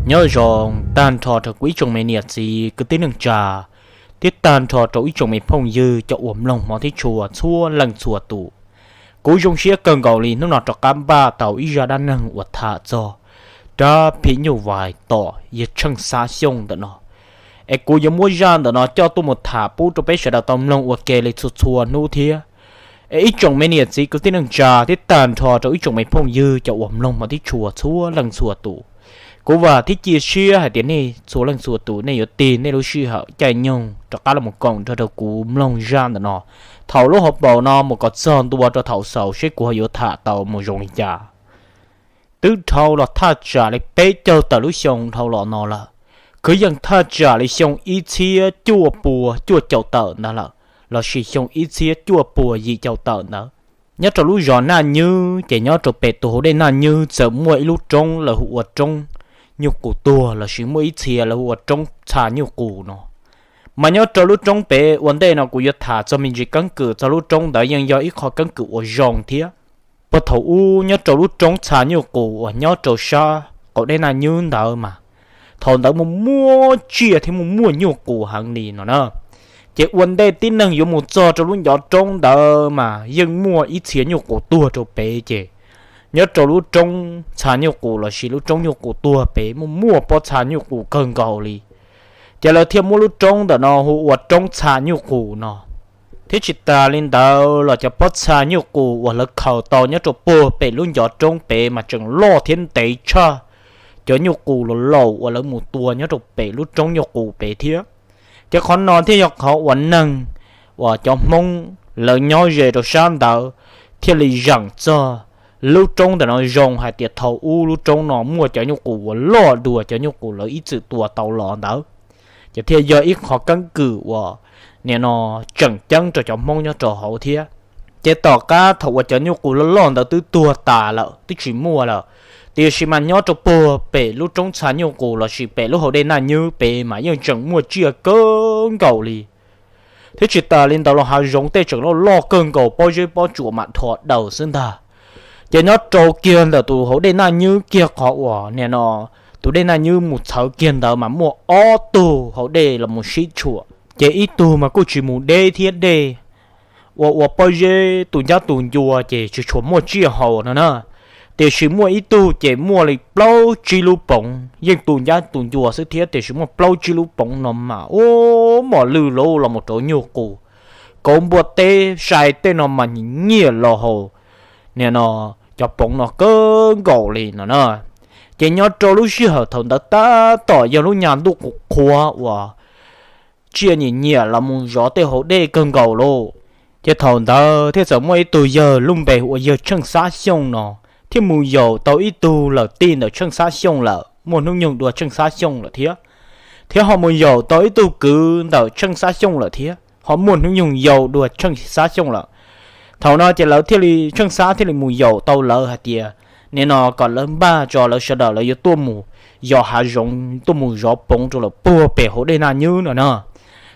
Nyob zoo tag nrho rau kuv ib tsoom me niam txiv kwv tij neej tsa, thiab tag nrho rau ib tsoom me phooj ywg cov uas mloog hmov thiab tshua txhua leej txhua tus. Kuv zoo siab kawg nkaus li hnub no rov qab npaj tau ib zaj dab neeg uas tham txog rab phim nyuj vais tom yawg Tsheej Xab Xyooj ntawm no. Es kuv yuav muab zaj ntawm no coj tuaj mus tham pub rau peb sawv daws tau mloog ua ke li txhua txhua hnub thiab. Es ib tsoom me niam txiv kwv tij neej tsa thiab tag nrho rau ib tsoom me phooj ywg cov uas mloog hmov thiab tshua txhua leej txhua tus, kuv vam thiab cia siab hais tias nej txhua leej txhua tus nej yuav tig nej lub sij hawm caij nyoog rov qab los koom nrog rau kuv mloog zaj ntawm no thaum lub hauv paus no mus kom txog ntua rau thaum xaus seb kuv ho yuav tham tau mus zoo li cas. Twb dhau los thaj tsam li peb caug tawm lub xyoo dhau los no lawm, kwv yees thaj tsam li xyoo ib txhiab cuaj pua cuaj caum tawm ntawd lawm, lossis xyoo ib txhiab cuaj pua yim caum tawm ntawd. Nyob rau lub zos Naj Nywb ces nyob rau pem tus hauv dej Naj Nywb txawm muaj ib lub roob lawv hu ua roob Nyuj Qus Tuag lossis muaj ib txhia lawv hu ua roob Txha Nyuj Qus no. Mas nyob rau lub roob pem ua ntej no kuv yuav tham txog me ntsis keeb kwm txog lub roob ntawd yeej yog ib qho keeb kwm uas zoo thiab. Puag thaum ub nyob rau lub roob Txha Nyuj Qus uas nyob rau sab qaum dej Naj Nywb ntawd mas thaum ntawd muaj muaj tsiaj thiab muaj muaj nyuj qus heev li no na. Ces ua ntej tib neeg yuav mus txog rau lub ncov roob ntawd mas yeej muaj ib txhia nyuj qus tuag rau pem ces nyob rau lub roob Txha Nyuj Qus lossis lub roob Nyuj Qus Tuag pem muaj muaj pob txha nyuj qus kawg nkaus li. Ces lawv thiaj muab lub roob ntawm no hu ua roob Txha Nyuj Qus no. Thiab tsis tas li ntawd los cov pob txha nyuj qus uas lawv khaws tau nyob rau puag pem lub ncov roob pem mas tseem loj thiab ntev tshaj cov nyuj qus laus laus uas lawv mus tua nyob rau pem lub roob nyuj qus pem thiab. Ces qhov no thiaj yog qhov uas neeg uas cov Hmoob lawv nyob ze rau sab ntawd thiaj li zeem txog lub roob ntawm no zoo hais tias thaum ub lub roob no muaj cov nyuj qus uas loj dua cov nyuj qus lawv ib txwm tua tau los ntawd. Ces thiaj yog ib qho keeb kwm uas nim no tseem ceeb rau cov Hmoob nyob rau hauv thiab. Ces tom qab thaum uas cov nyuj qus loj loj ntawd twb tuag tas lawm twb tsis muaj lawm, tiam sis mas nyob rau puag pem lub roob Txha Nyuj Qus lossis pem lub hauv dej Naj Nywb pem mas yeej tseem muaj tsiaj kawg nkaus li. Thiab tsis tas li ntawd los hav zoov tej tseem loj loj kawg nkaus pob zeb pob tsuas mam dhos daws xwb ntag. Ces nyob rau kiag ntawm tus hauv dej Naj Nywb kiag qhov uas nim no tus dej Naj Nywb mus txhawv kiag ntawd mas muaj ob tug hauv dej los mus sib tshuam. Ces ib tug mas kuj tsis mus deb thiab dej, ua ua pob zeb tu ncab tu ncua ces tsis tshua muaj tsiaj haus no na. Tiam sis muaj ib tug ces muaj li plaub tsib lub poov yeej tu ncab tu ncua xwb thiab tiam sis muaj plaub tsib lub poov no mas ua mos lwj lub los mus rau nyuj qus, kauv npua teb sai tej no mas nyiam los haus nim no cov poov no kawg nkaus li no na. Ces nyob rau lub sij hawm thaum ntawd tab tom yog lub nyuag ntuj qhuav qhuav uas tsiaj nyiam nyiam los mus zov tej hauv dej kawg nkaus lauj. Ces thaum ntawd thiaj txawm muaj ib tug yawg lub npe hu ua yawg Tsheej Xab Xyooj no thiaj mus yaum tau ib tug lawm tij ntawm Tsheej Xab Xyooj lawm, muaj hnub nyoog dua Tsheej Xab Xyooj lawm thiab. Thiab ho mus yaum tau ib tug kwv ntawm Tsheej Xab Xyooj lawm thiab, ho muaj hnub nyoog yau dua Tsheej Xab Xyooj lawm. Thaum no ces lawv thiaj li, Tsheej Xab thiaj li mus yaum tau lawv hais tias nim no kom lawv npaj tso lawv sawv daws lawv yuav tuaj mus yos hav zoov tuaj mus zov poov rau lawm puag pem hauv dej Naj Nywb no na.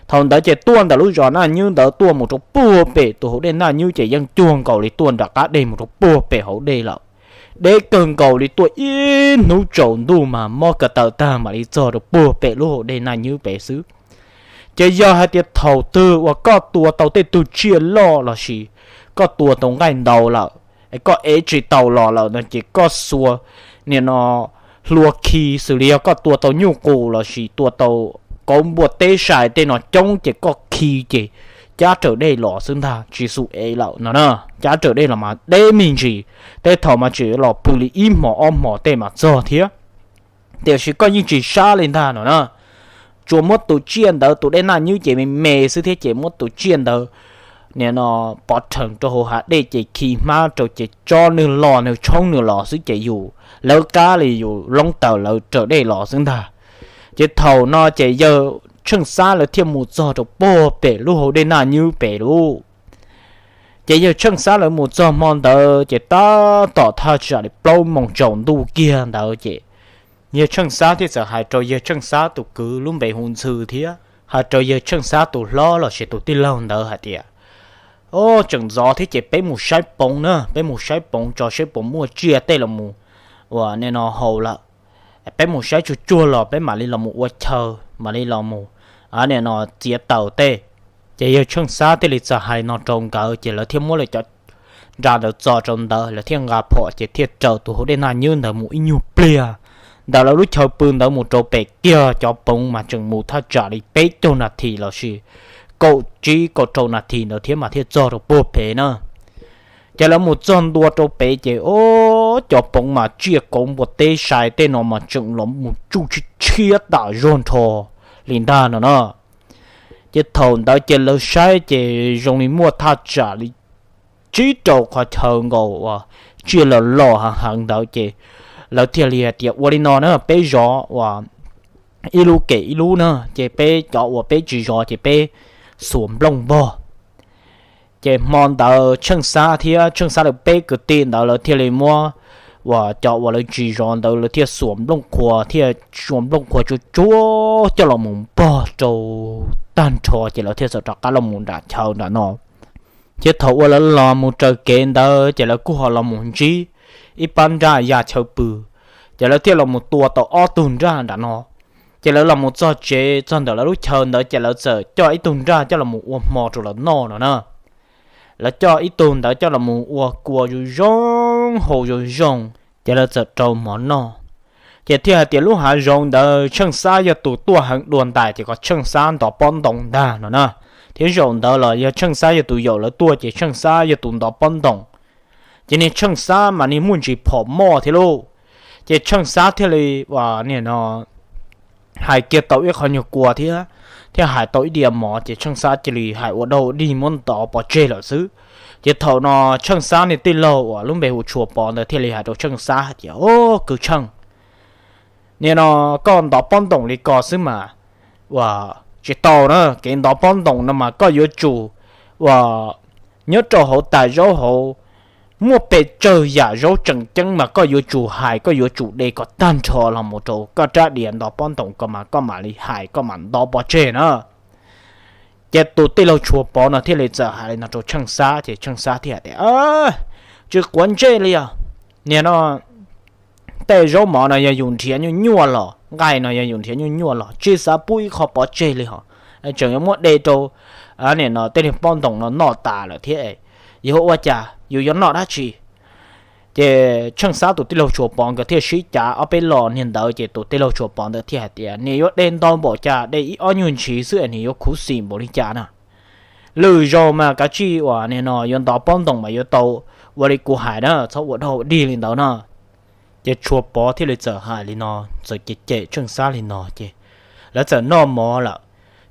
Thaum ntawd ces tuaj ntawm lub zos Naj Nywb ntawd tuaj mus rau puag pem tus hauv dej Naj Nywb ces yeej cuag nkaus li tuaj nram qab dej mus rau puag pem hauv dej lawm. Deb kawg nkaus li tuaj ib hnub tsaus ntuj mas mob ko taw tag mam li txog rau puag pem lub hauv dej Naj Nywb pem xwb. Ces yog hais tias thaum twg uas koj tua tau tej tug tsiaj loj lossis koj tua tau nqaij ntau lawm, es koj ev tsis tau los lawm no ces koj xuas nim no hlua khi, xws li yog koj tua tau nyuj qus lossis tua tau kauv npua teb sai tej no coob ces koj khi ces cab raws dej los xwb ntag, tsis xum ev lawm no na. Cab raws dej los mas deb me ntsis, tej thaum mas tseem los pw li ib hmos ob hmos tej mas txog thiab. Tiam sis koj yeej tsis sab li ntag no na. Tsuas muab tus tsiaj ntawd, tus dej Naj Nywb ces me me xwb thiab ces muab tus tsiaj ntawd nim no pov rhees rau hauv hav dej ces khi hmab rau ces tso nws los nws tshoob nws los xwb ces yus lawv qab li yus loob taws lawv raws dej los xwb ntag. Ces thaum no ces yawg Tsheej Xab lawv thiaj mus txog rau puag pem lub hauv dej Naj Nywb pem lauj. Ces yawg Tsheej Xab lawv mus txog hmo ntawd ces tab tom thaj tsam li plaub moos tsaus ntuj kiag ntawd ces yawg Tsheej Xab thiaj txawm hais rau yawg Tsheej Xab tus kwv lub npe hu Ntxhw thiab hais rau yawg Tsheej Xab tus hlob lossis tus tij laug ntawd hais tias, O, tseem ntxov thiab ces peb mus saib poov na, peb mus saib poov tso seb puas muaj tsiaj tej los mus uas nim no haus lawm. peb mus saib tsuag tsuag los peb mam li los mus ua chaw, mam li los mus, nim no txiav taws tej. Ces yawg Tsheej Xab thiaj li txawm hais no rau nkawd, ces lawv thiaj muab lawv cov nra ntawd txo rau ntawd, lawv thiaj nqa phom ces thiaj raws tus hauv dej Naj Nywb ntawd mus ib nyuag pliag. Ntawm lawv lub chaw pw ntawd mus rau pem kiag cov poov mas tseem mus thaj tsam li peb caug nas this los sis kaum tsib kaum rau nas this ntawd thiab mas thiaj txog rau puag pem na. Ces lawv mus txog ntua rau pem ces o, cov poov mas tsiaj kauv npua teb sai tej no mas tseem los mus tsuj tshiab tshiab tam zog nrho li ntag no na. Ces thaum ntawd ces lawv saib ces zoo li muaj thaj tsam li tsib rau qhov chaw nkaus uas tsiaj los los heev heev ntawd ces lawv thiaj li hais tias ua li no na, peb zov uas ib lub kem ib lub na, ces peb cov uas peb tsis zov ces peb xuas nplooj npog. Ces hmo ntawd Tsheej Xab thiab Tsheej Xab lawv peb kwv tij ntawd lawv thiaj li muab uas cov uas lawv tsis zov ntawd lawv thiaj xuas nplooj qhuav thiab xuas nplooj qhuav tsuag tsuag coj los mus npog rau tag nrho ces lawv thiaj txawm rov qab los mus nram chaw nram no. Thiab thaum uas lawv los mus raws kev ntawd ces lawv kuj ho los mus ntsib ib pab nraj ya chaw pw, ces lawv thiaj los mus tua tau ob tug nraj nram no. Ces lawv los mus txog tsev txog ntawm lawv lub chaw ntawd ces lawv txawm coj ib tug nraj coj los mus ua hmo rau lawv noj no na. Lawv coj ib tug ntawd coj los mus ua kua zoo zoo, hau zoo zoo, ces lawv txawm rau hmo noj. Ces thiaj hais tias lub hav zoov ntawd Tsheej Xab yog tus tuaj heev dua ntais ces kom Tsheej Xab ntov pob ntoos ntag no na. Thiab zaum ntawd los yog Tsheej Xab yog tus yaum lawv tuaj ces Tsheej Xab yog tus ntov pob ntoos. Ces niag Tsheej Xab mas niag muaj ntsis phom moj thiab lauj. Ces Tsheej Xab thiaj li nim no hais kiag tau ib qho nyuag kua thiab, thiab hais tau ib diav mov ces Tsheej Xab cia li hais ua dog ua dig muab ntov pov tseg lawm xwb. Ces thaum no Tsheej Xab niag tij laug uas lub npe hu Tshua Pov ntawd thiaj li hais rau Tsheej Xab hais tias, O, kwv Tsheej, nim no koj ntov pob ntoos li ko xwb mas uas tsis tau na, kev ntov pob ntoos no mas koj yuav tsum uas nyob rau hauv tas zaub hauv muaj pes tsawg yam zaub tseem ceeb mas koj yuav tsum hais, koj yuav tsum de kom tag nrho los mus rau koj rab diav ntov pob ntoos ko mas koj mam li hais koj mam ntov pov tseg na. Ces tus tij laug Tshua Pov no thiaj li txawm hais li no rau Tsheej Xab ces Tsheej Xab thiaj hais tias, Tsis quav ntsej li os, nim no tej zaub mov no yog yus nrhiav nyuaj nyuaj los, nqaij no yog yus nrhiav nyuaj nyuaj los tsis xav pub ib qho pov tseg li hos, tseem yuav muab de rau nim no tej niag pob ntoos no noj tas lawm thiab, yuav ua cas yus yuav noj dab tsi? Ces Tsheej Xab tus tij laug Tshua Pov nkawd thiaj sib cav ob peb lo niag ntawd ces tus tij laug Tshua Pov ntawd thiaj hais tias, Nim yuav de ntau npaum cas de ib ob nyuag ntsis xwb es nim yuav khuv xim npaum li cas na. Lwm zaus mas kav tsij uas nim no yuav ntov pob ntoos mas yuav tau ua li kuv hais na, txhob ua dog ua dig li ntawd na. Ces Tshua Pov thiaj li txawm hais li no, txawm cem cem Tsheej Xab li no ces lawv txawm noj mov lawm.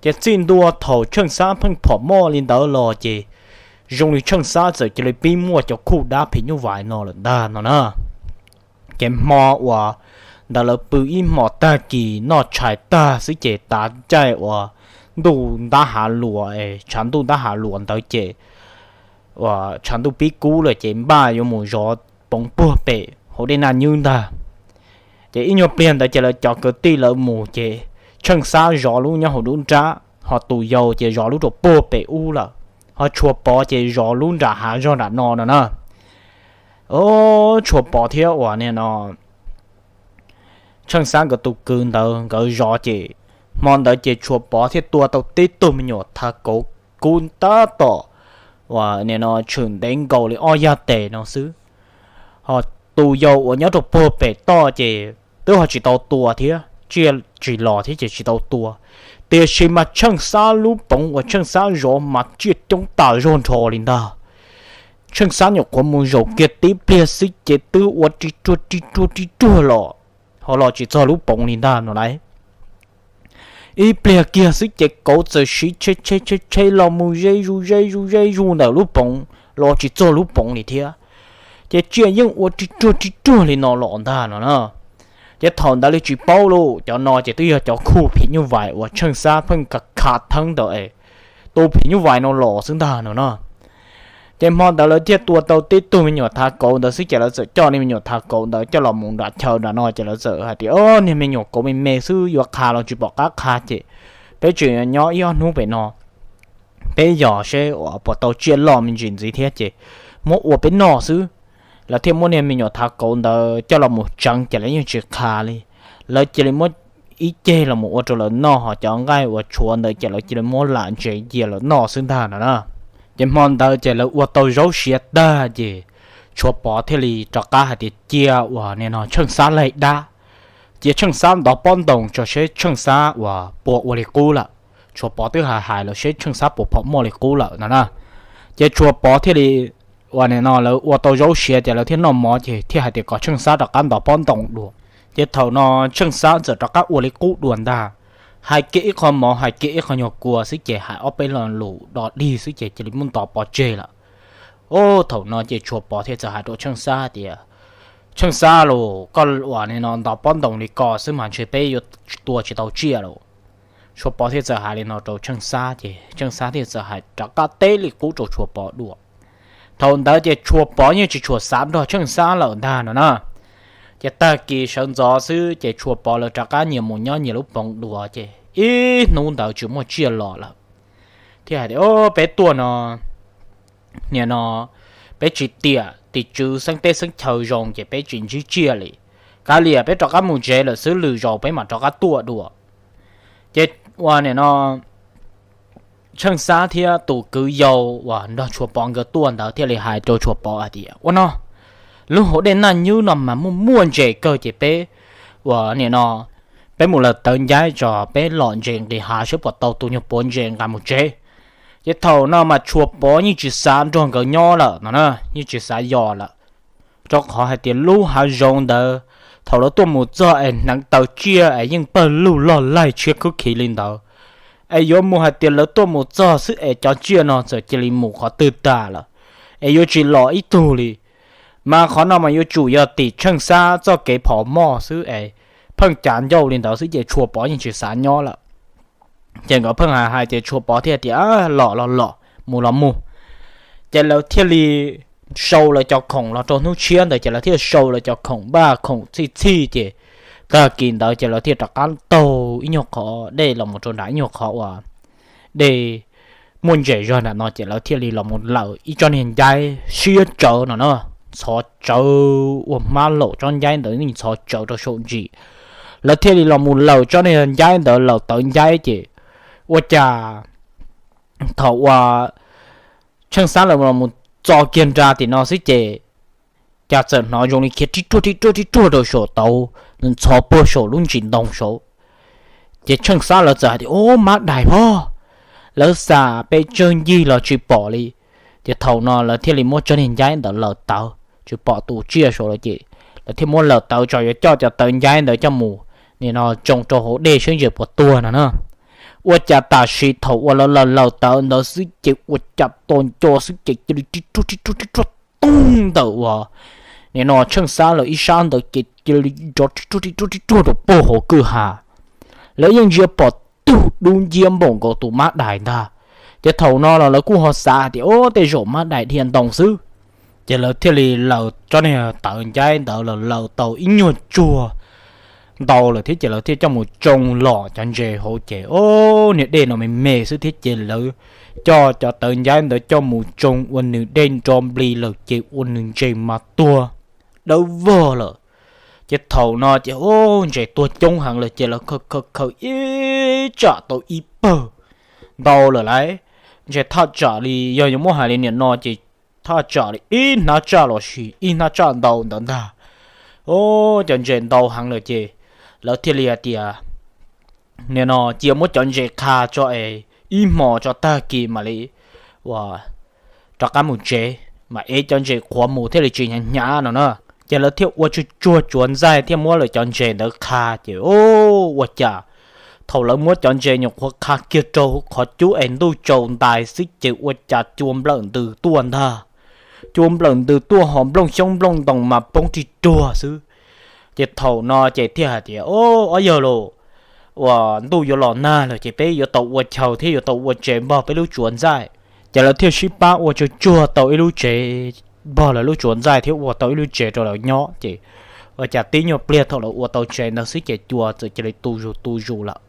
Ces txij ntua thaum Tsheej Xab pheej phom moj li ntawd los ces zoo li Tsheej Xab txawm cia li pib muaj cov khuj dab phim nyuj vais no lawm ntag no na. Ces hmo uas ntawd lawv pw ib hmos tag kis noj tshais tag xwb ces tav caij uas ntuj ntab hav luas, tshav ntuj ntab hav luas ntawd ces uas tshav ntuj pib kub lawm ces npaj yuav mus zov poov puag pem hauv dej Naj Nywb ntag. Ces ib nyuag pliag ntawd ces lawv cov kwv tij lawv mus ces Tsheej Xab zov lub nyob hauv lub nrab, ho tus yau ces zov lub rau puag pem ub lawm, ho Tshua Pov ces zov lub nram hav zog nram no no na. O, Tshua Pov thiab uas nim no Tsheej Xab nkawd tus kwv ntawd nkawd zov ces hmo ntawd ces Tshua Pov thiaj tua tau tib tug me nyuam thav kauv kub tab tom uas nim no tshwm ntev nkaus li ob yag tes no xwb. Ho tus yau uas nyob rau puag pem toj ces twb ho tsis tau tua thiab, tsiaj tsis los thiab ces tsis tau tua. Tiam sis mas Tsheej Xab lub poov uas Tsheej Xab zov mas tsiaj coob tas zog nrho li ntag. Tsheej Xab nyuam qhuav mus zaum kiag tib pliag xwb ces twb ua ri ruag ri ruag ri ruag los, ho los tsis txog lub poov li ntag no lauj. Ib pliag kiag xwb ces kauv txawm siv tsheb tsheb tsheb tsheb los mus ze zuj ze zuj ze zuj ntawm lub poov los tsis txog lub poov li thiab. Ces tsiaj yeej ua ri ruag ri ruag li no los ntag no na. Ces thaum ntawd li tsis paub lauj, cov no ces twb yog cov khuj phim nyuj vais uas Tsheej Xab pheej khav theeb ntawd es tus phim nyuj vais no los xwb ntag no na. Ces hmo ntawd lawv thiaj tua tau tib tug me nyuam thav kauv ntawd xwb ces lawv txawm coj niag me nyuam thav kauv ntawd coj los mus nram chaw nram no ces lawv txawm hais tias, O, niag me nyuam kauv me me xwb yuav qha los tsis pom qab qha ces peb tseem nyob ib ob hnub pem no, peb yos seb uas puas tau tsiaj loj me ntsis ntxiv thiab ces muab ua peb noj xwb. Lawv thiaj muab niag me nyuam thav kauv ntawd coj los mus tseev ces lawv yeej tsis qha li. lawv cia li muab ib ceg los mus ua rau lawv noj, ho cov nqaij uas tshuav ntawd ces lawv cia li muab lam ntses cia lawv noj xwb ntag no na. Ces hmo ntawd ces lawv ua tau zaub siav tag ces Tshuav Pov thiaj li rov qab hais tias cia uas nim no Tsheej Xab laig dab, cia Tsheej Xab ntov pob ntoos tso seb Tsheej Xab uas puas ua li qub lawm. Tshuav Pov twb hais hais lawm seb Tsheej Xab puas phom muaj li qub lawm no na. Ces Tshuav Pov thiaj li uas nim no lawv ua tau zaub siav ces lawv thiaj noj mov ces thiaj hais tias kom Tsheej Xab rov qab ntov pob ntoos dua. Ces thaum no Tsheej Xab txawm rov qab ua li qub dua ntag, hais kiag ib qho mov hais kiag ib qho nyuag kua xwb ces hais ob peb lo lus do dig xwb ces cia li muab ntov pov tseg lawm. Ub, thaum no ces Tshuav Pov thiaj txawm hais rau Tsheej Xab tias, Tsheej Xab lauj, koj uas nim no ntov pob ntoos li ko xwb mas ntshe peb yuav tua tsis tau tsiaj lauj. Tshuav Pov thiaj txawm hais li no rau Tsheej Xab ces Tsheej Xab thiaj txawm hais rov qab teb li qub rau Tshuav Pov dua. Thaum ntawd ces Tshuav Pov yeej tsis tshua xav nrog Tsheej Xab lawm ntag no na. Ces tag kis sawv ntxov xwb ces Tshuav Pov lawv rov qab nyias mus nyob nyias lub poov dua ces ib hnub ntawd tsis muaj tsiaj los lawm. Thiaj hais tias, Peb tuaj no, nim no peb tsis tiam tim tswv xeeb teb xeeb chaw zoo ces peb tsis ntsib tsiaj li. Kav liam peb rov qab mus tsev lawm xwb, lwm zaus peb mam rov qab tuaj dua. Ces uas nim no Tsheej Xab thiab tus kwv yau uas nrog Tshuav Pov nkawd tuaj ntawd thiaj li hais rau Tshuav Pov hais tias, Ua no, lub hauv dej Naj Nywb no mas muaj muaj ntses kawg ces peb uas nim no peb mus lawm tawv ncaib tso, peb lom ntses nqis hav seb puas tau tus nyuag puav ntses nqa mus tsev. Ces thaum no mas Tshuav Pov yeej tsis xav nrog nkawd nyob lawm no na, yeej tsis xav yos lawm. Rau qhov hais tias lub hav zoov ntawd thaum lawv tuaj mus txog es hneev taw tsiaj es yeej pawg lug loj laig tshiab khwb khiv li ntawd, es yuav mus hais tias lawv tuaj mus txog xwb es cov tsiaj no txawm cia li mus qhov twg tas lawm, es yuav tsis los ib tug li. Mas qhov no mas yuav tsum yog tim Tsheej Xab txoj kev phom moj xwb es pheej cav ncauj li ntawd xwb ces Tshuav Pov yeej tsis xav nyob lawm. Ces nkawd pheej hais hais ces Tshuav Pov thiaj tias, Los los los, mus los mus. Ces lawv thiaj li sau lawv cov khoom los rau hnub tshiab ntawd ces lawv thiaj sau lawv cov khoom npaj khoom txhij txhij ces tag kis ntawd ces lawv thiaj rov qab taug ib nyuag qhov dej los mus rau nram ib nyuag qhov uas dej muaj ntses zog nram no ces lawv thiaj li los mus lawm ib tsob niag ncaib siab tsawv no na, ntxhov tsawv ua hmab laum tsob ncaib ntawd yeej ntxhov tsawv rau saum ntsis. Lawv thiaj li los mus lawm tsob niag ncaib ntawd lawm tawv ncaib ces ua cas thaum uas Tsheej Xab lawv los mus txo kiag nra tim no xwb ces cas txawm hnov zoo li khiav rib ruag rib ruag rib ruag rau saum tauv, ntxhov puag saum lub ntsis ntoo saud. Ces Tsheej Xab lawv txawm hais tias, Ub, mab dais pob! Lawv xam pes tsawg ncig los tsis pom li. Ces thaum no lawv thiaj li muab tsob niag ncaib ntawd lawm tawv, tsis pom tus tsiaj saud lawm ces lawv thiaj muab lawm tawv tso yuav coj cov tawv ncaib ntawd coj mus nim no tsoo rau hauv dej seb ntses puas tuag no na. Ua cas tam sim thaum uas lawv lawm lawm tawv ntawd xwb ces ua cas tos nco xwb ces cia li rib ruag rib ruag rib ruag toog ntawm uas nim no Tsheej Xab lawv ib sab ntawd ces cia li nrov rib ruag rib ruag rib ruag rau puag hauv kwj ha. Lawv yeej ntsia pom tug dub nciab npaum nkaus tus mab dais ntag. Ces thaum no los lawv kuj ho xav hais tias, Ub, tej zaum mab dais dhia ntoo xwb. Ces lawv thiaj li lawm tsob niag tawv ncaib ntawd los lawm tau ib nyuag tsuag ntau lawm thiab ces lawv thiaj coj mus tsoo los cov ntses hauv ces, Ub, niag dej no me me xwb thiab ces lawv coj cov tawv ncaib ntawd coj mus tsoo ua nws dej nro npli lawm ces ua nws ntses mas tuag dawb vog lawm. Ces thaum no ces, Ub, ntses tuag coob heev lawm ces lawv khaws khaws khaws ib tsam tau ib pawg ntau lawm lauj. Ntses thaj tsam li yog yuav muab hais li nim no ces thaj tsam li ib hnab tsaj los sis ib hnab tsaj ntau ntawd ntag. Ub, cov ntses ntau heev lawm ces lawv thiaj li hais tias, Nim no cia muab cov ntses qha tso es ib hmos tso tag kis mam li uas rov qab mus tsev, mas ev cov ntses qhuav mus thiaj li tsis hnyav hnyav no na. Ces lawv thiaj ua tsuag tsuag tsuav ntxaij thiaj muab lawv cov ntses ntawd qha ces, Ub, ua cas thaum lawv muab cov ntses nyuam qhuav qha kiag rau qhov cub es ntuj tsaus ntais xwb ces ua cas cua nplawm ntws tuaj ntag. Cua nplawm ntws tuaj ho nplooj xyoob nplooj ntoos mas poob rig ruag xwb. Ces thaum no ces thiaj hais tias, Ub, ob yawg lauj, uas ntuj yuav los nag lawm ces peb yuav tau ua chaw thiab yuav tau ua tsev npog peb lub tsuav ntxaij. Ces lawv thiaj sib pab ua tsuag tsuag tau ib lub tsev npog lawv lub tsuav ntxaij thiab ua tau ib lub tsev rau lawv nyob ces ua cas tib nyuag pliag thaum lawv ua tau tsev ntawd xwb ces cua txawm cia li tu zus tu zus lawm.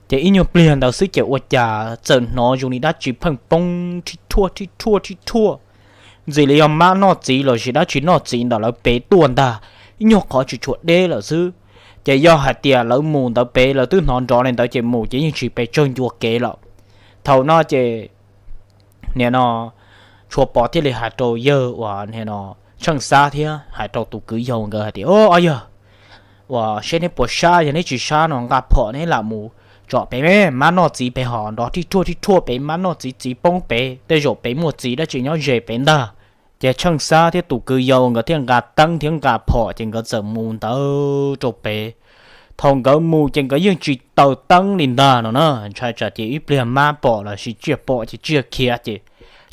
Ces ib nyuag pliag ntawd xwb ces ua cas txawm hnov zoo li dab tsi pheej poob rhib rhuaj rhib rhuaj rhib rhuaj, ntxim li yog mab noj txiv los sis dab tsi noj txiv ntawm lawv pem tuaj ntag, ib nyuag qhov tsis tshua deb lawm xwb. Ces yog hais tias lawv mus ntawd pem lawv twb hnov nrov li ntawd ces mus ces yeej tsis pes tsawg ncua kev lawm. Thaum no ces nim no Tshuas Pov thiaj li hais rau yawg uas nim no Tsheej Xab thiab hais rau tus kwv yau nkawd hais tias, Au, yawg, uas seb neb puas sab, yog neb tsis sab no nqa phom neb lam mus tsom pem mab noj txiv pem hos nrov rij ruaj rij ruaj pem mab noj txiv, txiv poob pem, tej zaum pem muaj txiv dab tsi nyob ze pem ntag. Ces Tsheej Xab thiab tus kwv yau nkawd thiaj nqa teeb thiab nqa phom ces nkawd txawm mus ntawd rau pem. Thaum nkawd mus ces nkawd yeej tsis taws teeb li ntag no na, ntshai tsam ces ib pliag mab pom los sis tsiaj pom ces tsiaj khiav ces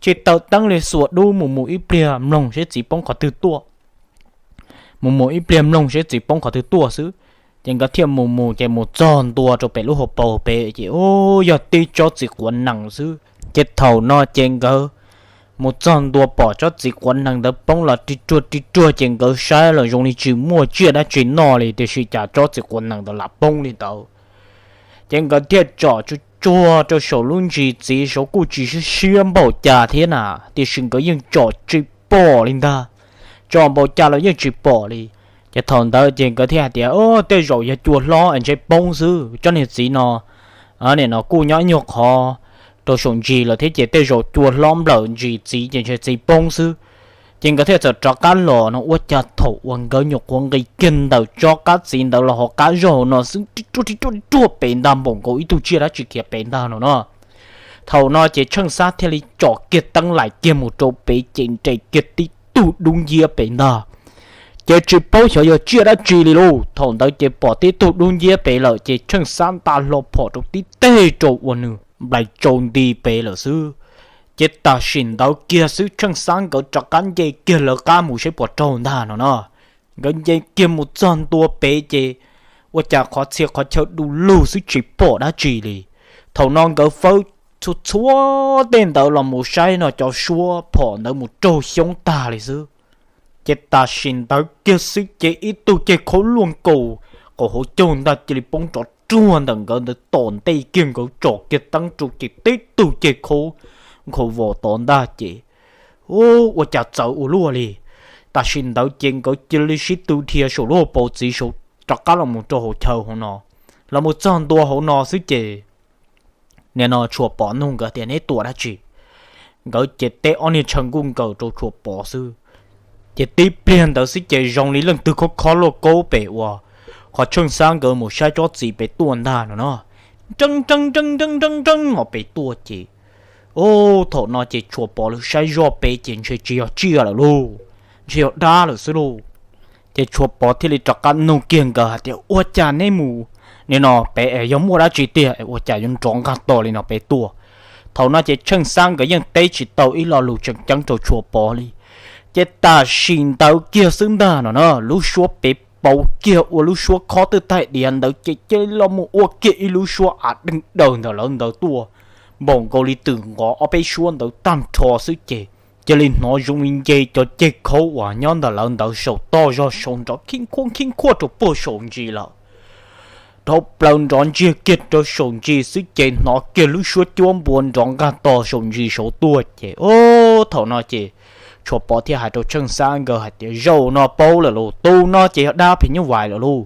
tsis taws teeb li, xuas dub mus mus ib pliag mloog seb txiv poob qhov twg tuaj, mus mus ib pliag mloog seb txiv poob qhov twg tuaj xwb. Ces nkawd thiaj mus mus ces mus txog ntua rau pem lub hauv paus pem ces ub, yog tib tsob txiv quav nees xwb. Ces thaum no ces nkawd mus txog ntua pom tsob txiv quav nees ntawd poob los rij ruaj rij ruaj ces nkawd saib los zoo li tsis muaj tsiaj dab tsi noj li, tiam sis cas tsob txiv quav nees ntawd lam poob li ntawd. Ces nkawd thiaj tsom tsuag tsuag rau saum lub ntsis txiv saud kuj tsis siab siab npaum cas thiab na, tiam sis nkawd yeej tsom tsis pom li ntag. Tsom npaum cas los yeej tsis pom li. Ces thaum ntawd ces nkawd thiaj hais tias, Au, tej zaum yog cua hlob es ntshe poob xwb, tsob niag txiv no nim no kuj nyob ib nyuag qhov rau saum ntsis lawm thiab ces tej zaum cua hlob nplawm ntsis txiv ces ntshe txiv poob xwb. Ces nkawd thiaj txawm rov qab los no, ua cas thaum uas nkawd nyuam qhuav nqis kiag ntawm tsob qab txiv ntawd los hauv qab zog hauv no xwb, rij ruaj rij ruaj pem ntag, npaum nkaus ib tug tsiaj dab tsi khiav pem ntag no no. Thaum no ces Tsheej Xab thiaj li tsom kiag teeb laim kiag mus rau pem ces nres kiag tib tug dub nciab pem ntag. Ces tsis paub xyov yog tsiaj dab tsi li lauj, thaum ntawd ces pom tib tug dub nciab pem lawm ces Tsheej Xab nta hlo phom rau tib teg rau ua nws nplaim tsau nti pem lawm xwb. Ces tam sim ntawd kiag xwb Tsheej Xab nkawd rov qab nce kiag lawv qab mus saib puas raug ntag no no. Nkawd nce kiag mus txog ntua pem ces ua cas qhov txhia qhov chaw du lug xwb tsis pom dab tsi li. Thaum no nkawd fawb txhua txhua tej ntawd los mus saib no cov suab phom ntawd mus raug xyoob tag li xwb. Ces tam sim ntawd kiag xwb ces ib tug ceg khaub luaj nkaus qaum hauv caug ntag cia li poob nrov ruag ntawm nkawd ntawd tom ntej kiag, nkawd tsom kiag teeb rau ces tib tug ceg khaub nkhaus vos tod ntag ces ua cas txawv ua luaj li. Tam sim ntawd ces nkawd cia li sib tw dhia saum lub hauv paus txiv saud rov qab los mus rau hauv chaw hauv no. Los mus txog ntua hauv no xwb ces nim no Tshuas Pov nug nkawd tias, Neb tua dab tsi? Nkawd ces teb ob niag tshaw nkuj nkaws rau Tshuas Pov xwb. Ces tib pliag ntawd xwb ces zoo li leej twg khob khob lauj kaub pem uas qhov Tsheej Xab nkawd mus saib tsob txiv pem tuaj ntag no no. Nreeb nreeb nreeb nreeb nreeb nreeb no pem tuaj ces, ub, thaum no ces Tshuas Pov lawv saib zoj pem ces ntshe tsis yog tsiaj lawm lauj, ntshe yog dab lawm xwb lauj. Ces Tshuas Pov thiaj li rov qab nug kiag nkawd hais tias, Ua cas neb mus nim no pem es yog muaj dab tsi tiag es ua cas yuav nrov nqaj tos li no pem tuaj? Thaum no ces Tsheej Xab nkawd yeej teb tsis tau ib lo lus tseem ceeb rau Tshuas Pov li. Ces tam sim ntawd kiag xwb ntag no na, lub suab pem pauv kiag ua lub suab khob twb taig diav ntawd ces cia li los mus ua kiag ib lub suab av deeg daws ntawm lawv ntawd tuaj, npaum nkaus li twm nqov ob peb suab ntawd tag nrho xwb ces cia li hnov zoo li nce cov ceg khaub uas nyob ntawm lawv ntawd saum toj zog saud nrov khib khuaj khib khuaj rau puag saum ntsis lawm. Dhau plaws nrov ntsiag kiag rau saum ntsis xwb ces hnov kiag lub suab cuab npua nrov nqaj tos saum ntsis saud tuaj ces, ub, thaum no ces Tshuas Pov thiaj hais rau Tsheej Xab nkawd hais tias, Zaum no paub lawm lauj, tus no ces yog dab phim nyuj vais lawm lauj.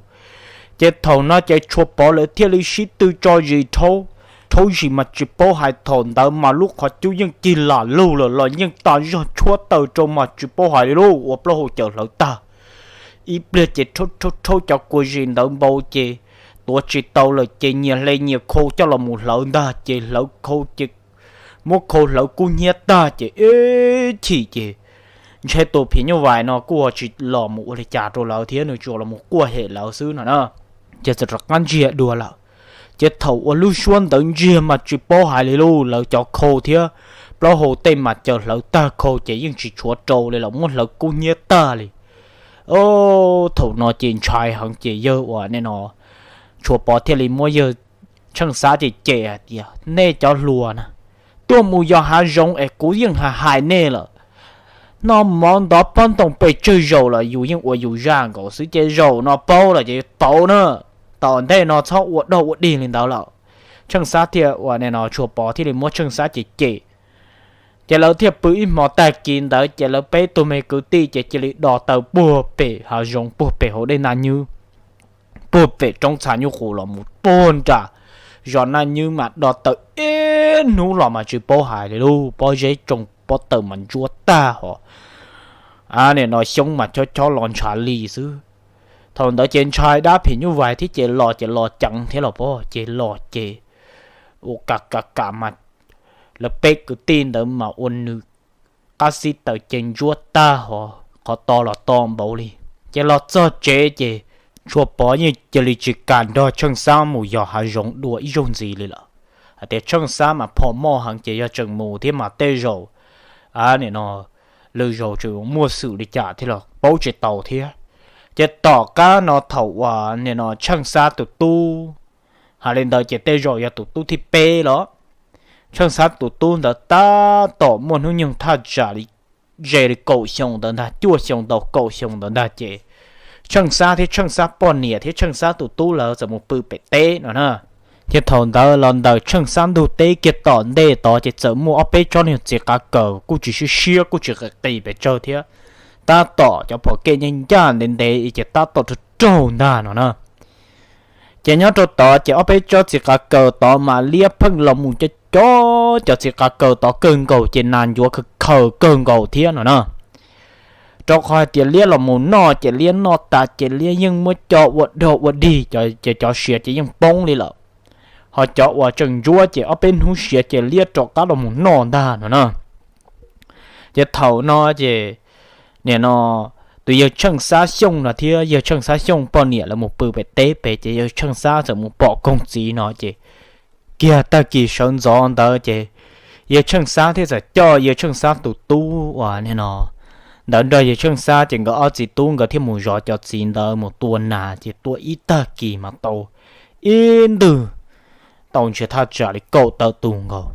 Ces thaum no ces Tshuas Pov lawv thiaj li sib tw tso zis rhaub, rhaub zis mas tsis paub hais, thaum ntawd mas lub qhov cub yeej cig lam lug lawm los yeej tas zog tshuab taws rau mas tsis paub hais li lauj, ua plaub hau cawm hlawv tag. Ib pliag ces rhaub rhaub rhaub cov kua zis ntawd npau ces tuav tsis tau lawm ces nyias hle nyias khau coj los mus hlawv ntag ces hlawv khau ces muab khau hlawv kub hnyiab tag ces ib chim ces ntshe tus phim nyuj vais no kuj tsis los mus ua li cas rau lawv thiab, nws tsuas los mus quaj hem lawv xwb no na. Ces txawm rov qab ntsiag dua lawm. Ces thaum uas lub suab ntawd ntsiag mas tsis paub hais li lauj, lawv cov khau thiab plaub hau tej mas cawm hlawv tag khau ces yeej tsis tshuav rau li lawm, muab hlawv kub hnyiab tag li. Thaum no ces ntshai heev ces yawg uas nim no Tshuas Pov thiaj li muab yawg Tsheej Xab cem cem hais tias, Nej cov hluas na, tuaj mus yos hav zoov es kuv yeej hais hais nej lawm, noj mov ntov pob ntoo pes tsawg zaus los yus yeej ua yus zaj nkaus xwb ces zaum no paub lawm ces paub na, tom ntej no txhob ua dog ua dig li ntawd lawm. Tsheej Xab thiaj uas nim no Tshuas Pov thiaj li muab Tsheej Xab cem cem. Ces lawv thiaj pw ib hmo tag kis ntawd ces lawv peb tug me kwv tij ces cia li do taw puag pem hav zoov puag pem hauv dej Naj Nywb. puag pem roob txha nyuj qus los mus puag nram zos Naj Nywb mas do tawm ib hnub los mas tsis paub hais li lauj, pob zeb tsoo pob taws mas ntsuab tag hos. Nim no xyoob mas chob chob los ntshav li xwb. Thaum ntawd ces ntshai dab phim nyuj vais thiab ces los ces los ceev thiab los pob ces los ces ua kam kam kam mas lawv peb kwv tij ntawd mas ua nws qab xib taws ces ntsuab tag hos qhov to los to npaum li. Ces los txog tsev ces Tshua Pov yeej cia li tsis kam nrog Tsheej Xab mus yos hav zoov dua ib zaug ntxiv li lawm. Hais tias Tsheej Xab mas phom moj heev ces yog tseem mus thiab mas tej zaum nim no lwm zaus tseem muaj xwm li cas thiab los paub tsis tau thiab. Ces tom qab no thaum uas nim no Tsheej Xab tus tub, hais li ntawd ces tej zaum yog tus tub thib peb los, Tsheej Xab tus tub ntawd tab tom muaj hnub nyoog thaj tsam li ze li kaum xyoo ntawd ntag, cuaj xyoo tau kaum xyoo ntawd ntag ces Tsheej Xab thiab Tsheej Xab poj niam thiab Tsheej Xab tus tub lawv txawm mus pw pem teb no na. Ces thaum ntawd los ntawm Tsheej Xab ntug teb kiag tom ntej tod ces txawm muaj ob peb tsob niag txiv qav kaws kuj tsis siab siab kuj tsis qis qis pes tsawg thiab, tab tom cov phom kej ncaj ncaj ntev ntev ces tab tom raug raug ntag no na. Ces nyob rau tod ces ob peb tsob txiv qav kaws tod mas liab pheej los mus cov cov cov txiv qav kaws tod kawg nkaus ces nas ncuav khaws khaws kawg nkaus thiab no na. Rau qhov hais tias liab los mus noj ces liab noj tas ces liab yeej muab co ua dog ua dig ces cov siav ces yeej poob li lawm. Ho cov uas tseem ntsuab ces ob peb hnub siav ces liab rov qab los mus noj ntag no na. Ces thaum no ces nim no tus yawg Tsheej Xab Xyooj no thiab yawg Tsheej Xab Xyooj poj niam lawv mus pw pem teb pem ces yawg Tsheej Xab txawm mus pom koog txiv no ces kiag tag kis sawv ntxov ntawd ces yawg Tsheej Xab thiaj txawm coj yawg Tsheej Xab tus tub uas nim no ntawd nrog yawg Tsheej Xab ces nkawd ob txiv tub nkawd thiaj mus zov cov txiv ntawd mus tua nas ces tua ib tag kis mas tau ib ntwg tau ntshe thaj tsam li kaum tawm tus nkaus.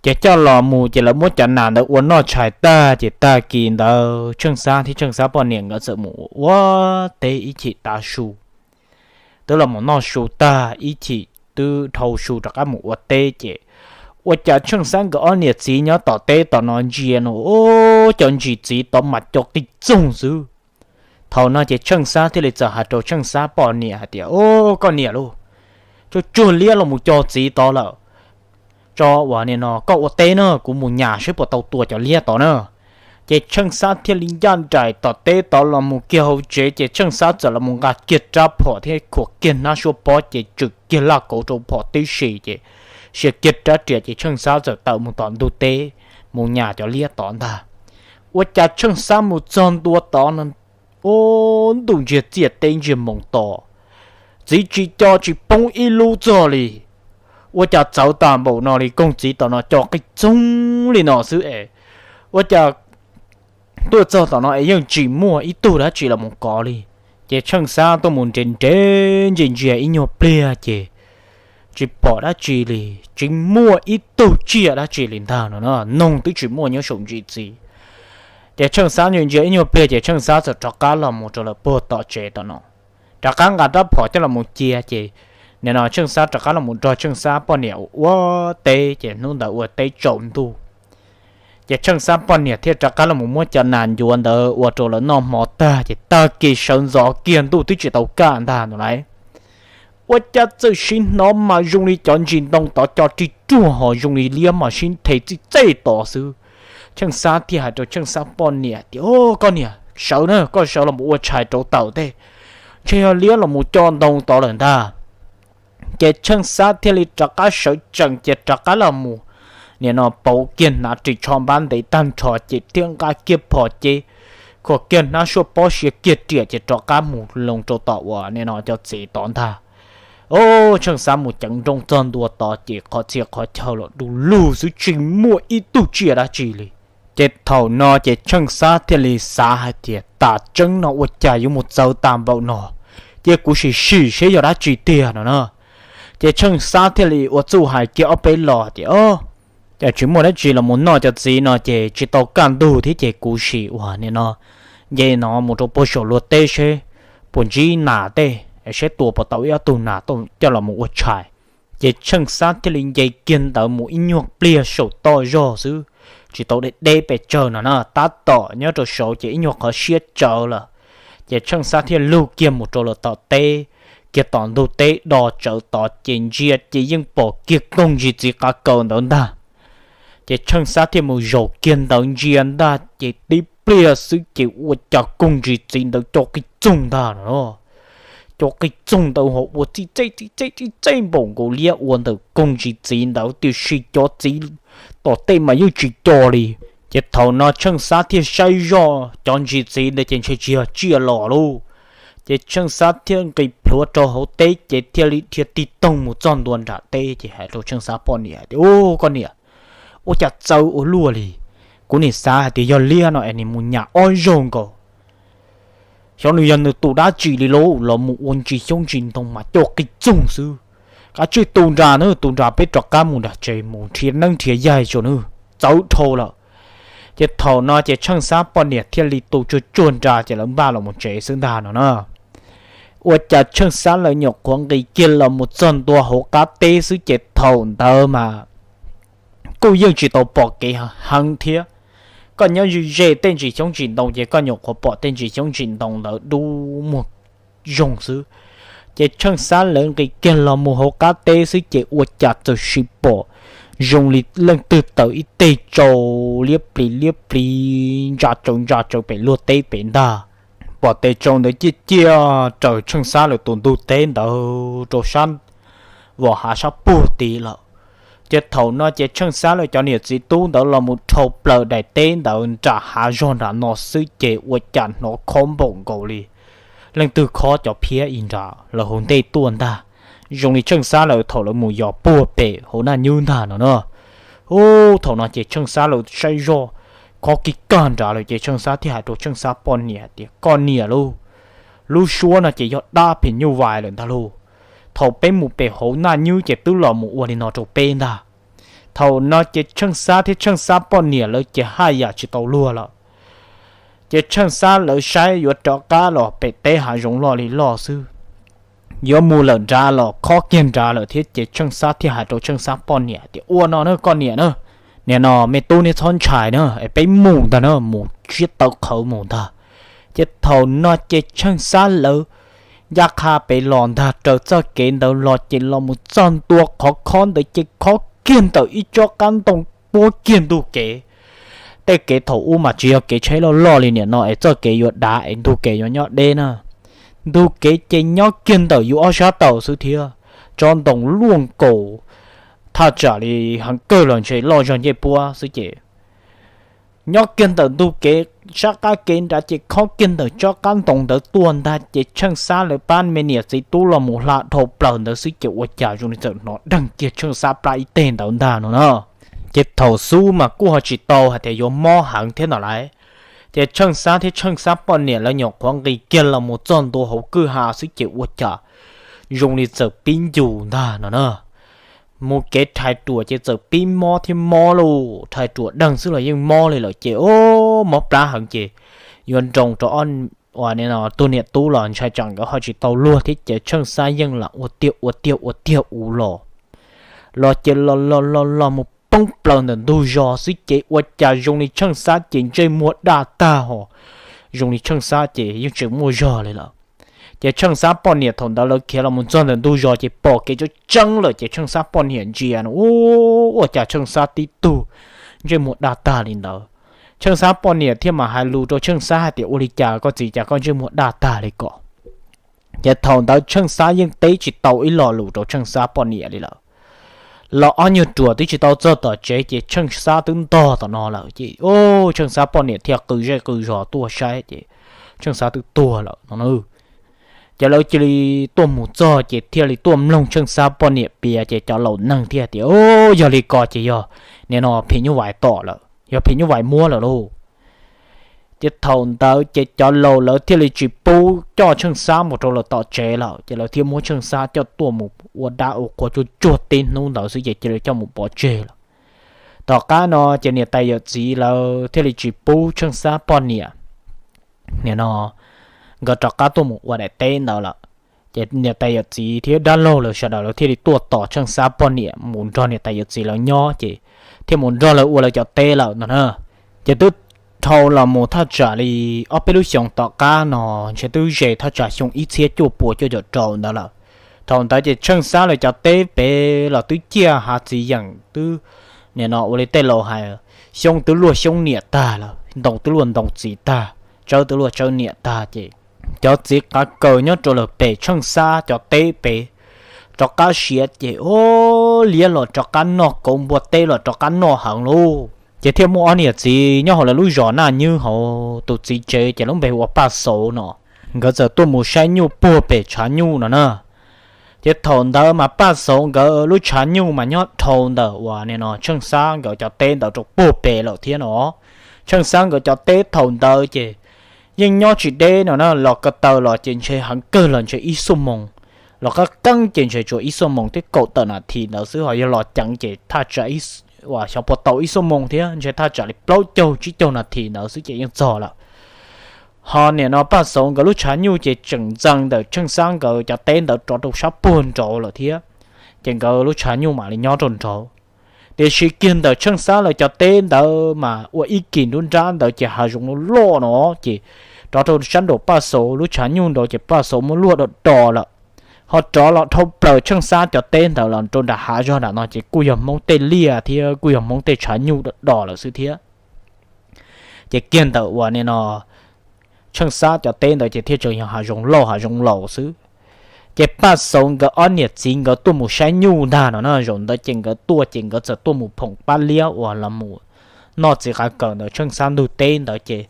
Ces coj los mus ces lawv muab cov nas ntawd ua noj tshais tag ces tag kis ntawd Tsheej Xab thiab Tsheej Xab poj niam nkawd txawm mus ua teb ib chim tav su. Twb los mus noj su tag ib chim twb dhau su rov qab mus ua teb ces ua cas Tsheej Xab nkawd ob niam txiv nyob tom teb tom no ntsia no cov ntsis txiv tod mas co qij txoog xwb. Thaum no ces Tsheej Xab thiaj li txawm hais rau Tsheej Xab poj niam hais tias, Au, koj niam lauj, tsuag tsuag liab los mus co txiv tod lawm, tso uas nim no koj ua teb na, kuv mus nyas saib puas tau tua cov liab tod na. Ces Tsheej Xab thiaj li ncaj nraim tom teb tod los mus kiag hauv tsev ces Tsheej Xab txawm los mus nqa kiag rab phom thiab khuam kiag hnab suab pob ces tswm kiag laj kauv rau phom tib si ces sia kiag rab riam ces Tsheej Xab txawm tawm mus tom ntug teb mus nyas cov liab tod ntag. Ua cas Tsheej Xab mus txog ntua tod no, ua ntuj ntsiag txiaj teb ntsiag moos to, txiv tsis co tsis poob ib lub txog li. Ua cas txawv tas npaum no li, koog txiv tom no co qij txoog li no xwb es ua cas tuaj txog tom no es yeej tsis muaj ib tug dab tsi los mus kov li. Ces Tsheej Xab tuaj mus nres nres ntsia ntsia ib nyuag pliag ces tsis pom dab tsi li, tsis muaj ib tug tsiaj dab tsi li ntag no, noog twb tsis muaj nyob saum ntsis txiv. Ces Tsheej Xab ntsia ntsia ib nyuag pliag ces Tsheej Xab txawm rov qab los mus rau lawv puag tom tsev tom no, rov qab nqa rab phom coj los mus cia ces nim no Tsheej Xab rov qab los mus nrog Tsheej Xab poj niam ua teb ces hnub ntawd ua teb tsaus ntuj. Ces Tsheej Xab poj niam thiaj rov qab los mus muab cov nas ncuav ntawd ua rau lawv noj hmo tag ces tag kis sawv ntxov kiag ntuj twb tsis tau kaj ntag no lauj. Ua cas txawm sim hnov mas zoo li cov ntsis ntoo tod co rig ruag ho zoo li liab mas sib the txij txej tod xwb. Tsheej Xab thiaj hais rau Tsheej Xab poj niam tias, Koj niam, sawv na, koj sawv los mus ua tshais rauv taws tej, ntshe yog liab los mus co ntoo tod lawm ntag. Ces Tsheej Xab thiaj li rov qab sawv tsees ces rov qab los mus nim no pauv kiag hnav ris tsho npab ntev tag nrho ces thiaj nqa kiag phom ces khuam kiag hnab suab pob sia kiag riam ces rov qab mus loo rau tom uas nim no cov txiv tod ntag. Au, Tsheej Xab mus ceev nrooj txog ntua tod ces qhov txhia qhov chaw los du lug xwb tsis muaj ib tug tsiaj dab tsi li. Ces thaum no ces Tsheej Xab thiaj li xav hais tias, Tam tseeb no ua cas yuav mus txawv tas npaum no, cia kuv sim sim seb yog dab tsi tiag no na. Ces Tsheej Xab thiaj li ua txuj hais kiag ob peb los tias, Au, cas tsis muaj dab tsi los mus noj cov txiv no ces tsis tau kaj ntug thiab ces kuv sim uas nim no nce no mus rau puag saum luag teb seb puas ntsib nas tej, seb tua puas tau ib ob tug nas coj los mus ua tshais. Ces Tsheej Xab thiaj li nce kiag ntawd mus ib nyuag pliag saum toj zog xwb, tsis tau deb deb pes tsawg no na, tab tom nyob rau saud ces ib nyuag qhov siab tsawv lawm. Ces Tsheej Xab thiaj lug kiag mus rau lawv tom teb, kiag tom ntug teb do tsawv tod ces ntsia ces yeej pom kiag koog ntsis txiv qav kaws ntawd ntag. Ces Tsheej Xab thiaj mus zaum kiag ntawd ntsia ntag ces tib pliag xwb ces ua cas koog ntsis txiv ntawd co qij txoog ntag no. Co qij txoog ntawd ho ua txij txej txij txej txij txej npaum nkaus liab ua ntawm koog ntsis txiv ntawd tiam sis cov txiv tom tej mas yeej tsis co li. Ces thaum no Tsheej Xab thiaj saib zoj cov ntsis txiv ntawd ces ntshe tsis yog tsiaj los lauj. Ces Tsheej Xab thiaj nqis plhuav rau hauv teb ces thiaj li dhia tig toog mus txog ntua nram teb ces hais rau Tsheej Xab poj niam tias, Ub, koj niam, ua cas txawv ua luaj li? Kuv nim xav hais tias yog liab no es nim mus nyam ob zaug nkaus. Xyov nws yog nws tus dab tsi li lauj, los mus ua ntsis xyoob ntsis ntoo mas co qij txoog xwb. Kav tsij tu nra na, tu nra peb rov qab mus nram tsev mus nrhiav neeb nrhiav yaig tso na, txawv dhau lawm. Ces thaum no ces Tsheej Xab poj niam thiaj li tu tsuag tsuag nra ces lawv npaj los mus tsev xwb ntag no na. Ua cas Tsheej Xab lawv nyuam qhuav nqis kiag los mus txog ntua hauv qab teb xwb ces thaum ntawd mas kuj yeej tsis tau pom kev heev thiab. Koj nyob ze ze tej ntsis xyoob ntsis ntoo ces koj nyuam qhuav pom tej ntsis xyoob ntsis ntoo ntawd dub muag zoo xwb. Ces Tsheej Xab lawv nqis kiag los mus hauv qab teb xwb ces ua cas txawm sis pom zoo li leej twg tawm ib teg tsau liab plis liab plis ntsa tsau ntsa tsau pem luag teb pem ntag. Pom tes tsau ntawd ciaj ciaj raws Tsheej Xab lawv tus ntug teb ntawd rau sab vom hav sab puag tid lawm. Ces thaum no ces Tsheej Xab lawv cov niam txiv tub ntawd los mus dhau plaws daim teb ntawd nram hav zog nram no xwb ces ua cas hnov khob npaum nkaus li leej twg khob cov phiab ib nrad lawv hauv ntej tuaj ntag. Zoo li Tsheej Xab lawv thaum lawv mus yos puag pem hauv Naj Nyub ntag no na. Ub, thaum no ces Tsheej Xab lawv saib zoj khob kig kag nrad lawm ces Tsheej Xab thiaj hais rau Tsheej Xab poj niam tias, Koj niam lauj, lub suab no ces yog dab phim nyuj vais lawm ntag lauj. Thaum peb mus pem hauv Naj Nyub ces twb los mus ua li no rau peb ntag. Thaum no ces Tsheej Xab thiab Tsheej Xab poj niam lawv ces haj yam tsis tau luag lawm. Ces Tsheej Xab lawv saib yuav rov qab los pem teb hav zoov loj li loj xwb, yuav mus lawm nrad los khob kiag nrad lawm thiab ces Tsheej Xab thiaj hais rau Tsheej Xab poj niam tias, Ua no na koj niam na, nim no me tub neb txhob ntshai na es peb mus ntag na, mus siab tawv qhawv mus ntag. Ces thaum no ces Tsheej Xab lawv ncaj qha pem los ntag, raws txoj kev ntawd los ces los mus txog ntua qhov khob ntawd ces khob kiag ntawm ib tsob qab ntoo puag kiag ntug kev. Tej kev thaum ub mas tsis yog kev tsheb loj loj li nim no es txoj kev yuav dav es ntug kev yuav nyob deb na. Ntug kev ces nyob kiag ntawm yus ob sab taw xwb thiab, tsob ntoo luaj nkaus thaj tsam li heev kawg los ntshe loj zog ncej puab xwb ces nyob kiag ntawm ntug kev sab qab kev nrad ces khob kiag ntawm tsob qab ntoo ntawd tuaj ntag ces Tsheej Xab lawv pab me niam txiv tub los mus hla dhau plaws ntawd xwb ces ua cas zoo li txawm hnov deeg kiag Tsheej Xab plab ib teg ntawd ntag no na. Ces thaum xub mas kuj ho tsis tau hais tias yuav mob heev thiab ntawd lauj. Ces Tsheej Xab thiab Tsheej Xab poj niam lawv nyuam qhuav nqis kiag los mus txog ntua hauv kwj ha xwb ces ua cas zoo li txawm pib ncus ntag no na. Mus kev rhais ruam ces txawm pib mob thiab mob lauj, rhais ruam deeg xwb los yeej mob li lawm ces o, mob plab heev ces yuav nroo rau ob, ua no tus niam tub los ntshai tsam nkawd ho tsis tau luag thiab ces Tsheej Xab yeej lam ua tiag ua tiag ua tiag ua los los ces los los los los mus poob plaws ntawm ntug zos xwb ces ua cas zoo li Tsheej Xab ces ntsej muag daj tag ho, zoo li Tsheej Xab ces yeej tsis muaj zog li lawm. Ces Tsheej Xab poj niam thaum ntawd lawv khiav los mus txog ntawm ntug zos ces pom kev tseeb tseeb lawm ces Tsheej Xab poj niam ntsia no, u, ua cas Tsheej Xab tib tug ntsej muag daj tag li ntawd. Tsheej Xab poj niam thiaj mam hais lus rau Tsheej Xab hais tias, Ua li cas koj txiv, cas koj ntsej muag daj tag li ko? Ces thaum ntawd Tsheej Xab yeej teb tsis tau ib lo lus rau Tsheej Xab poj niam li lawm. Los ob nyuag ruam twb tsis tau txog tom tsev ces Tsheej Xab twb ntog tom no lawm ces, u, Tsheej Xab poj niam thiaj qw zej qw zos tuaj saib ces Tsheej Xab twb tuag lawm no. Ces lawv cia li tuaj mus txog ces thiaj li tuaj mloog Tsheej Xab poj niam piav ces cov laus neeg thiaj tias, U, yog li ko ces yog nim no phim nyuj vais tom lawm, yog phim nyuj vais muab lawm lauj. Ces thaum ntawd ces cov laus lawv thiaj li tsis pub coj Tsheej Xab mus rau lawv tom tsev lawm ces lawv thiaj muab Tsheej Xab coj tuaj mus ua dab ua qhua tsuag tsuag tib hnub ntawd xwb ces cia li coj mus pov tseg lawm. Tom qab no ces niam tais yawm txiv lawv thiaj li tsis pub Tsheej Xab poj niam nim no nkawd rov qab tuaj mus ua daim teb ntawd lawm. Ces niam tais yawm txiv thiab dab laug lawv sawv daws lawv thiaj li tuaj tos Tsheej Xab poj niam mus nrog niam tais yawm txiv lawv nyob ces thiaj mus nrog lawv ua lawv cov teb lawm no na. Ces twb dhau los mus thaj tsam li ob peb lub xyoos tom qab no, ntshe twb ze thaj tsam xyoo ib txhiab cuaj puas cuaj caum rau ntawd lawm. Thaum ntawd ces Tsheej Xab lawv cov teb pem los twb ciaj hav txiv yeem twb, nim no ua li tej laus hais, xyoob twb luaj xyoob niam tag lawm, ntoo twb luaj ntoo txiv tag, tsawb twb luaj tsawb niam tag ces cov txiv qav kaws nyob rau lawm pem Tsheej Xab cov teb pem rov qab siav ces ua liab los rov qab noj kauv, npua teb los rov qab noj heev lauj. Ces thiaj muaj ob niam txiv nyob hauv lawv lub zos Naj Nywb hauv tus txiv tsev ces lub npe ua Paj Xauv no, nkawd txawm tuaj mus saib nyuj puag pem tshav nyuj no na. Ces thaum ntawd mas Paj Xauv nkawd lub tshav nyuj mas nyob dhau ntawm uas nim no Tsheej Xab nkawd cov teb ntawd rau puag pem lawm thiab no. Tsheej Xab nkawd cov teb thaum ntawd ces yeej nyob tsis deb no na, los ko taw los ces ntshe heev kawg los ntshe ib xuab moos, los qab qeeb ces ntshe tsuas ib xuab moos thiab kaum tawm nas this ntawd xwb, ho yog los ceev ces thaj tsam uas xyov puas tau ib xuab moos thiab, ntshe thaj tsam li plaub caug tsib caug nas this ntawd xwb ces yeej txog lawm. Ho nim no Paj Xauv nkawd lub tshav nyuj ces tseem ntxeev ntawm Tsheej Xab nkawd cov teb ntawd rov rau sab puag nraud lawm thiab, ces nkawd lub tshav nyuj mam li nyob rau nraud. Tiam sis kiag ntawm Tsheej Xab lawv cov teb ntawd mas ua ib kis nruab nrab ntawd ces hav zoov loj loj no, ces rov rau sab nraum Paj Xauv lub tshav nyuj nraud ces Paj Xauv muab luaj do do lawm. Ho rov los dhau plaws Tsheej Xab cov teb ntawd los rau nram hav zog nram no ces kuj yog Hmoob tej liaj thiab kuj yog Hmoob tej tshav nyuj do do lawm xwb thiab. Ces kiag ntawm uas nim no Tsheej Xab cov teb ntawd ces thiaj tseem yog hav zoov loj hav zoov laus xwb. Ces Paj Xauv nkawd ob niam txiv nkawd tuaj mus saib nyuj ntag no na, zaum ntawd ces nkawd tuaj ces nkawd txawm tuaj mus phoom pab liab uas los mus noj txiv qav kaws ntawd Tsheej Xab ntug teb ntawd ces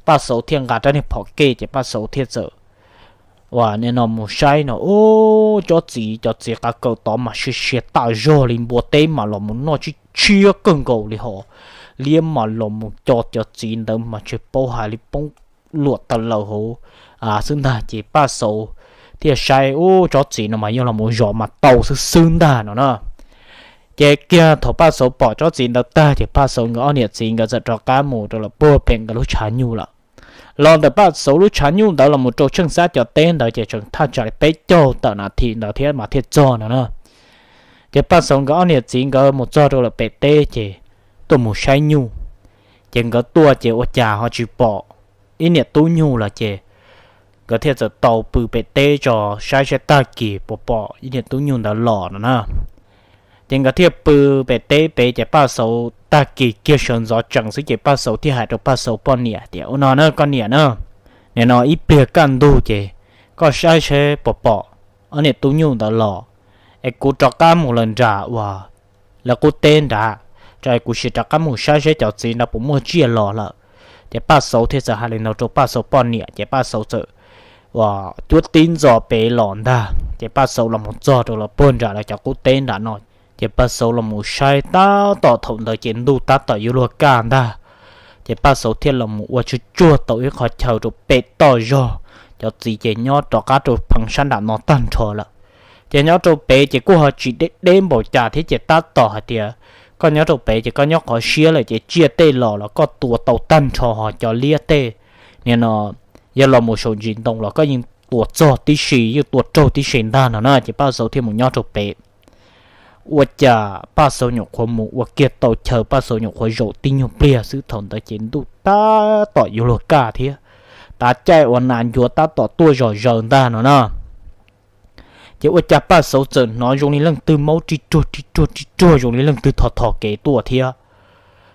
Paj Xauv thiaj nqa rab niag phom kej ces Paj Xauv thiaj txawm uas nim no mus saib no, ub, tsob txiv, cov txiv qav kaws tod mas sia sia tas zog li, npua teb mas los mus noj tshiab tshiab kawg nkaus li hos, liab mas los mus co cov txiv ntawd mas tsis paub hais li, poob luam taws laws hauv xwb ntag. Ces Paj Xauv thiaj saib, ub, tsob txiv no mas yog los mus zov mas tau xwb xwb ntag no na. Ces kiag thaum Paj Xauv pom tsob txiv ntawd tag ces Paj Xauv nkawd ob niam txiv nkawd txawm rov qab mus rau lawm puag pem nkawd lub tshav nyuj lawm. Los ntawm Paj Xauv lub tshav nyuj ntawd los mus rau Tsheej Xab cov teb ntawd ces tseem thaj tsam li peb caug tawm nas this ntawd thiab mas thiaj txog no na. Ces Paj Xauv nkawd ob niam txiv nkawd mus txog rau lawm pem teb ces tuaj mus saib nyuj. Ces nkawd tuaj ces ua cas ho tsis pom ib niam tub nyuj lawm ces nkawd thiaj txawm tau pw pem teb tso saib saib tag kis puas pom ib niam tub nyuj ntawd los no na. Ces nkawd thiaj pw pem teb pem ces Paj Xauv tag kis kiag sawv ntxov tsees xwb ces Paj Xauv thiaj hais rau Paj Xauv poj niam tias, ua no na koj niam na, nim no ib pliag kaj ntug ces koj saib saib puas pom ob niam tub nyuj ntawd los, es kuv rov qab mus lawm nram uas lawv qub teb nrad, es kuv sim rov qab mus saib saib cov txiv ntawd puas muaj tsiaj los lawm. Ces Paj Xauv thiaj txawm hais li ntawd rau Paj Xauv poj niam ces Paj Xauv txawm uas cuab tib ntxo pem los ntag. Ces Paj Xauv los mus txog rau lawv puag nram lawv cov qub teb nram no, ces Paj Xauv los mus saib tab tom thaum ntawd ces ntuj tab tom yuav luag kaj ntag. Ces Paj Xauv thiaj los mus ua tsuag tsuag tau ib qho chaw rau pem toj zog, cov txiv ces nyob rov qab rau pheev sab nram no tag nrho lawm. Ces nyob rau pem ces kuj ho tsis deb deb npaum cas thiab ces tab tom hais tias koj nyob rau pem ces koj nyob qhov siab lawm ces tsiaj tej los los koj tua tau tag nrho, ho cov liab tej nim no yog los mus saum ntsis ntoo los koj yeej tua txog tib si, yeej tua raug tib si ntag no na. Ces Paj Xauv thiaj mus nyob rau pem. Ua cas Paj Xauv nyuam qhuav mus ua kiag tau chaw, Paj Xauv nyuam qhuav zaum tib nyuag pliag xwb thaum ntawd ces ntuj tab tom yuav luag kaj thiab, tav caij uas nas ncuav tab tom tuaj zom zaws ntag no na. Ces ua cas Paj Xauv txawm hnov zoo li leej twg maub ri ruag ri ruag ri ruag zoo li leej twg thov thov kev tuaj thiab.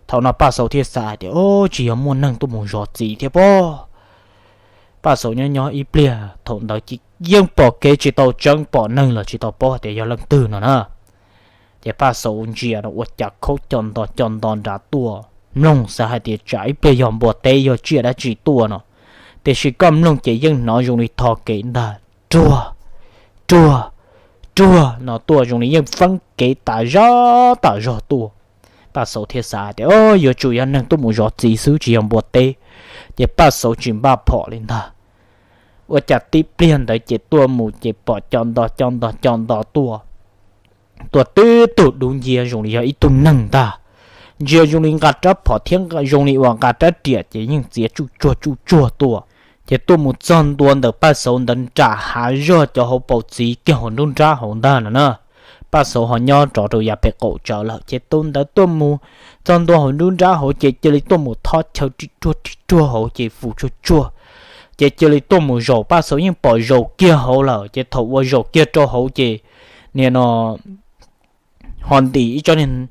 Thaum no Paj Xauv thiaj xav hais tias, o, tsis yog muaj neeg tuaj mus zov txiv thiab pob. Paj Xauv nyob nyob ib pliag thaum ntawd ces yeej pom kev tsis tau tseeb, pom neeg los tsis tau paub tias yog leej twg no na. Ces Paj Xauv ntsia no ua cas khaub co nto co nto nrad tuaj, mloog xav hais tias tsam ib pliag yog npua teb yog tsiaj dab tsi tuaj no, tiam sis koj mloog ces yeej hnov zoo li thov kev ntag, ruag, ruag, ruag no tuaj zoo li yeej feeb kev tas zog tas zog tuaj. Paj Xauv thiaj xav tias, o, yuav tsum yog neeg tuaj mus zov txiv xwb tsis yog npua teb. Ces Paj Xauv tsis npaj phom li ntag. Ua cas tib pliag ntawd ces tuaj mus ces pom co nto co nto co nto tuaj, tuaj tib tug dub ncia zoo li yog ib tug neeg ntag. Ntsia zoo li nqa rab phom thiab zoo li uas nqa rab riam ces yeej txiav tsuj tsuag tsuj tsuag tuaj. Ces tuaj mus txog ntua ntawm Paj Xauv ntawd nram hav zog cov hauv paus txiv kiag hauv nruab nrab hauv ntag no na. Paj Xauv ho nyob rov rau yav pem qaum tsawv lawm ces tus ntawd tuaj mus txog ntua hauv nruab nrab hauv ces cia li tuaj mus thob chaw ri ruag ri ruag hauv ces fus tsuag tsuag. ces cia li tuaj mus zaum, Paj Xauv yeej pom zaum kiag hauv lawm. Ces thaum uas zaum kiag rau hauv ces nim no ho ntim ib tsob niag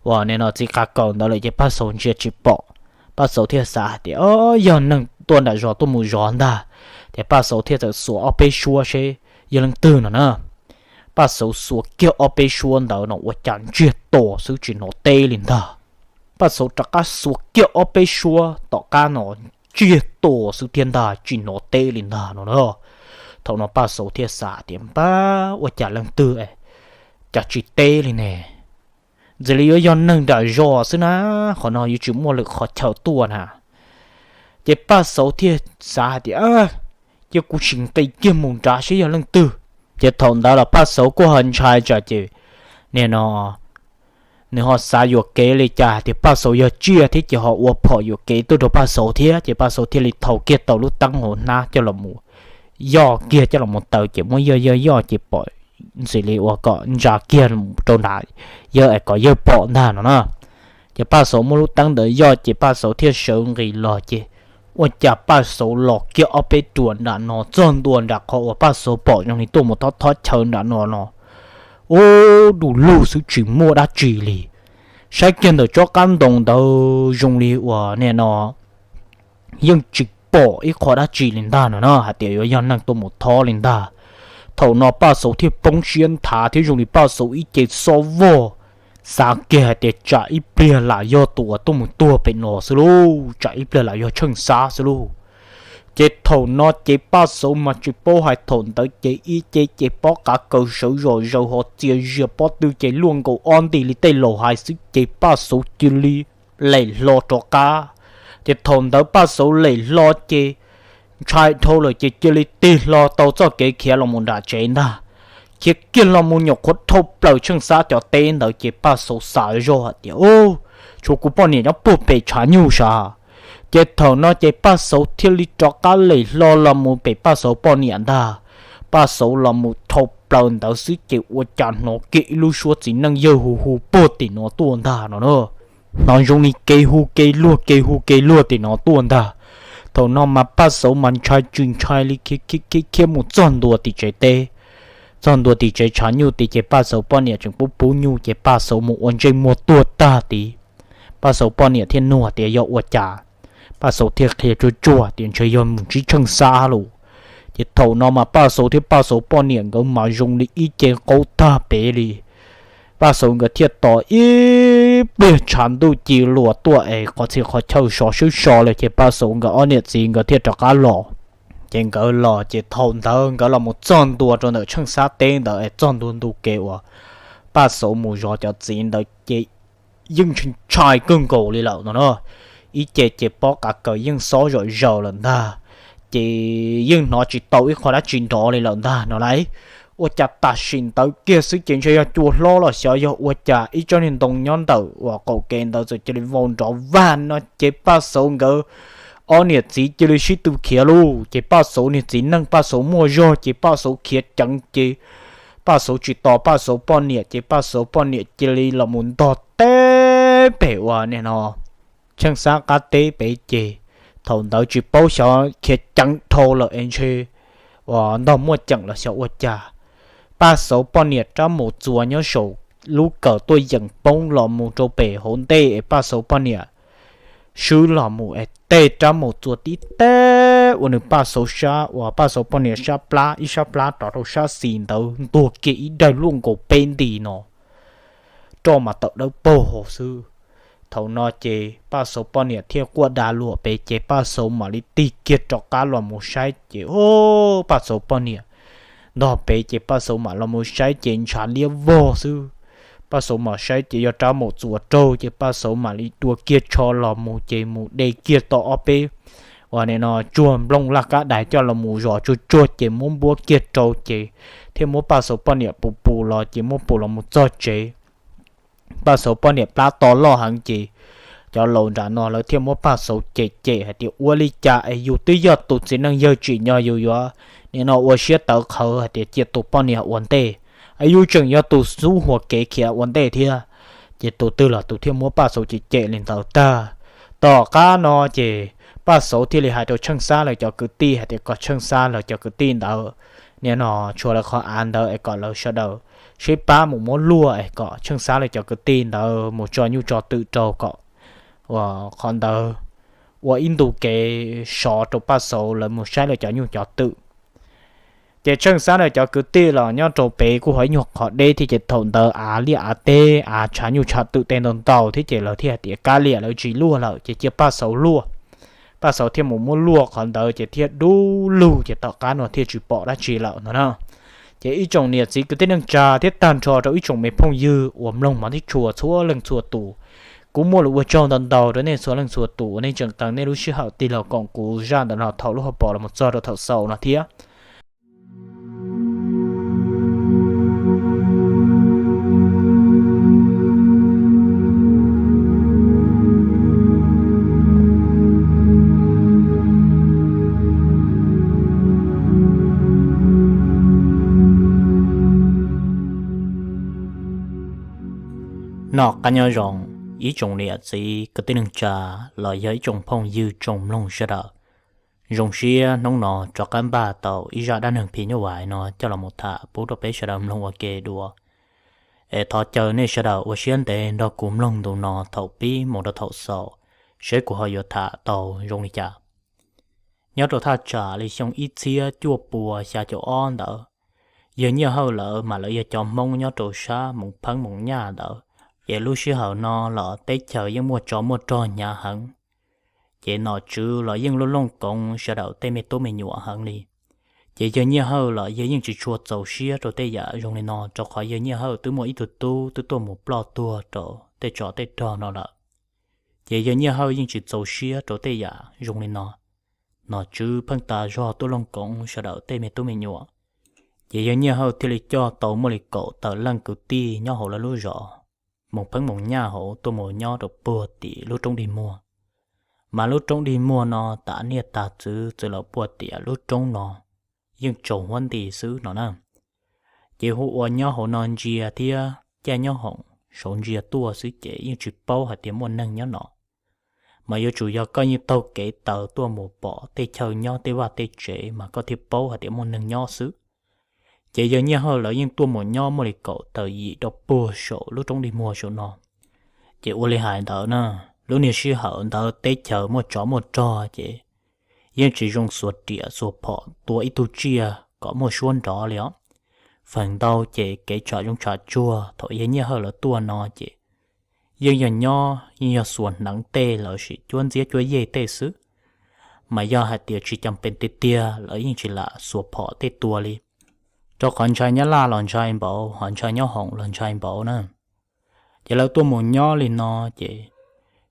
uas nim no txiv qav kaws ntawd lawm ces Paj Xauv ntsia tsis pom. Paj Xauv thiaj xav hais tias, o, yog neeg tuaj nram zos tuaj mus zov ntag. Ces Paj Xauv thiaj txawm xuas ob peb suab seb yog leej twg no na. Paj Xauv xuas kiag ob peb suab ntawd no ua cas ntsiag to xwb tsis hnov teb li ntag. Paj Xauv rov qab xuas kiag ob peb suab tom qab no ntsiag to xwb thiab ntag tsis hnov teb li ntag no na. Thaum no Paj Xauv thiaj xav tias, npab, ua cas leej twg es cas tsis teb li ne? Ntxim li yuav yog neeg nram zos xwb na, qhov no yuav tsis muaj lwm qhov chaw tuaj na. Ces Paj Xauv thiaj xav hais tias, cia kuv sim nqis kiag mus nrad seb yog leej twg. Ces thaum ntawd los Paj Xauv kuj ho ntshai tsam ces nim no nws ho xav yuam kev li cas hais tias Paj Xauv yog tsiaj thiab ces ho ua phom yuam kev tuaj rau Paj Xauv thiab. Ces Paj Xauv thiaj li thau kiag tau lub teeb hauv hnab coj los mus yoj kiag coj los mus taws ces muab yoj yoj yoj ces pom ntxim li uas kom ntsa kiag rau nram yawg es kom yawg pom ntag no na. Ces Paj Xauv muab lub teeb ntawd yoj ces Paj Xauv thiaj sawv nqis los ces ua cas Paj Xauv los kiag ob peb ruam nram no txog ntua nram qhov uas Paj Xauv pom zoo li tuaj mus thob thob chaw nram no no, ub, du lug xwb tsis muaj dab tsi li. Saib kiag ntawm tsob qab ntoo ntawd zoo li uas nim no yeej tsis pom ib qho dab tsi li ntag no na, hais tias yuav yog neeg tuaj mus thob li ntag. Thaum no Paj Xauv thiaj poob siab nthav thiab zoo li Paj Xauv ib ce xob vog, xav kiag hais tias tsam ib pliag lam yog tus uas tuaj mus tuag pem no xwb lauj, tsam ib pliag lam yog Tsheej Xab xwb lauj. Ces thaum no ces Paj Xauv mas tsis paub hais thaum ntawd ces ib ce ces pob qav kaws sawv zom zaws ho txias zias pob tw ces luaj nkaus ob nti li tej laus hais xwb ces Paj Xauv cia li lem hlo rov qab. Ces thaum ntawd Paj Xauv lem hlo ces ntshai dhau lawm ces cia li tig hlo tau txoj kev khiav los mus nram tsev ntag. Khiav kiag los mus nyuam qhuav dhau plaws Tsheej Xab cov teb ntawd ces Paj Xauv xav zoj hais tias, u, tshuav kuv poj niam nyob puag pem tshav nyuj sav. Ces thaum no ces Paj Xauv thiaj li rov qab lem hlo los mus pem Paj Xauv poj niam ntag. Paj Xauv los mus dhau plaws ntawd xwb ces ua cas hnov kiag ib lub suab txiv neej yawg hu hu puag tim no tuaj ntag no na. Hnov zoo li kev hu kev luag kev hu kev luag tim no tuaj ntag. Thaum no mas Paj Xauv mas ntshai tsis ntshai li khiav khiav khiav mus txog ntua tim tsev teb. Txog ntua tim tsev tshav nyuj tid ces Paj Xauv poj niam tseem pub pub nyuj ces Paj Xauv mus ua ntsej muag tuag tag tid. Paj Xauv poj niam thiaj nug tias yog ua cas, Paj Xauv thiaj qhia tsuag tsuag tias ntshe yog mus ntsib Tsheej Xab lawm. Ces thaum no mas Paj Xauv thiab Paj Xauv poj niam nkawd mas zoo li ib ce qaub tag pem li. Paj Xauv nkawd thiaj tos ib pliag tshav ntuj ci luas tuaj es qhov txhia qhov chaw sov swb so lawm ces Paj Xauv nkawd ob niam txiv nkawd thiaj rov qab los. Ces nkawd los ces thaum ntawd nkawd los mus txog ntua rau ntawm Tsheej Xab teb ntawd es txog ntua ntu kev uas Paj Xauv mus zov cov txiv ntawd ces yeej ntshai ntshai kawg nkaus li lawm no na. Ib ce ces pob qav kaws yeej xob zom zaws lawm ntag, ces yeej hnov tsis tau ib qho dab tsi nrov li lawm ntag no lauj. Ua cas tam sim ntawd kiag xwb ces ntshe yog cua hlob los xyov yog ua cas ib tsob niag ntoo nyob ntawm uas qaum kev ntawd txawm cia li vau nrov vag no ces Paj Xauv nkawd ob niam txiv cia li sib tw khiav lauj. Ces Paj Xauv niag txiv neej Paj Xauv muaj zog ces Paj Xauv khiav ceev ces Paj Xauv tsis tos Paj Xauv poj niam ces Paj Xauv poj niam cia li los mus ntog teb pem uas nim no Tsheej Xab qab teb pem ces thaum ntawd tsis paub xyov khiav ceev dhau lawm es ntshe uas ntog muaj ceem los xyov ua cas. Paj Xauv poj niam rab mus txuas nyob saum lub kawm tuaj yeem poob los mus rau pem hauv ntej es Paj Xauv poj niam swb los mus es tej rab mus txuas tib teb ua nws Paj Xauv sab uas Paj Xauv poj niam sab plab ib sab plab rov rau sab xis ntawd ntuag kiag ib daig luaj nkaus peb nti no, roj mas tawm dawb paug hauv xwb. Thaum no ces Paj Xauv poj niam thiaj quaj da luam pem ces Paj Xauv mam li tig kiag rov qab los mus saib ces o, Paj Xauv poj niam ntog pem ces Paj Xauv mam los mus saib ces ntshav liab vog xwb. Paj Xauv mam saib ces yog rab mus txuas raug ces Paj Xauv mam li dua kiag tsho los mus ces mus de kiag tau ob peb uas nim no tsuag nplooj laj kab dais coj los mus zom tsuag tsuag ces muab npuab kiag rau ces thiaj muab Paj Xauv poj niam pus pus los ces muab pus los mus txog tsev. Paj Xauv poj niam plab to loj heev ces cov laus nram no lawv thiaj muab Paj Xauv cem cem hais tias ua li cas es yus twb yog tus txiv neej yawg tsim nyog yus yuav nim no ua siab tawv qhawv hais tias cia tus poj niam ua ntej, es yus tseem yog tus xub hua kev khiav ua ntej thiab. Ces tus twg los tus thiaj muab Paj Xauv cem cem li ntawd tag. Tom qab no ces Paj Xauv thiaj li hais rau Tsheej Xab lawv cov kwv tij hais tias kom Tsheej Xab lawv cov kwv tij ntawd nim no tshuav lawv qhov av ntawd es kom lawv sawv daws sib pab mus muab luaj es kom Tsheej Xab lawv cov kwv tij ntawd mus tso nyuj tso twm rau kom qhov ntawd ua ib ntu kev sov rau Paj Xauv lawv mus saib lawv cov nyuj cov twm. Ces Tsheej Xab lawv cov kwv tij los nyob rau pem kuj ho ib nyuag qhov deb thiab ces thaum ntawd av liaj av teb av tshav nyuj tshav twm tej ntau ntau thiab ces lawv thiaj hais tias kav liam lawv tsis luaj lawm ces cia Paj Xauv luaj. Paj Xauv thiaj mus muab luaj qhov ntawd ces thiaj dub lug ces tom qab no thiaj tsis pom dab tsi lawm no na. Ces ib tsoom niam txiv kwv tij neej tsa thiab tag nrho rau ib tsoom me phooj ywg uas mloog Mov Thib Tshua txhua leej txhua tus, kuv muaj lus ua tsaug ntau ntau rau nej txhua leej txhua tus uas nej tseem qee nej lub sij hawm tig los koom kuv zaj ntawm no thaum lub hauv paus los mus txog rau thaum xaus no thiab. Noj qab nyob zoo ib tsoom niam txiv kwv tij neej tsa los yog ib tsoom phooj ywg tsoom mloog sawv daws. Zoo siab hnub no rov qab npaj tau ib zaj dab neeg phim nyuj vais no coj los mus tham pub rau peb sawv daws mloog ua ke dua. Es thov caw nej sawv daws ua siab ntev nrog kuv mloog ntu no thaum pib mus rau thaum xaus, seb kuv ho yuav tham tau zoo li cas. Nyob rau thaj tsam li xyoo ib txhiab cuaj pua xya caum ob ntawd, yawg Nyiaj Hawj lawv mas lawv yog cov Hmoob nyob rau sab Moos Pheeb Moos Nyaj ntawd, ces lub sij hawm no los teb chaws yeej muaj tsov muaj rog hnyav heev. Ces nom tswv los yeej looj looj koov sawv daws tej me tub me nyuam heev li. Ces yawg Nyiaj Hawj los yawg yeej tsis tshua txaus siab rau tej yam zoo li no rau qhov yawg Nyiaj Hawj twb muaj ib tug tub twb tuaj mus ploj tuag rau tej tsov tej rog no lawm. Ces yawg Nyiaj Hawj yeej tsis txaus siab rau tej yam zoo li no. Nom tswv pheej tas zog tuaj looj koov sawv daws tej me tub me nyuam. Ces yawg Nyiaj Hawj thiaj li coj tau muaj li kaum tawm leej kwv tij nyob hauv lawv lub zos Moos Pheeb Moos Nyaj hauv tuaj mus nyob rau puag tim lub roob dig muag. Mas lub roob dig muag no tas niaj tas txwv txwv los puag tias lub roob no yeej tsaus huab nti xwb no na. Ces hu ua nyob hauv no ntsia thiab caij nyob hoom saud ntsia tuaj xwb ces yeej tsis paub hais tias muaj neeg nyob no. Mas yuav tsum yog koj yeej taug kev taw tuaj mus pom tej chaw nyob tej vaj tej tsev mas koj thiaj paub hais tias muaj neeg nyob xwb. Ces yawg Nyiaj Hawj lawv yeej tuaj mus nyob muaj li kaum tawm yim rau puag saum lub roob dig muag saum no. Ces ua li hais ntawd na, lub niag sij hawm ntawd teb chaws muaj tsov muaj rog ces yeej tsis zoo xuas riam xuas phom tua ib tug tsiaj kom muaj suab nrov li os. Feem ntau ces kev tshav zoov tshav tsuag thaum yawg Nyiaj Hawj lawv tuaj no ces yeej yog nyob yeej yog xuas hneev tej los sis cuab ntxiab cuab yej tej xwb. Mas yog hais tias tsis cam pees tiag tiag lawv yeej tsis lam xuas phom tej tua li, rau qhov ntshai Nyab Laj los ntshai npaum, ho ntshai nyob hoom los ntshai npaum na. Ces lawv tuaj mus nyob li no ces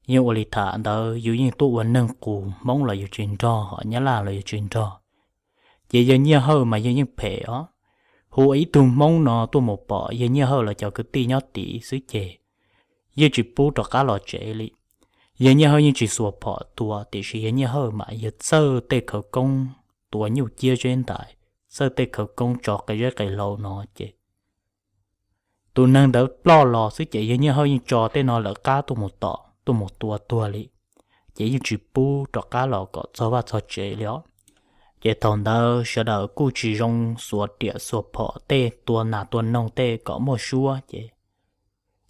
yeej ua li tham ntawd, yus yeej tuaj ua neeg qus, Hmoob los yus tsis nrog, ho Nyab Laj los yus tsis nrog. Ces yawg Nyiaj Hawj mas yawg yeej phem os. Hu ua ib tug Hmoob no tuaj mus pom yawg Nyiaj Hawj lawv cov kwv tij nyob tid xwb ces yeej tsis pub rov qab los tsev li. Yawg Nyiaj Hawj yeej tsis xuas phom tua, tiam sis yawg Nyiaj Hawj mas yawg txawj tej khawv koob tua nyuj ciab zeb ntais, txawj tej khawv koob tso qe zeb qe hlau no ces tus neeg ntawd ploj los xwb ces yawg Nyiaj Hawj yeej tso tej no lawv qab tuaj mus tom tuaj mus tua tuag li, ces yeej tsis pub rov qab los kom txog vaj txog tsev li os. Ces thaum ntawd sawv daws kuj tsis zoo xuas riam xuas phom tej tua nas tua noog tej kom muaj suab ces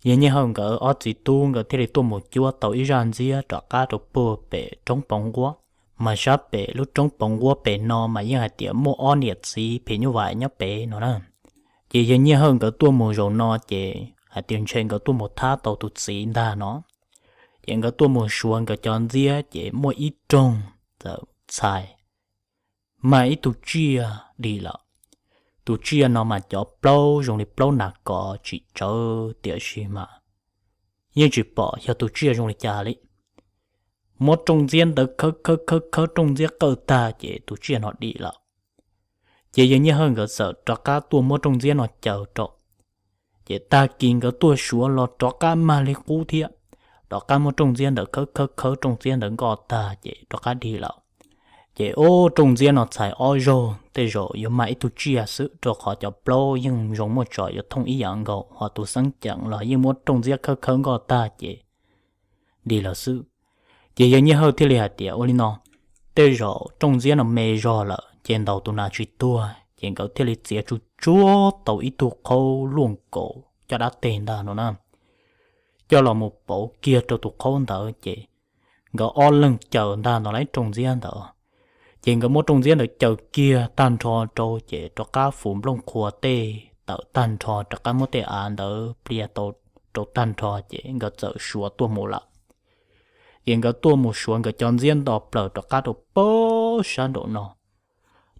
yawg Nyiaj Hawj nkawd ob txiv tub nkawd thiaj li tuaj mus cuab tau ib zaj ntxiab rov qab rau puag pem roob Pov Nquab. Mas sab pem lub roob Pov Nquab pem no mas yeej hais tias muaj ob niam txiv phim nyuj vais nyob pem no na. Ces yawg Nyiaj Hawj nkawd tuaj mus zaum no ces hais tias ntshe nkawd tuaj mus thab tau tus txiv ntag no. Ces nkawd tuaj mus suav nkawd cov ntxiab ces muaj ib roog txawm txhais mag ib tug tsiaj dim lawm. Tus tsiaj no mas cov plaub zoo li plaub nas kos tsim tsawv tiam sis mas yeej tsis pom yog tus tsiaj zoo li cas li. Muab rooj ntxiab ntawd khawb khawb khawb khawb rooj ntxiab qawj tag ces tus tsiaj no dim lawm. Ces yawg Nyiaj Hawj nkawd txawm rov qab tuaj muab rooj ntxiab no caws rau. Ces tag kis nkawd tuaj suav los rov qab mag li qub thiab, rov qab muab rooj ntxiab ntawd khawb khawb khawb rooj ntxiab ntawd nkoj tag ces rov qab dim lawm. Ces ub rooj ntxiab no txhais ob zaug tej zaum yuav mag ib tug tsiaj xwb rau qhov cov plaub yeej zoo muaj tsom yuav thooj ib yam nkaus, ho tus xeeb ceem los yeej muab rooj ntxiab khawb khawb nkoj tag ces dim lawm xwb. Ces yawg Nyiaj Hawj thiaj li hais tias ua li no, tej zaum rooj ntxiab no me zog lawm ces ntaus tus nas tsis tuag, ces nkawd thiaj li txiav tsuj tsuag tau ib tug qhaub luaj nkaus caj dab teg ntag no na, coj los mus pauv kiag rau tus qhaub ntawd ces nkawd ob leeg caws ntag no lawm rooj ntxiab ntawd. Ces nkawd muab rooj ntxiab ntawd caws kiag tag nrho rau ces rov qab fus nplooj qhuav tej tawm tag nrho, rov qab muab tej av ntawd plia tau rau tag nrho ces nkawd txawm suav tuaj mus lawm. Ces nkawd tuaj mus suav nkawd cov ntxiab nto plaws rov qab rau pem sab nraum no,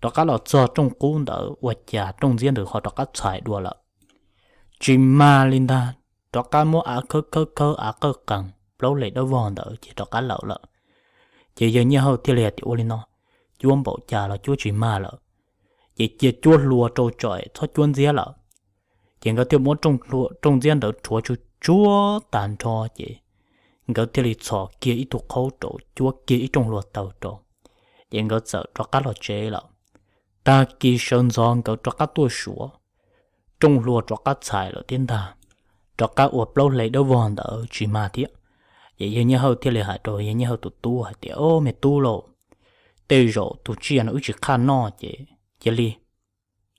rov qab los txog rooj qub ntawd ua cas rooj ntxiab ntawd ho rov qab txhais dua lawm. Tsis mag li ntag, rov qab muab av khawb khawb khawb av qawj qees plaub hle dawb vog ntawd ces rov qab lawm lawm. Ces yawg Nyiaj Hawj thiaj li hais tias ua li no, cuab npaum cas los cuab tsis mag lawm, ces cia cuab hlua rau tso txhob cuab ntxiab lawm. Ces nkawd thiaj muab rooj ntxiab ntawd rhuav tsuj tsuag tag nrho ces nkawd thiaj li txhos kiag ib tug qhaub rau cuab kiag ib rooj hlua taws rau, ces nkawd txawm rov qab los tsev lawm. Tag kis sawv ntxov nkawd rov qab tuaj suav, rooj hlua rov qab txhais lawm thiab ntag, rov qab ua plaub hle dawb vog ntawd tsis mag thiab. Ces yawg Nyiaj Hawj thiaj li hais rau yawg Nyiaj Hawj tus tub hais tias, Au me tub lauj, tej zaum tus tsiaj no wb tsis qhaj noj ces cia li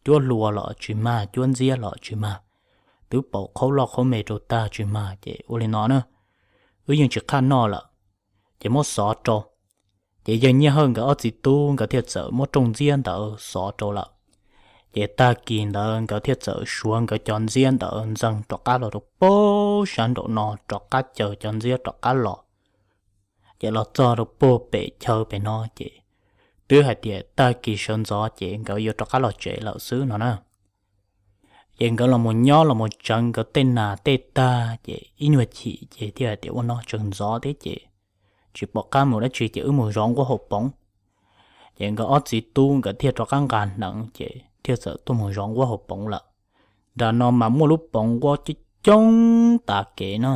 cuab hlua los tsis mag, cuab ntxiab los tsis mag, twb pauv qhaub loj qhaub me rau tag tsis mag ces ua li no na, wb yeej tsis qhaj noj lawm, ces muab xov rau. Ces yawg Nyiaj Hawj nkawd ob txiv tub nkawd thiaj txawm muab rooj ntxiab ntawd xov rau lawm. Ces tag kis ntawd nkawd thiaj txawm suav nkawd cov ntxiab ntawd ntxees rov qab los rau pem sab nraum no rov qab caws cov ntxiab rov qab los. Ces los txog rau puag pem chaw pem no ces twb hais tias tag kis sawv ntxov ces nkawd yuav rov qab los tsev lawm xwb no na. Ces nkawd los mus nyob los mus tseev nkawd tej nas tej tag ces ib nyuag chim ces thiaj hais tias ua no tseem ntxov thiab ces tsis pom qab mus dab tsi ces wb mus zov nquab hauv poov. Ces nkawd ob txiv tub nkawd thiaj rov qab nqa hneev ces thiaj txawm tuaj mus zov nquab hauv poov lawm. Nram no mas muaj lub poov nquab coob coob tas kev no.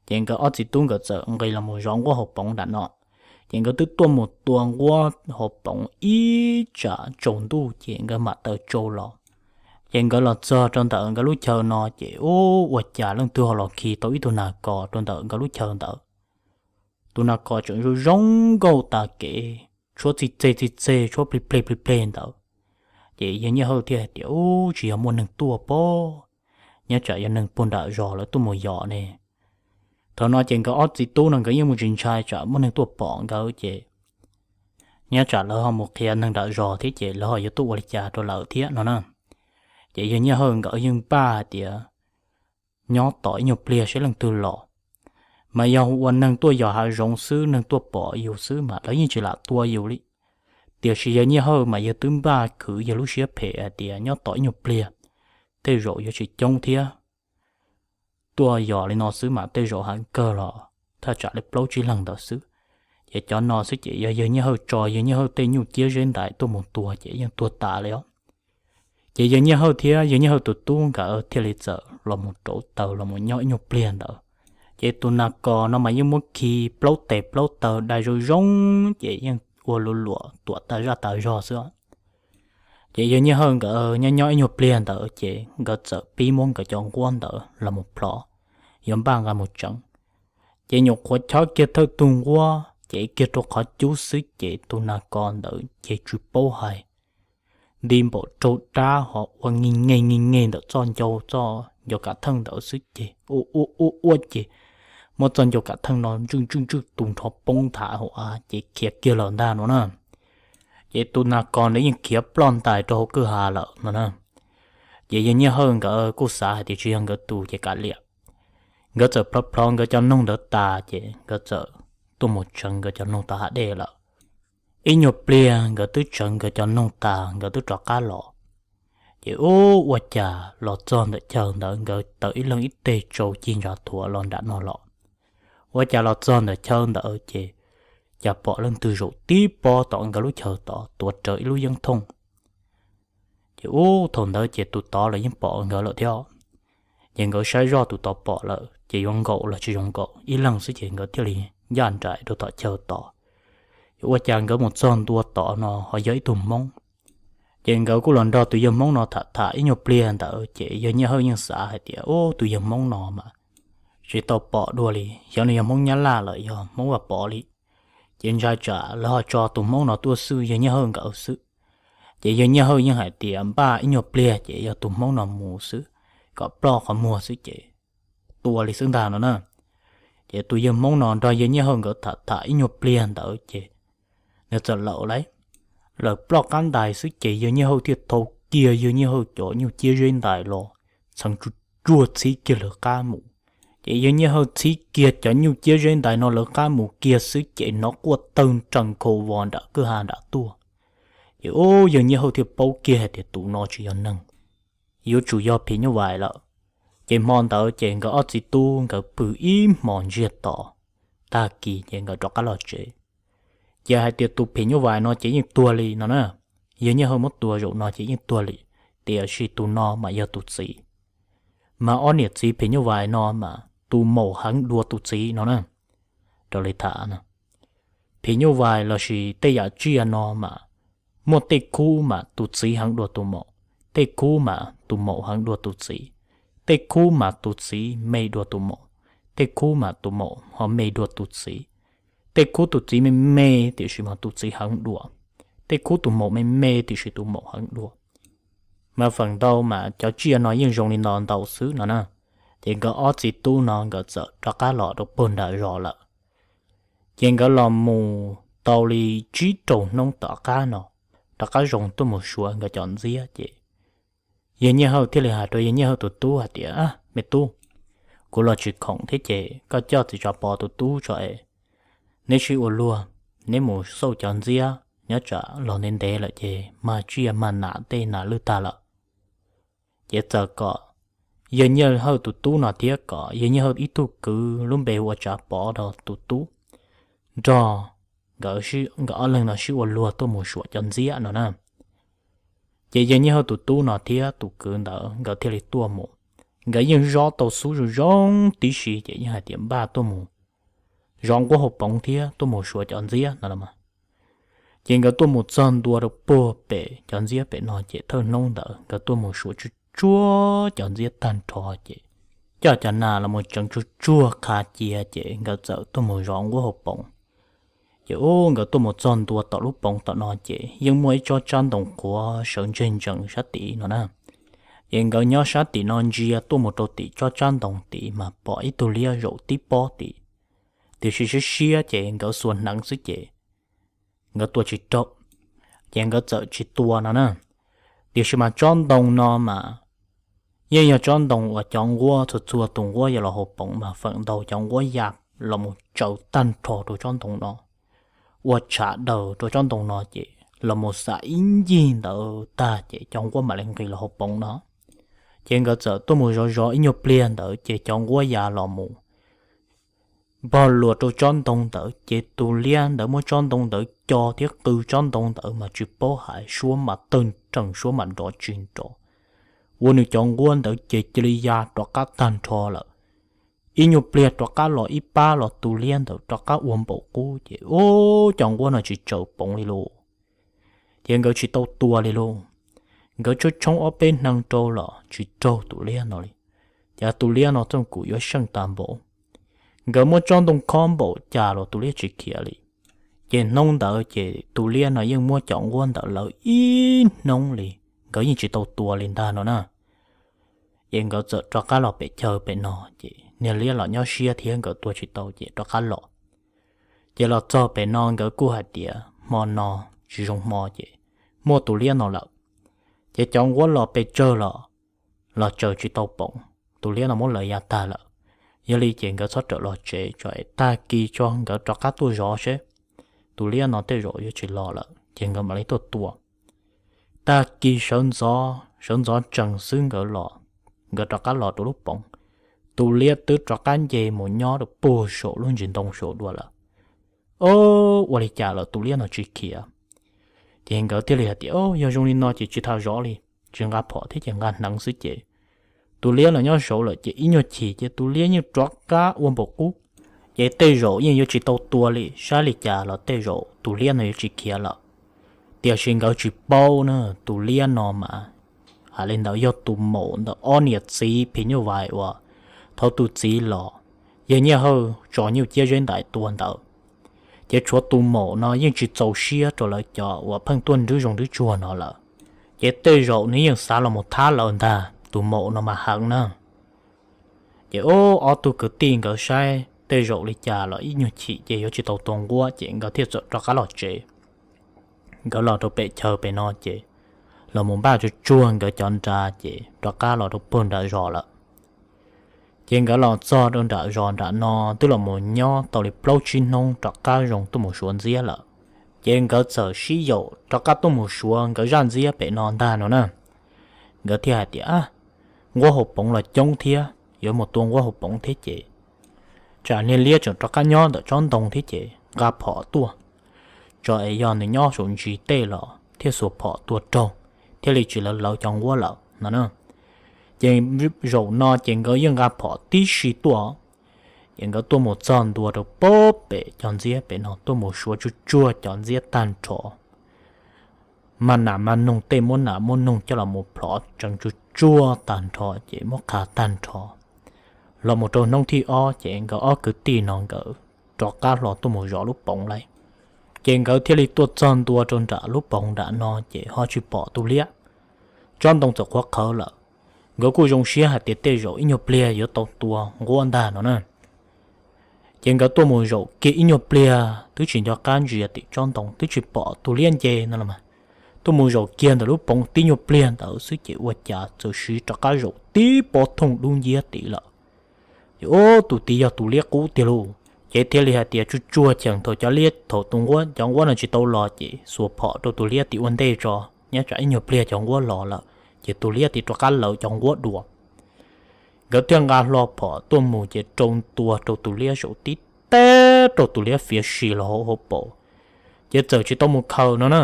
Ces nkawd ob txiv tub nkawd txawm nqis los mus zov nquab hauv poov nram no. Ces nkawd twb tuaj mus tua nquab hauv poov ib tsam tsaus ntuj ces nkawd mam taws tsau los. Ces nkawd los txog rau ntawm nkawd lub chaw no ces ub ua cas leej twg ho los khi tau ib tug nas kos rau ntawm nkawd lub chaw ntawd. Tus nas kos tseem zoo zoo nkauj tas kev, tshuab txij txeg txij txeg, tshuab plig pleg plig pleg ntawd. Ces yawg Nyiaj Hawj thiaj hais tias ub tsis yog muaj neeg tuaj pob, nyob tsam yog neeg puag nram zos lawv tuaj mus yos ne. Thaum no ces nkawd ob txiv tub no nkawd yeej mus tsis ntshai tsam muaj neeg tuaj pom nkawd ces nyob tsam lawv ho mus qhia neeg nram zos thiab ces lawv ho yuav tuaj ua li cas rau lawv thiab no na. Ces yawg Nyiaj Hawj nkawd yeej npaj hais tias nyob tos ib nyuag pliag saib leej twg los. Mas yog ua neeg tuaj yos hav zoov xwb neeg tuaj pom yus xwb mas lawv yeej tsis lam tua yus li. Tiam sis yawg Nyiaj Hawj mas yawg twb npaj khwv yawg lub siab phem hais tias nyob tos ib nyuag pliag, tej zaum yuav tsis coob thiab. Tuaj yos li no xwb mas tej zaum hav kawg los thaj tsam li plaub tsib leeg ntawd xwb. Ces cov no xwb ces yog yawg Nyiaj Hawj tso yawg Nyiaj Hawj tej nyuj ciab zeb ntais tuaj mus tua ces yeej tuag tas li os. Ces yawg Nyiaj Hawj thiab yawg Nyiaj Hawj tus tub nkawd thiaj li txawm los mus rauv taws los mus nyob ib nyuag pliag ntawd. Ces tus nas kos no mas yeej muab khi plaub tes plaub taw dai zoo zoo ces yeej ua luam luam tuam tas zaj tas zog xwb. Ces yawg Nyiaj Hawj nkawd nyob nyob ib nyuag pliag ntawd ces nkawd txawm pib muab nkawd cov nquab ntawd los mus plhov, yuav npaj nqa mus tseev. Ces nyuam qhuav chob kiag thawj tug nquab ces kiag rau qhov cub xwb ces tus nas kos ntawd ces tsis paub hais, nti npaum raug dab ho ua nge nge nge nge ntawm txoj ncau, txoj ncau kav theej ntawd xwb ces ua ua ua ua ces muab txoj ncau kav theej no ntswj ntswj ntswj tu nrho poob nthav hauv av ces khiav kiag lawm ntag no na. Ces tus nas kos ntawd yeej khiav ploj ntais rau hauv kwj ha lawm no na. Ces yawg Nyiaj Hawj nkawd kuj xav hais tias tsis yog nkawd tus ces kav liam. Nkawd txawm plhov plhov nkawd cov noog ntawd tas ces nkawd txawm tuaj mus tseev nkawd cov noog tom hav dej lawm. Ib nyuag pliag nkawd twb tseev nkawd cov noog tas nkawd twb rov qab los. Ces ub ua cas los txog ntawm chaw ntawd nkawd tawm ib leeg ib teg tsau ci ntsa thuav los nram no los. Ua cas los txog ntawm chaw ntawd ces cas pom leej twg zaum tib pob tom nkawd lub chaw tod tuav rawv ib lub yeeb thooj. Ces ub thaum ntawd ces tus tod los yeej pom nkawd lawm thiab. Ces nkawd saib zoj tus tod pom lawm ces yuav nkaum los tsis zoo nkaum ib leeg xwb ces nkawd thiaj li ncaj nraim rau tom chaw tod. Ces ua cas nkawd mus txog ntua tod no ho yog ib tug Hmoob. Ces nkawd kuj los nrog tus yawg Hmoob no tham tham ib nyuag pliag ntawd ces yawg Nyiaj Hawj yeej xav hais tias ub tus yawg Hmoob no mas tsis tau pom dua li, xyov nws yog Hmoob Nyab Laj lawm yog Hmoob Vaj Pov li. Ces ntshai tsam lawv ho tso tus Hmoob no tuaj xwb yawg Nyiaj Hawj nkawd xwb. Ces yawg Nyiaj Hawj yeej hais tias npaj ib nyuag pliag ces yog tus Hmoob no mus xwb, kom ploj qhov muag xwb ces tua li xwb ntag no na. Ces tus yawg Hmoob no nrog yawg Nyiaj Hawj nkawd tham tham ib nyuag pliag ntawd ces nws txawm lawm lauj. Lawm ploj qab ntais xwb ces yawg Nyiaj Hawj thiaj thau kiag yawg Nyiaj Hawj cov nyuj ciab zeb ntais los txheev tsuj tsuag txhib kiag lawv qab mus. Ces yawg Nyiaj Hawj txhib kiag cov nyuj ciab zeb ntais no lawv qab mus kiag xwb ces hnov quaj tawg nrees khau vos nram kwj ha nram tuaj. Ces ub, yawg Nyiaj Hawj thiaj paub kiag hais tias tus no tsis yog neeg, yuav tsum yog phim nyuj vais lawm. Ces hmo ntawd ces nkawd ob txiv tub nkawd pw ib hmos ntsiag to, tag kis ces nkawd rov qab los tsev. Ces hais tias tus phim nyuj vais no ces yeej tuag li no na. Yawg Nyiaj Hawj muab tua zaum no ces yeej tuag li, tiam sis tus no mas yog tus txiv. Mas ob niam txiv phim nyuj vais no mas tus maum heev dua tus txiv no na. Raws li tham no, phim nyuj vais lossis tej yam tsiaj no mas muaj tej khub mas tus txiv heev dua tus maum, tej khub mas tus maum heev dua tus txiv, tej khub mas tus txiv me dua tus maum, tej khub mas tus maum ho me dua tus txiv, tej khub tus txiv me me tiam sis mas tus txiv heev dua, tej khub tus maum me me tiam sis tus maum heev dua. Mas feem ntau mas cov tsiaj no yeej zoo li no ntau xwb no na. Ces nkawd ob txiv tub no nkawd txawm rov qab los rau puag nram zos lawm. Ces nkawd los mus tau li tsib rau hnub tom qab no, rov qab zoo tuaj mus suav nkawd cov ntxiab ces yawg Nyiaj Hawj thiaj li hais rau yawg Nyiaj Hawj tus tub hais tias, Me tub, kuv los tsis khoom thiab ces koj coj txiv Tsav Pov tus tub tso es neb sib ua luag, neb mus xauj cov ntxiab nyob tsam los ntev ntev lawm ces mag tsiaj mag nam tej nas lwj tag lawm. Ces txawm kom yawg Nyiaj Hawj tus tub no thiab kom yawg Nyiaj Hawj ib tug kwv lub npe hu ua Tsav Pov no tus tub nrog nkawd, nkawd ob leeg no sib ua luag tuaj mus suav cov ntxiab no na. Ces yawg Nyiaj Hawj tus tub no thiab tus kwv ntawd nkawd thiaj li tuaj mus. Nkawd yeej zob tau xub zoo zoo tib si ces yeej hais tias npaj tuaj mus zov nquab hauv poov thiab tuaj mus suav cov ntxiab no los mas. Ces nkawd tuaj mus txog ntua rau puag pem cov ntxiab pem no ces thawj hnub ntawd nkawd tuaj mus suav tsuj tsuag cov ntxiab tag nrho ces coj cov nas los mus tseev tsuj tsuag qha cia ces nkawd txawm tuaj mus zov nquab hauv poov. Ces ub, nkawd tuaj mus txog ntua tom lub poov tom no ces yeej muaj ib tsob tsab ntoo qhuav sawv ntseg ntsees sab tid no na. Ces nkawd nyob sab tim no ntsia tuaj mus rau tim tsob tsab ntoo tid mas pom ib tug liab zaum tib pob tid. Tiam sis siab siab ces nkawd xuas hneev xwb ces nkawd tua tsis raug, ces nkawd txawm tsis tua no na. Tiam sis mas tsob ntoo no mas yeej yog tsob ntoo uas cov nquab txhua txhua tus nquab yuav los hauv poov mas feem ntau cov nquab ya los mus tsaws tag nrho rau tsob ntoo no, ua tshav daws rau tsob ntoo no ces los mus xam ib ncig ntawd tag ces cov nquab mam li nqis los hauv poov no. Ces nkawd txawm tuaj mus zov zov ib nyuag pliag ntawd ces cov nquab ya los mus npog luas rau tsob ntoo ntawd ces tus liab ntawd muab tsob ntoo ntawd co thiab qw tsob ntoo ntawd mas tsis paub hais suab mas tawg nrees suab mas nrov tsis nrov, ua nws cov nquab ntawd ces cia li ya rov qab tag nrho lawm. Ib nyuag pliag rov qab los ib pab los tus liab ntawd rov qab ua npaum qub ces ub, cov nquab no tsis tsaws poov li lauj. Ces nkawd tsis tau tua li lauj. Nkawd tshoob tshoob ob peb hneev rau los tsis raug tus liab no li. Ces tus liab no txooj kum yuav seej tas npaum. Nkawd muab tsob ntoo khob npaum cas los tus liab tsis khiav li. Ces hnub ntawd ces tus liab no yeej muab cov nquab ntawd lawv ib hnub li, nkawd yeej tsis tau tua li ntag no na. Ces nkawd txawm rov qab los pem chaw pem no ces niag liab los nyob siab thiab nkawd tua tsis tau ces rov qab los. Ces los txog pem no nkawd kuj hais tias hmo no tsis zoo hmo ces muaj tus liab no lawm. Ces cov nquab los pes tsawg los, los tsaws tsis tau poov, tus liab no muab lawv ya tag lawm. Yog li ces nkawd txhob rawm los tsev tso es tag kis tso nkawd rov qab tuaj zov seb tus liab no tej zaum yuav tsis los lawm ces nkawd mam li tuaj tua. Tag kis sawv ntxov sawv ntxov tsees xwb nkawd los, nkawd rov qab los rau lub poov, tus liab twb rov qab nce mus nyob rau puag saum lub ntsis ntoo saum dua lawm. O, ua li cas lawm tus liab no tsis khiav? Ces nkawd thiaj li hais tias, O, yog zoo li no ces tsis tas zov li, tsis nqa phom thiab ces nqa hneev xwb ces tus liab los nyob saud lawm ces ib nyuag chim ces tus liab yeej rov qab ua npaum qub. Ces tej zaum yeej yuav tsis tau tua li, saib li cas los tej zaum tus liab no yuav tsis khiav lawm. Tiam sis nkawd tsis paub na, tus liab no mas hais li ntawd yog tus maum ntawm ob niam txiv phim nyuj vais uas thaum tus txiv los yawg Nyiaj Hawj tso nyuj ciab zeb ntais tua ntawd. Ces tshuav tus maum no yeej tsis txaus siab rau lawv cov uas pheej tuaj nrwb zoo nrwb tsuag no lawm, ces tej zaum nws yeej xav los mus thab lawv ntag, tus maum no mas heev na. Ces ob tug kwv tij nkawd saib tej zaum li cas los ib nyuag chim ces yuav tsis tau tua nquab ces nkawd thiaj txawm rov qab los tsev. Nkawd los rau pem chaw pem no ces los mus npaj tsuag tsuag nkawd cov nra ces rov qab los rau puag nram zos lawm. Ces nkawd los txog rau nram zos nram no twb los mus nyob tau li plaub tsib hnub rov qab zoo tuaj mus suav ntxiab lawm. Ces nkawd txawm sib yaum rov qab tuaj mus suav nkawd zaj ntxiab pem no ntag no na. Nkawd thiaj hais tias, nquab hauv poov los coob thiab, yuav mus tua nquab hauv poov thiab ces tsam niag liab tseem rov qab nyob ntawm tsob ntoo thiab ces nqa phom tuaj, tso es yog nws nyob saum ntsis tej los thiaj xuas phom tua raug, thiaj li tsis lawv lawv cov nquab lawm no na. Ces zaum no ces nkawd yeej nqa phom tib si tuaj, ces nkawd tuaj mus txog ntua rau pem cov ntxiab pem no tuaj mus suav tsuag tsuag cov ntxiab tag nrho. Mas nas mas noog tej muab nas muab noog coj los mus plhov tseev tsuag tsuag tag nrho ces muab qha tag nrho. Los mus rau hnub thib ob ces nkawd ob kwv tij no nkawd rov qab hlo tuaj mus zov lub poov lawm. Ces nkawd thiaj li tuaj txog ntua rau nram lub poov nram no ces ho tsis pom tus liab. Tsob ntoo txawm qhuav qhawv lawm. Nkawd kuj zoo siab hais tias tej zaum ib nyuag pliag yuav tau tua nquab ntag no na. Ces nkawd tuaj mus zaum kiag ib nyuag pliag twb tsis nco qab ntsia tim tsob ntoo twb tsis pom tus liab nce no los mas. Tuaj mus zaum kiag ntawm lub poov tib nyuag pliag ntawd xwb ces ua cas txawm siv rov qab zaum tib pob thooj dub nciab tim lawm. Ces ub, tus tid yog tus liab qub tiag lauj. Ces thiaj li hais tias tsuag tsuag cheem thaum cov liab thaum tus nquab cov nquab no tsis tau los ces xuas phom rau tus liab tim ua ntej tso, nyob tsam ib nyuag pliag cov nquab los lawm ces tus liab tim rov qab lawv cov nquab dua. Nkawd thiaj nqa hlo phom tuaj mus ces rau ntua rau tus liab zaum tib teb rau tus liab fiav si los hauv hauv paus, ces txawm tsis tau mus khaws no na.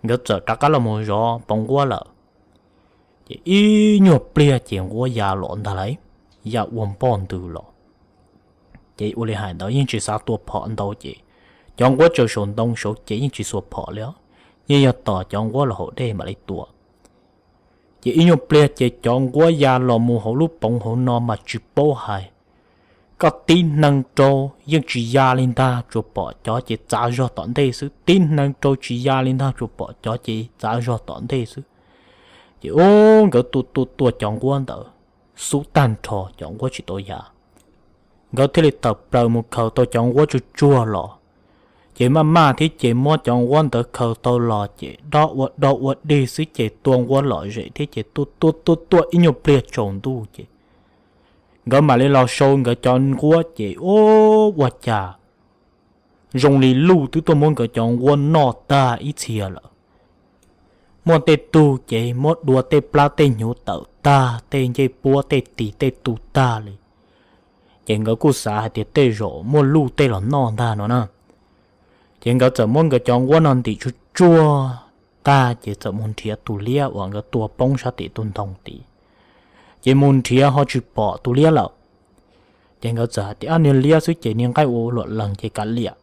Nkawd txawm rov qab los mus zov poov nquab lawm. Ces ib nyuag pliag ces nquab ya los ntag lauj, ya ua npoj ntws los. Ces ua li hais ntawd yeej tsis xav tua phom ntau ces cov nquab tsaws saum ntoo saud ces yeej tsis xuas phom li os, yeej yog tos cov nquab los haus dej mam li tua. Ces ib nyuag pliag ces cov nquab ya los mus hauv lub poov hauv no mas tsis paub hais, koj tib hneev rau yeej tsis ya li ntag, tsuas pom cov ces txav zog tom ntej xwb, tib hneev rau tsis ya li ntag, tsuas pom cov ces txav zog tom ntej xwb. Ces ub, nkawd tua tua tua cov nquab ntawd xub tag nrho cov nquab tsis tau ya. Nkawd thiaj li tawm plaws mus khaws tau cov nquab tsuag tsuag los. Ces maj maj thiab ces muab cov nquab ntawd khaws tau los ces dob ua dog ua dig xwb ces tua nquab lom zem thiab ces tuaj tuaj tuaj tuaj ib nyuag pliag tsaus ntuj ces nkawd mam li los sau nkawd cov nquab ces ub, ua cas zoo li luj twb tuaj muab nkawd cov nquab noj tag ib txhia lawm. Muaj tej tug ces muab dua tej plab tej hnyuv tawm tag, tej ncej puab tej tis tej tu tag li. Ces nkawd kuj xav hais tias tej zaum muaj luj tej los noj ntag no na. Ces nkawd txawm muab nkawd cov nquab no ntim tsuag tsuag tag ces txawm mus nrhiav tus liab uas nkawd tua poob sab tim tus ntoo tid. Ces mus nrhiav ho tsis pom tus liab lawm. Ces nkawd txawm hais tias, ab, niag liab xwb ces niag nqaij ua luam lees ces kav liam,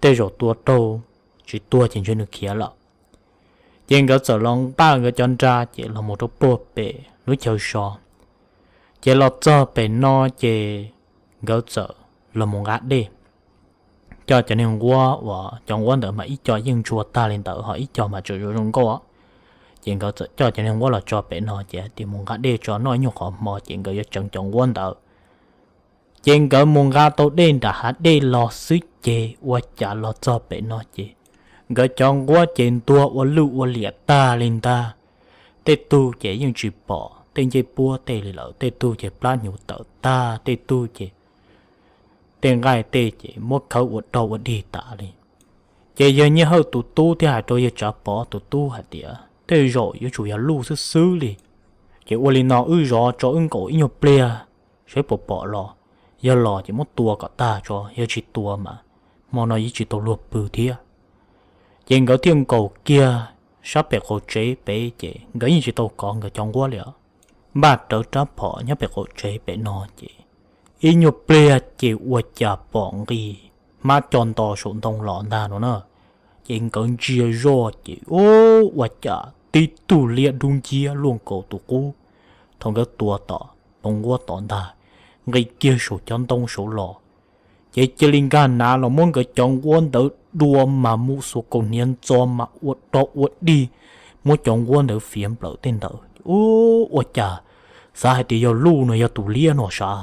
tej zaum tua raug, tsis tuag ces ntshe nws khiav lawm. Ces nkawd txawm los npaj nkawd cov nra ces los mus rau puag pem lub chaw so. Ces los txog pem no ces nkawd txawm los mus nqa dej, coj cov niag nquab uas cov nquab ntawd mas ib co yeej ntshua tag li ntawd ho ib co mas tseem zoo zoo nkauj. Ces nkawd txawm coj cov niag nquab los tso pem no ces hais tias mus nqa dej tso noj ib nyuag qhov hmo ces nkawd yuav tseev cov nquab ntawd. Ces nkawd mus nqa tau dej nram hav dej los xwb ces ua cas los txog pem no ces nkawd cov nquab ces ntuag ua luj ua liam tag li ntag. Tej tug ces yeej tsis pom tej ncej puab tej li lawm, tej tug ces plab hnyuv tawm tag, tej tug ces tej nqaij tej ces muab khawb ua dog ua dig tas li. Ces yawg Nyiaj Hawj tus tub thiaj hais rau yawg Tsav Pov tus tub hais tias tej zaum yuav tsum yog luj xwb xwb li. Ces ua li no wb zov tso wb nkaum ib nyuag pliag saib puas pom los, yog los ces muab tua kom tag tso, yog tsis tua mas hmo no yeej tsis tau luag pw thiab. Ces nkawd thiaj nkaum kiag sab pem qaum tsev pem ces nkawd yeej tsis tau kov nkawd cov nquab li os. Npaj rawv rab phom nyob pem qaum tsev pem no ces ib nyuag pliag ces ua cas pom nqis hmab co nto saum ntoo los ntag no na. Ces nkawd ntsia zoj ces ub, ua cas tib tug liab dub nciab luaj nkaus tus qub thaum nkawd tua tom poov nquab tod ntag, nqis kiag saum cov ntoo saud los. Ces cia li nkag nav los muab nkawd cov nquab ntawd dua mas mus xuas kaus hniav ntxo mas ua rog ua dig, muab cov nquab ntawd fiav nplawm tej ntawd. Ua cas xav hais tias yog luj no yog tus liab no sav.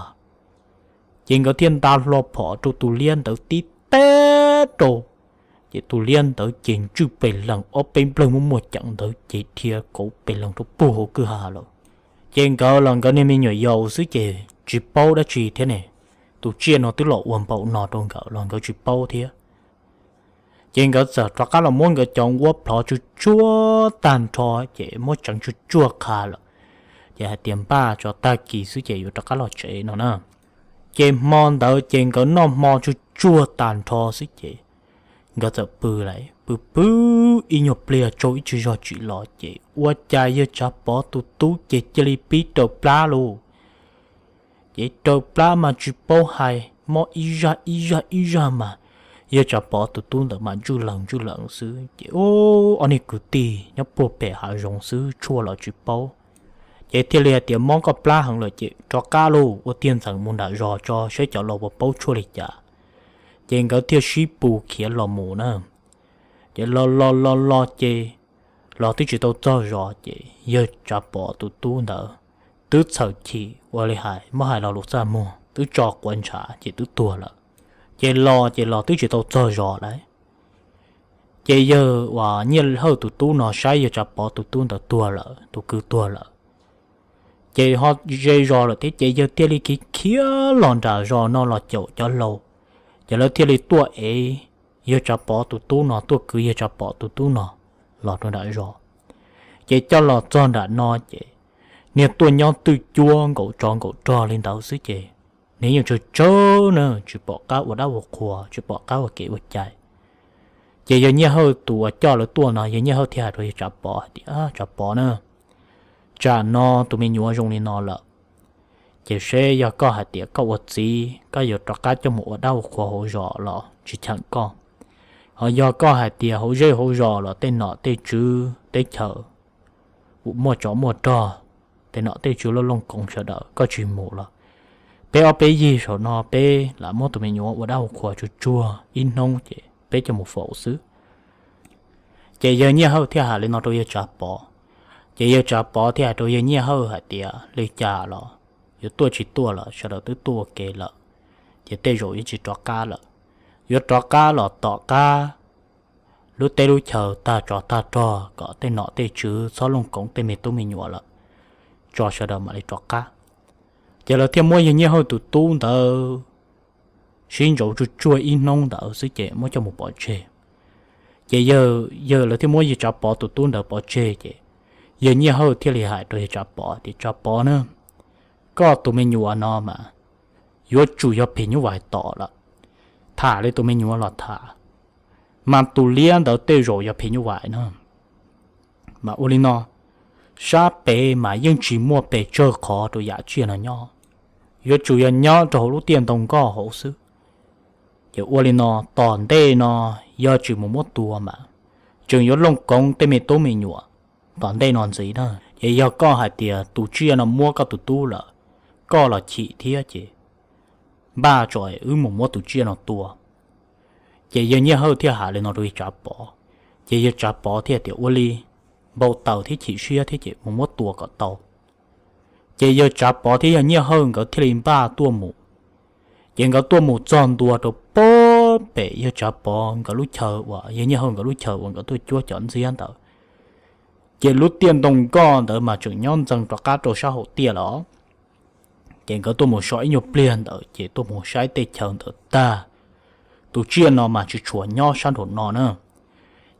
Ces nkawd thiaj nta hlo phom rau tus liab ntawd tib teb rau, ces tus liab ntawd ces ntswj pes leeg, ob peb nplawg muaj muaj ceem ntawd ces dhia kauv pes leeg rau puag hauv kwj ha lawm. Ces nkawd los nkawd niag me nyuam yaus xwb ces tsis paub dab tsi thiab ne, tus tsiaj no twb los ua npaum no rau nkawd los nkawd tsis paub thiab. Ces nkawd txawm rov qab los muab nkawd cov nquab plhov tsuj tsuag tag nrho, ces muab tseev tsuj tsuag qha lawm, ces hais tias npaj tso tag kis xwb ces yuav rov qab los tsev no na. Ces hmo ntawd ces nkawd noj hmo tsuj tsuag tag nrho xwb ces nkawd txawm pw lawm, pw pw ib nyuag pliag tsaug ib tsig zog tsim los ces ua cas yawg Tsav Pov tus tub ces cia li pib raws plab lauj. Ces raws plab mas tsis paub hais, mob ib zaj ib zaj ib zaj mas yawg Tsav Pov tus tub ntawd mas ntswj lees ntswj lees xwb ces ub, ob niag kwv tij nyob puag pem hav zoov xwb tshuaj los tsis paub. Ces thiaj li hais tias mob koj plab heev lawm ces rov qab lauj, ua tiag ntxeem mus nram zos tso saib cov laus puas paub tshuaj li cas. Ces nkawd thiaj sib pus khiav los mus na. Ces los los los los ces los twb tsis tau txog zos ces yawg Tsav Pov tus tub ntawd twb txhawm chim, ua li hais muab hais lo lus txaj muag twb tso quav ntshav ces twb tuag lawm. Ces los ces los twb tsis tau txog zos lawm. Ces yawg uas Nyiaj Hawj tus tub no saib yawg Tsav Pov tus tub ntawd tuag lawm, tus kwv tuag lawm, ces ho ze zos lawm thiab ces yawg thiaj li khiav khiav los nram zos no los caum cov laus. Ces lawv thiaj li tuaj ev yawg Tsav Pov tus tub no, tuaj kwv yawg Tsav Pov tus tub no los rau nram zos. Ces coj los txog nram no ces niag tuaj nyob twj cuab nkaum tsov nkaum rog li ntawd xwb ces niag yeej tsawg tsawg na, tsis pom qab ua dab ua qhua, tsis pom qab ua kev ua cai. Ces yawg Nyiaj Hawj tus uas coj lawv tuaj no, yawg Nyiaj Hawj thiaj hais rau yawg Tsav Pov hais tias, Tsav Pov na, tsam no tus me nyuam zoo li no lawm, ces seb yog koj hais tias koj ua txiv koj yuav rov qab coj mus ua dab ua qhua hauv zos los tsis cheem koj, ho yog koj hais tias hauv zej hauv zos los tej nom tej tswv teb chaws, muaj tsov muaj rog, tej nom tej tswv loj looj koov sawv daws koj tsis mus los peb ob peb yig saum no peb lam muab tus me nyuam ua dab ua qhua tsuag tsuag ib hnub ces peb coj mus faus xwb. Ces yawg Nyiaj Hawj thiaj hais li no rau yawg Tsav Pov. Ces yawg Tsav Pov thiaj hais rau yawg Nyiaj Hawj hais tias, Li cas los yuav tuaj tsis tuaj lawm, sawv daws twb tuaj ua ke lawm, ces tej zaum yuav tsis rov qab lawm. Yuav rov qab los tom qab lub teb lub chaw tag tsov tag rog kom tej nom tej tswv txhob looj koov tej me tub me nyuam lawm, tso sawv daws mam li rov qab. Ces lawv thiaj muab yawg Nyiaj Hawj tus tub ntawd sib ntsauv tsuag tsuag ib hnub ntawd xwb ces muab coj mus pov tseg. Ces yawg, yawg lawv thiaj muab yawg Tsav Pov tus tub ntawd pov tseg ces yawg Nyiaj Hawj thiaj li hais rau yawg Tsav Pov tias, Tsav Pov na, koj tus me nyuam no mas yuav tsum yog phim nyuj vais tom lawm. Tham li tus me nyuam los tham, mas tus liab ntawd tej zaum yog phim nyuj vais na. Mas ua li no, sab pem mas yeej tsis muaj pes tsawg qhov rau yam tsiaj no nyob, yuav tsum yog nyob rau hauv lub tiaj ntoo nkoj hauv xwb. Ces ua li no, tom ntej no yog tsis mus muab tua mas tseem yuav looj koov tej me tub me nyuam tom ntej no ntxiv na. Ces yog koj hais tias tus tsiaj no muab koj tus tub lawm, koj los chim thiab ces npaj tso wb mus muab tus tsiaj no tua. Ces yawg Nyiaj Hawj thiaj hais li no rau yawg Tsav Pov, ces yawg Tsav Pov thiaj tias ua li, npau taws thiab chim siab thiab ces mus muab tua kom tau. Ces yawg Tsav Pov thiab yawg Nyiaj Hawj nkawd thiaj li npaj tuaj mus. Ces nkawd tuaj mus txog ntua rau puag pem yawg Tsav Pov nkawd lub chaw uas yawg Nyiaj Hawj nkawd lub chaw uas nkawd tuaj cuab cov ntxiab ntawd. Ces lub tiaj ntoo nkoj ntawd mas tseem nyob ntxees rov qab rau sab hauv tiaj lawm. Ces nkawd tuaj mus so ib nyuag pliag ntawd ces tuaj mus saib tej chaw ntawd tag, tus tsiaj no mas tsis tshua nyob sab nraum no na.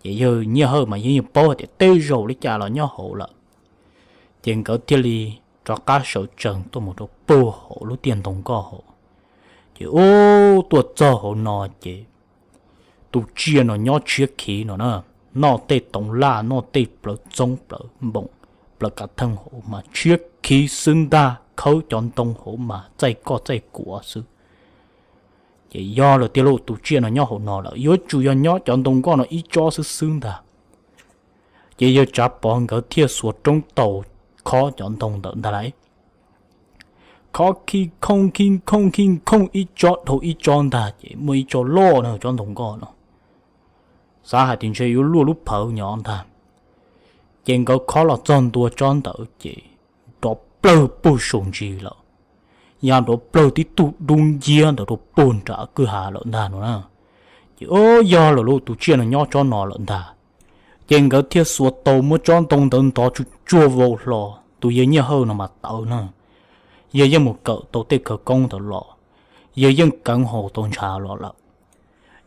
Ces yawg Nyiaj Hawj mas yeej paub hais tias tej zaum li cas los nyob hauv lawm. Ces nkawd thiaj li rov qab sawv tsees tuaj mus rau puag hauv lub tiaj ntoo nkoj hauv. Ces ub, tuaj txog hauv no ces tus tsiaj no nyob tshiab khiv no na, noj tej toov laj, noj tej plawv txoob plawv npoos, plawv kav theej hauv mas tshiab khiv xwb ntag, khawb cov ntoo hauv mas txaij koj txaij kuav xwb. Ces yog lawm tiag lauj, tus tsiaj no nyob hauv no lawm yuav tsum yog nyob cov ntoo nkoj no ib tsob xwb xwb ntag. Ces yawg Tsav Pov nkawd thiaj xuas roob taus khob cov ntoo ntawd ntag lauj. khob khij khooj khij khooj khij khooj ib tsob dhau ib tsob ntag ces muaj ib tsob loj na tsob ntoo nkoj no, xav hais tias ntshe yuav luaj lub phawv nyob ntag. Ces nkawd khob los txog ntua tsob ntawd ces nrov plawg puag saum ntsis lawm, ya nrov plawg tib tug dub nciab ntawd rau puag nram kwj ha lawm ntag no na. Ces o, yog lawm lauj, tus tsiaj no nyob tsob no lawm ntag. Ces nkawd thiaj xuas tau muab tsob ntoo ntawd ntov tsuj tsuag vau hlo, tus yawg Nyiaj Hawj no mas tawv na, yawg yeej mus kawm tau tej khawv koob ntawd los, yawg yeej keev haus tau ntshav los lawm.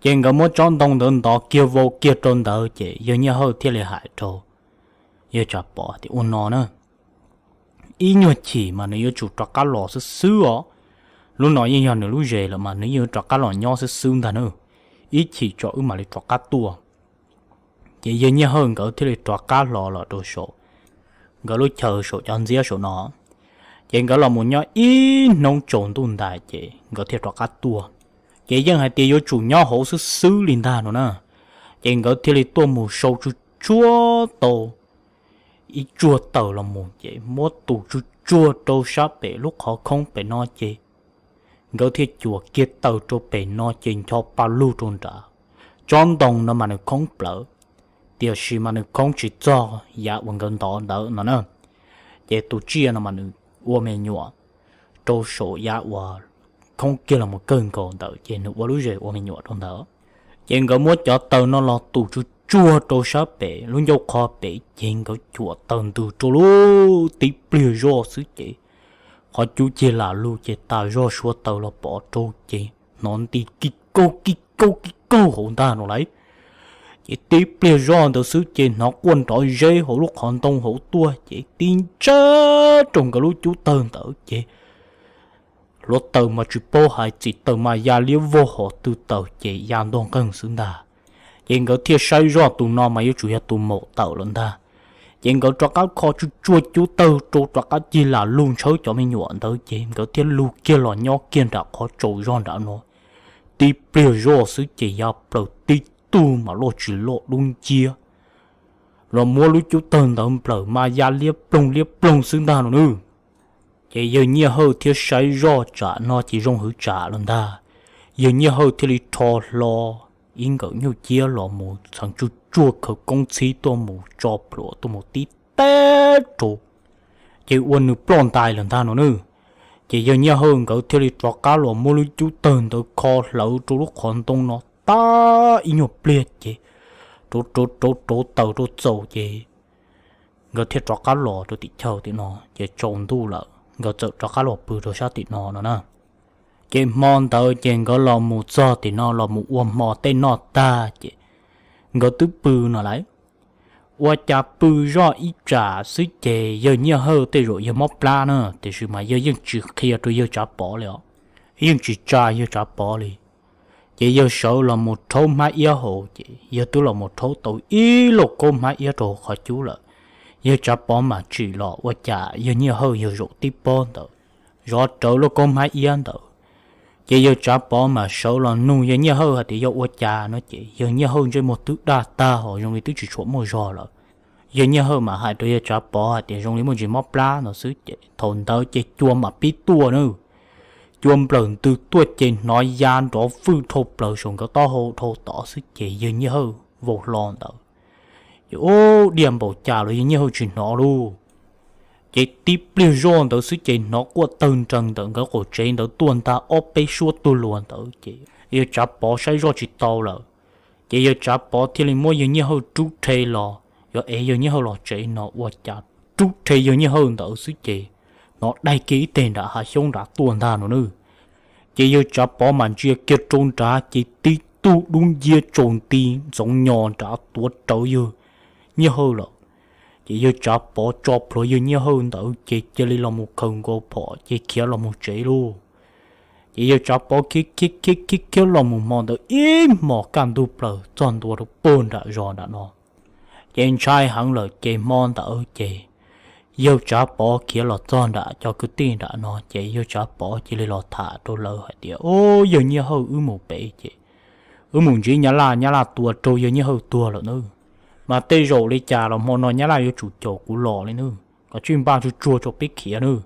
Ces nkawd muab tsob ntoo ntawd ntov kiag vau kiag rau ntawd ces yawg Nyiaj Hawj thiaj li hais rau yawg Tsav Pov tias, ua no na, ib nyuag chim mas nws yuav tsum rov qab los xwb xwb os. Lub no yeej yog nws lub zes lawm mas nws yeej yuav rov qab los nyob xwb xwb ntag na. Ib chim tso wb mam li rov qab tuaj. Ces yawg Nyiaj Hawj nkawd thiaj li rov qab hlo los rau saum nkawd lub chaw saum cov ntxiab saum no. Ces nkawd los mus nyob ib hnub tsaus ntuj ntais ces nkawd thiaj rov qab tuaj. Ces yeej hais tias yuav tsum nyob hauv xwb xwb li ntag no na. Ces nkawd thiaj li tuaj mus sau tsuj tsuag tau ib tsuag taws los mus ces muab tus tsuj tsuag rau sab pem lub qhov khoob pem no ces nkawd thiaj cuam kiag taws rau pem no ces ncho pa lug rau nrad. Tsob ntoo no mas nws khoob plawv, tiam sis mas nws khoob tsis txog yav uas nkawd ntov ntawd no na. Ces tus tsiaj no mas nws ua me nyuam rau saum yav uas khoob kiag los mus kawg nkaus ntawd ces nws ua lub zes ua me nyuam rau ntawd. Ces nkawd muab cov taws no los tus tsuj tsuag rau sab pem lub ncauj qhov pem ces nkawd cuam taws ntws rau lub tib pliag zoj xwb ces qhov cub cig lam lug ces tas zog suav taws los pov rau ces hnov nti kij kaug kij kaug kij kaug hauv ntag no lauj. Ces tib pliag zoj ntawd xwb ces hnov quaj nrov zeb hauv lub qhov ntoo hauv tuaj ces tib ntsab rau nkawd lub cub tawg ntawd ces hluav taws mas tsis paub hais txim taws mas ya liab vog hom tw taws ces ya ntog nqeeg xwb ntag. Ces nkawd thiaj saib zoj tus no mas yuav tsum yog tus maum tawm lawm ntag. Ces nkawd rov qab kho tsuj tsuag cub tawg rau rov qab cig lam lug ntshawb cov me nyuam ntawd ces nkawd thiaj lug kiag los nyob kiag nram qhov tsaus zog nram no. Tib pliag zoj xwb ces ya plaws tib tug mas loj tsis loj dub nciab los muab lub cub tawg ntawd nplawm mas ya liab ploog liab ploog xwb ntag no nawb. Ces yawg Nyiaj Hawj thiab saib zoj tsam no ces zoo hwv tsam lawm ntag. Yawg Nyiaj Hawj thiaj li rho hlo ib nkawm nyuj ciab los mus txheev tsuj tsuag khawv koob txhib tuaj mus tso plhuav tuaj mus tib teb rau, ces ua nws ploj ntais lawm ntag no nawb. Ces yawg Nyiaj Hawj nkawd thiaj li rov qab los muab lub cub tawg ntawd kho hlawv rau lub qhov ntoo no tag ib nyuag pliag ces rauv rauv rauv rauv taws rau txaus ces nkawd thiaj rov qab los rau tim chaw tim no ces tsaus ntuj lawm nkawd txawm rov qab los pw rau sab tim no no na. Ces hmo ntawd ces nkawd los mus txog tim no los mus ua hmo tej noj tag ces nkawd twb pw no lauj. Ua cas pw zoj ib tsam xwb ces yawg Nyiaj Hawj tej zaum yawg mob plab na tiam sis mas yawg yeej tsis qhia rau yawg Tsav Pov li os, yeej tsis tsa yawg Tsav Pov li. Ces yawg sawv los mus rhaub hmab iab haus ces yawg twb los mus rhaub tau ib lauj kaub hmab iab rau hauv qhov cub lawm. Yawg Tsav Pov mam tsim los ua cas yawg Nyiaj Hawj yawg zaum tib pob ntawd zov rawv lauj kaub hmab iab ntawd. Ces yawg Tsav Pov mam sawv los nug yawg Nyiaj Hawj hais tias yog ua cas no ces yawg Nyiaj Hawj ntsej muag twb daj tag hos zoo li twb tsis tshua muaj zog lawm. Yawg Nyiaj Hawj mam hais rau yawg Tsav Pov hais tias zoo li muaj ntsis mob plab no xwb ces thaum ntawd ces cua mam pib tuaj na. Cua nplawm ntws tuaj ces hnov ya nrov vwj dhau plaws saum nkawd taub hau dhau tod xwb ces yawg Nyiaj Hawj vau hlo ntawd. Ces ub, diaj npaum cas los yawg Nyiaj Hawj tsis hnov lauj. Ces tib pliag zoj ntawd xwb ces hnov quaj tawg nrees ntawm nkawd qaum tsev ntawd tuaj ntag ob peb suab tuag luag ntawd ces yawg Tsav Pov saib zoj tsis tau lawm. Ces yawg Tsav Pov thiaj li muab yawg Nyiaj Hawj rub rhe los, yog es yawg Nyiaj Hawj los tsev no ua cas rub rhe yawg Nyiaj Hawj ntawd xwb ces hnov daig kiag ib teg nram hav xyoob nrad tuaj ntag no nawb. Ces yawg Tsav Pov mam ntsia kiag rau nrad ces tib tug dub nciab tsaus nti ntxoov nyo nrad tuav rawv yawg Nyiaj Hawj lawm. Ces yawg Tsav Pov tso plhuav yawg Nyiaj Hawj ntawd ces cia li los mus khaws nkaus phom ces khiav los mus tsev lauj. Ces yawg Tsav Pov khiav khiav khiav khiav khiav los mus hmo ntawd ib hmos kaj ntug plaws txog ntua rau puag nram zos nram no. Ces ntshai heev lawm ces hmo ntawd ces yawg Tsav Pov khiav los txog nram cov kwv tij nram no ces yawg Tsav Pov cia li los tham rau lawv hais tias, Ub, yawg Nyiaj Hawj wb mus pem ces wb mus ntsib nyab laj, nyab laj tua raug yawg Nyiaj Hawj tuag lawm nawb. Mas tej zaum li cas los hmo no nyab laj yuav tsum caum kuv los li nawb, koj tsij npaj tsuag tsuag rau peb khiav nawb.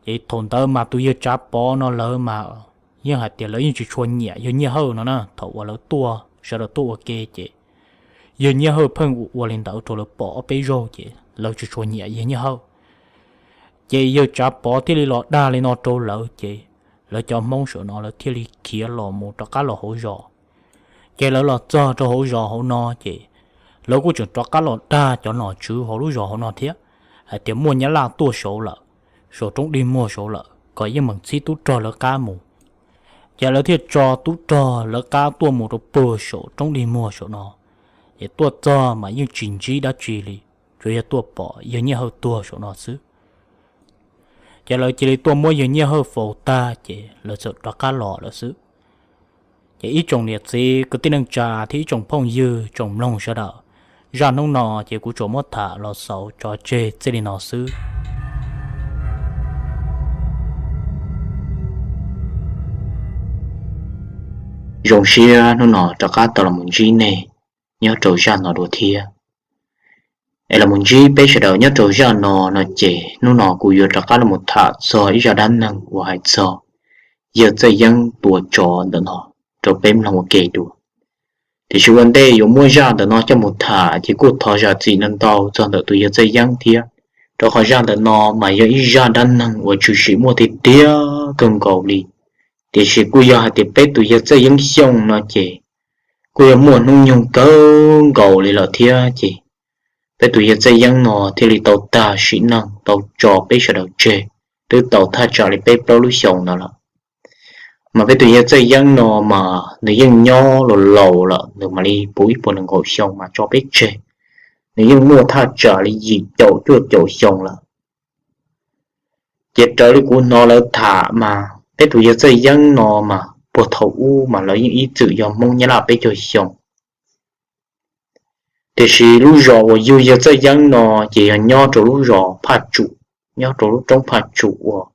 Ces thaum ntawd mas tus yawg Tsav Pov no lawv mas yeej hais tias lawv yeej tsis tshua nyiam yawg Nyiaj Hawj no na. Thaum uas lawv tuaj sawv daws tuaj ua ke ces yawg Nyiaj Hawj pheej ua ua li ntawd rau lawv pom ob peb zaug ces lawv tsis tshua nyiam yawg Nyiaj Hawj. Ces yawg Tsav Pov thiaj li los dag li no rau lawv ces lawv cov Hmoob saum no lawv thiaj li khiav los mus rov qab los hauv zos. Ces lawv los txog rau hauv zos hauv no ces lawv kuj tseem rov qab los dag cov nom tswv hauv lub zos hauv no thiab hais tias muaj Nyab Laj tuaj saud lawm, saum roob dig muag saud lawm, kom yeej meem txhib tub rog lawv qab mus. Ces lawv thiaj tso tub rog lawv qab tuaj mus rau puag saum roob dig muag saum no. Ces tuaj txog mas yeej tsis ntsib dab tsi li, tsuas yog tuaj pom yawg Nyiaj Hawj tuag saum no xwb. Ces lawv cia li tuaj muab yawg Nyiaj Hawj faus tag ces lawv txawm rov qab los lawm xwb. Ces ib tsoom niam txiv kwv tij neej tsa thiab ib tsoom phooj ywg tsoom mloog sawv daws, zaj hnub no ces kuv tsuas muab tham los xaus tso tseg txij li no xwb. Zoo siab hnub no rov qab tau los mus ntsib nej nyob rau zaj no dua thiab. Es los mus ntsib peb sawv daws nyob rau zaj no no ces hnub no kuv yuav rov qab los mus tham txog ib zaj dab neeg uas hais txog yawg Txawj Yeeb tua tsov ntawm no rau peb mloog ua ke dua. Tiam sis ua ntej yuav muab zaj ntawm no coj mus tham ces kuj thov zam txim ntau ntau txog ntawm tus yawg Txawj Yeeb thiab, rau qhov zaj ntawm no mas yog ib zaj dab neeg uas tshwm sim muaj tiag tiag kawg nkaus li. Tiam sis kuj yog hais tias peb tus yawg Txawj Yeeb xyoo no ces kuj yog muaj hnub nyoog kawg nkaus li lawm thiab ces peb tus yawg Txawj Yeeb no thiaj li tau tag sim neej tau tso peb sawv daws tseg twb tau thaj tsam li peb plaub lub xyoo no lawm. Mas peb tus yawg Txawj Yeeb no mas nws yeej nyob laus laus lawm, nws mam li puv ib puas nees nkaum xyoo mas tso peb tseg, nws yeej muaj thaj tsam li yim caum cuaj caum xyoo lawm. Ces raws li kuv hnov lawv tham mas peb tus yawg Txawj Yeeb no mas puag thaum ub mas lawv yeej ib txwm yog Hmoob Nyab Laj peb caug xyoo. Tiam sis lub zos uas yug yawg Txawj Yeeb no ces yog nyob rau lub zos Phaj Tsum, nyob rau lub roob Phaj Tsum uas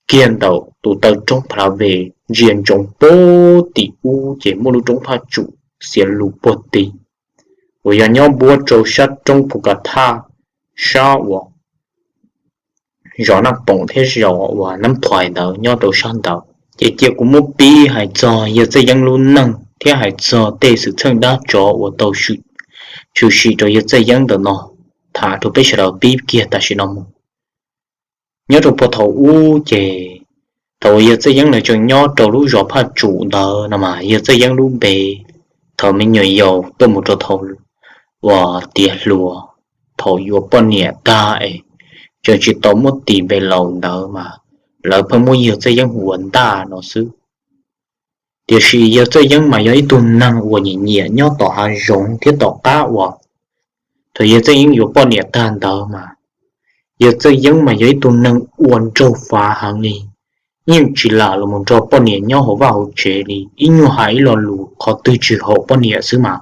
kiag ntawm tus taw roob Pha La Ve ntsia ntsoov puag tim ub ces muaj lub roob Phaj Tsum xiav lus puag tim, uas yog nyob npuab rau sab roob Phu Ka Thaj, sab uas zos Naj Poom thiab zos uas Nab Thuais ntawd nyob rau sab ntawd. Ces cia kuv muab pib hais txog yawg Txawj Yeeb lub neej thiab hais txog tej xwm txheej dab tsov uas tau tshwm sim rau yawg Txawj Yeeb ntawm no tham rau peb sawv daws pib kiag tam sim no mus. Nyob rau puag thaum ub ces thaum uas yawg Txawj Yeeb lawv tseem nyob rau lub zos Phaj Tsum ntawd no mas yawg Txawj Yeeb lub npe thaum me nyuam yaus tuaj mus rau thaum uas tiav hluas, thaum yuav poj niam tag es tseem tsis tau muab tis npe laus ntawd mas lawv pheej muab yawg Txawj Yeeb hu ua Ntaj no xwb. Tiam sis yawg Txawj Yeeb mas yog ib tug neeg uas nyiam nyiam nyob tom hav zoov thiab tom qab uas thaum yawg Txawj Yeeb yuav poj niam tag ntawd mas yawg Txawj Yeeb mas yog ib tug neeg ua nraug fav heev li, yeej tsis lam los mus nrog poj niam nyob hauv vaj hauv tsev li. Ib nyuag hais ib lo lus qhov twg tsis haum poj niam xwb mas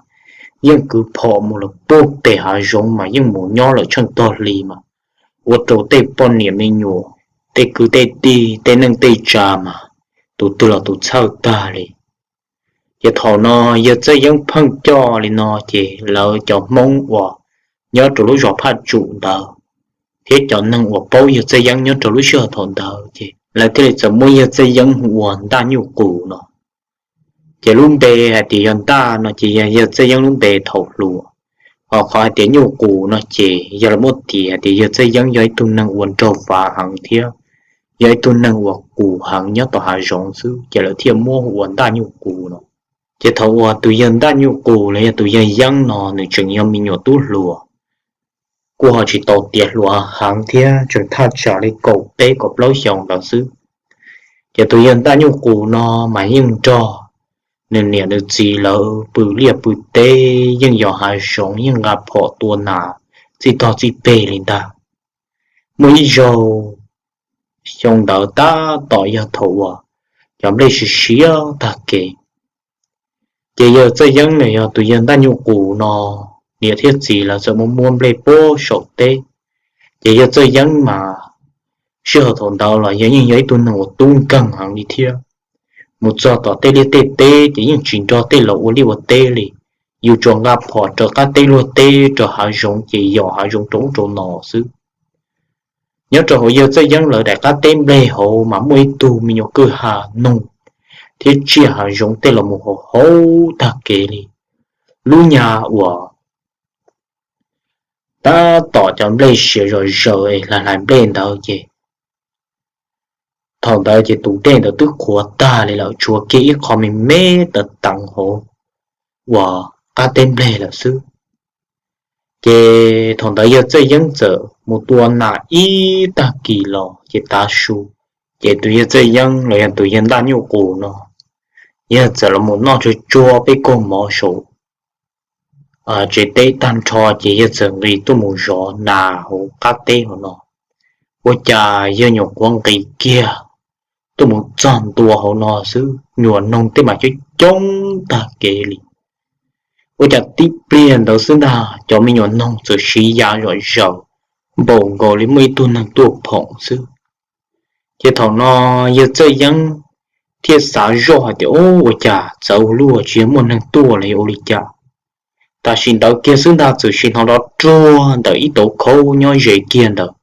yeej kwv phom mus lawm puag pem hav zoov mas yeej mus nyob lawm tsheej tog hli mas ua rau tej poj niam me nyuam, tej kwv tej tij, tej neej tej tsa mas tus twg los tus txhawj tag li. Ces thaum no yawg Txawj Yeeb pheej coj li no ces lawv cov Hmoob uas nyob rau lub zos Phaj Tsum ntawd thiab cov neeg uas paub yawg Txawj Yeeb nyob rau lub sij hawm thaum ntawd ces lawv thiaj li txawm muab yawg Txawj Yeeb hu ua Ntaj Nyuj Qus no. Ces lub npe hais tias yog Ntaj no ces yog yawg Txawj Yeeb lub npe thaum hluas, ho qhov hais tias Nyuj Qus no ces yog lawv muab tis hais tias yawg Txawj Yeeb yog ib tug neeg ua nraug fav heev thiab yog ib tug neeg uas qus heev nyob tom hav zoov xwb ces lawv thiaj muab hu ua Ntaj Nyuj Qus no. Ces thaum uas tus yawg Ntaj Nyuj Qus los yog tus yawg Yeeb no nws tseem yog me nyuam tub hluas, kuj ho tsis tau tiav hluas heev thiab tseem thaj tsam li kaum peb kaum plaub xyoos ntawd xwb. Ces tus yawg Ntaj Nyuj Qus no mas yeej nrog nws niam nws txiv lawv pw liaj pw teb, yeej yos hav zoov, yeej nqa phom tua nas txij tog txij peg li ntag. Muaj ib zaug xyoo ntawd tab tom yog thaum uas cov nplej siav siav tag kev, ces yawg Txawj Yeeb los yog tus yawg Ntaj Nyuj Qus no niam thiab txiv lawv txawm muab muab nplej puag saum teb. Ces yawg Txawj Yeeb mas sij hawm thaum ntawd los yawg yeej yog ib tug neeg uas tub nkeeg heev li thiab. Mus txog tom tej liaj tej teb ces yeej tsis nrog tej laus ua liaj ua teb li, yus tsuas nqa phom raws qab teb luag teb rau hav zoov ces yos hav zoov rau ub rau no xwb. Nyob rau hauv yawg Txawj Yeeb lawv daim qab teb nplej hauv mas muaj ib tug me nyuam kwj ha noog thiab tsiaj hav zoov tej los mus hauv hauv tag kev li. Lub nyuag uas tab tom cov nplej siav zom zaws es hlais hlais nplej ntawd ces thaum ntawd ces tus dej ntawd twb qhuav tag li lawm, tshuav kiag ib qho me me teev teev hauv uas qab teb nplej lawm xwb. Ces thaum ntawd yawg Txawj Yeeb txawm mus tua nas ib tag kis los ces tav su, ces tus yawg Txawj Yeeb los yog tus yawg Ntaj Nyuj Qus no, yawg txawm los mus noj tsuag tsuag peb kaug mov saum tsev teb tag nrho ces yawg txawm nqis tuaj mus zov nas hauv qab teb hauv no. Ua cas yawg nyuam qhuav nqis kiag tuaj mus txog ntua hauv no xwb, nyuam noog tej mas coob coob tag kev li. Ua cas tib pliag ntawd xwb ntag cov me nyuam noog txawm siv ya zom zaws npaum nkaus li muaj ib tug neeg tuaj phoom xwb. Ces thaum no yawg Txawj Yeeb thiaj xav zoj hais tias, Ua cas txawv ua luaj, tsis yog muaj neeg tuaj los yog ua li cas? Tam sim ntawd kiag xwb ntag txawm sim hnov nrov ruag ntawm ib tauv khaub nyob ze kiag ntawm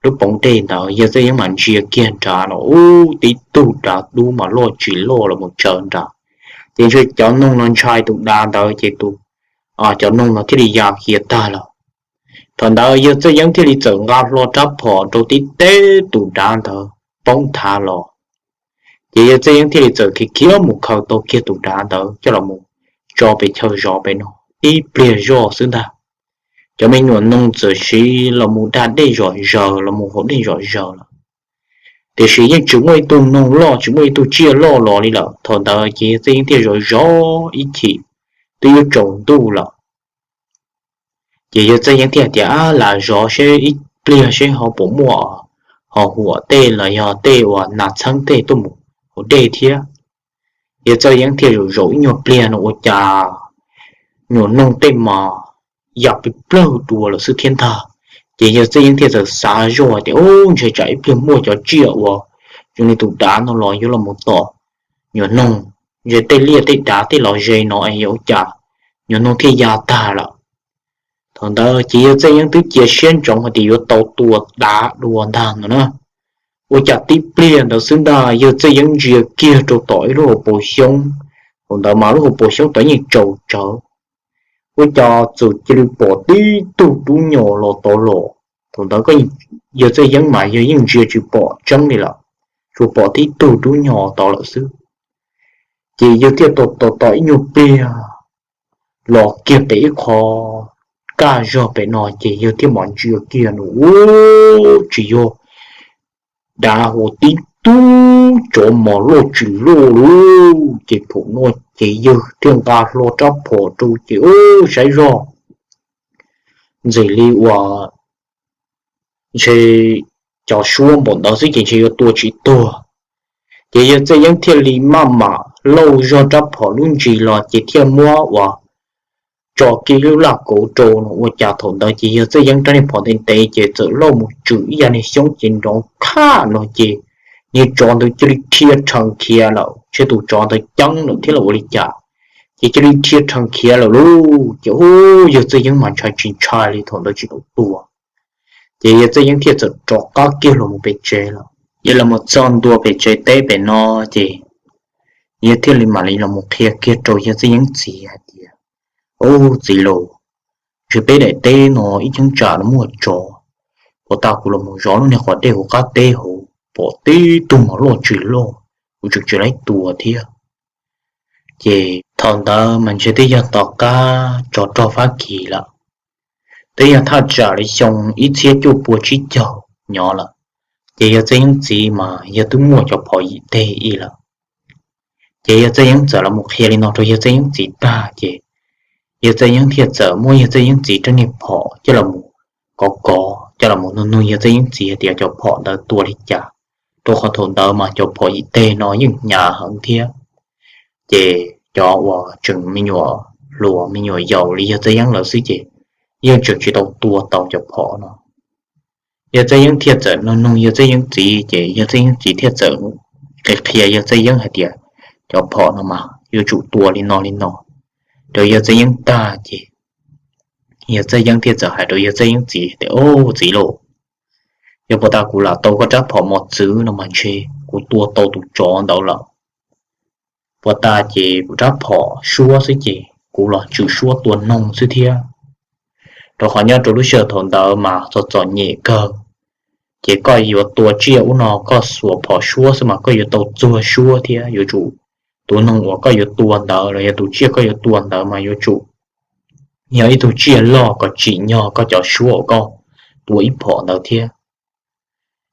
lub poov dej ntawd. Yawg Txawj Yeeb mam ntsia kiag nrad no, ub, tib tug dav dub mas loj tsis loj los mus tsaws nrad. Ces ntshe cov noog no ntshai tus dav ntawd ces tus, cov noog no thiaj li ya khiav tag lawm. Thaum ntawd yawg Txawj Yeeb thiaj li txawm nqa hlo rab phom rau tib teb tus dav ntawd poob thav los. Ces yawg Txawj Yeeb thiaj li txawm khiav khiav mus khaws tau kiag tus dav ntawd coj los mus tso pem chaw zov pem no. Tib pliag zoj xwb ntag, cov me nyuam noog txawm siv los mus da dej zom zaws, los mus haus dej zom zaws lawm. Tiam sis yeej tsis muaj ib tug noog loj, tsis muaj ib tug tsiaj loj los li lawm. Thaum ntawd ces yawg Txawj Yeeb thiaj zov zov ib chim twb yuav tsaus ntuj lawm. Ces yawg Txawj Yeeb thiaj tias, Ab, lam zov seb ib pliag seb ho puas muaj ho huam tej los yog tej uas nas txheeb tej tuaj mus haus dej thiab. Yawg Txawj Yeeb thiaj zaum zaum ib nyuag pliag no ua cas nyuam noog tej mas ya plig plawg dua lawm xwb thiab ntag. Ces yawg Txawj Yeeb thiaj txawm xav zoj tias, Ub, ntshe tsam ib pliag muaj cov tsiaj uas zoo li tus dav no los yuav los mus tom nyuam noog, ntshe tej liaj tej dav tej los ze no es yuav ua cas nyuam noog thiaj ya tag lawm. Thaum ntawd ces yawg Txawj Yeeb twb cia siab ntsoov hais tias yuav tau tua dav dua ntag no na. Ua cas tib pliag ntawd xwb ntag yawg Txawj Yeeb ntsia kiag rau tom ib lub hauv paus xyoob. Thaum ntawd mas lub hauv paus xyoob tod yeej tsaus tsawv. Ua cas txawm cia li pom tib tug dub nyos los tod los. Thaum ntawd yawg Txawj Yeeb mas yawg yeej ntsia tsis pom tseeb li lawm, tsuas pom tib tug dub nyos tod lawm xwb. Ces yawg thiaj tos tos ib nyuag pliag los kiag pem ib qho kaj zog pem no ces yawg thiaj mam ntsia kiag no, ub, tsis yog dav, hu tib tug tsov mas loj tsis loj lauj. Ces thaum no ces yawg thiaj nqa hlo rab phom rau ces, ub, saib zog ntxim li uas ntshe cov suab npaum ntawd xwb ces ntshe yuav tua tsis tuag. Ces yawg Txawj Yeeb thiaj li maj mam lauj zog rab phom lub ntsis los ces thiaj muab uas tso kiag lub laj kauv rau no. Ua cas thaum ntawd ces yawg Txawj Yeeb rab niag phom ntev ntev ces txawm lauj mus tswm ib yav niag xyoob ces nrov khaj no ces niag tsov ntawd cia li dhia rhees khiav lawm. Ntshe tus tsov ntawd ceeb lawm thiab los ua li cas, ces cia li dhia rhees khiav lawm lauj. Ces ub, yawg Txawj Yeeb mas ntshai tsis ntshai li, thaum ntawd tsis tau tua. Ces yawg Txawj Yeeb thiaj txawm rov qab kiag los mus pem tsev lawm. Yawg los mus txog ntua pem tsev teb pem no ces yawg thiaj li mam li los mus qhia kiag rau yawg Txawj Yeeb txiv hais tias, Ub, txiv lauj, ntshe peb daim teb no ib cheeb tsam no muaj tsov. Puag ta kuv los mus zov lub niag qhov dej hauv qab teb hauv pom tib tug mas loj tsis loj, kuv tseem tsis laib tua thiab. Ces thaum ntawd mas ntshe twb yog tom qab tsov rog Fab Kis lawm, twb yog thaj tsam li xyoo ib txhiab cuaj pua tsib caug nyob lawm. Ces yawg Txawj Yeeb txiv mas yawg twb muaj cov phom yim teg ib lawm. Ces yawg Txawj Yeeb txawm los mus qhia li no rau yawg Txawj Yeeb txiv tag ces yawg Txawj Yeeb thiaj txawm muab yawg Txawj Yeeb txiv rab niag phom coj los mus kov kov coj los mus nug nug yawg Txawj Yeeb txiv hais tias cov phom ntawd tua li cas, rau qhov thaum ntawd mas cov phom yim teg no yeej hnyav heev thiab. Ces cov uas tseem me nyuam hluas me nyuam yaus li yawg Txawj Yeeb lawv xwb ces yeej tseem tsis tau tua tau cov phom no. Yawg Txawj Yeeb thiaj txawm nug nug yawg Txawj Yeeb txiv ces yawg Txawj Yeeb txiv thiaj txawm qhia qhia yawg Txawj Yeeb hais tias cov phom no mas yuav tsum tua li no li no rau yawg Txawj Yeeb tag ces yawg Txawj Yeeb thiaj txawm hais rau yawg Txawj Yeeb txiv tias, Ub, txiv lauj, Yog puas tas kuv lam tau koj rab phom mos txwv no mas ntshe kuv tua tau tus tsov ntawd lawm. Puas tas ces kuv rab phom suab xwb ces kuv los tswm suab tua noog xwb thiab. Rau qhov nyob rau lub sij hawm thaum ntawd mas txom txom nyem kawg, ces koj yuav tua tsiaj ub no koj xuas phom suab xwb mas koj yuav tau txuag suab thiab yuav tsum, tus noog uas koj yuav tua ntawd los yog tus tsiaj koj yuav tua ntawd mas yuav tsum yog ib tug tsiaj loj kom tsim nyog koj cov suab uas koj tua ib phom ntawd thiab.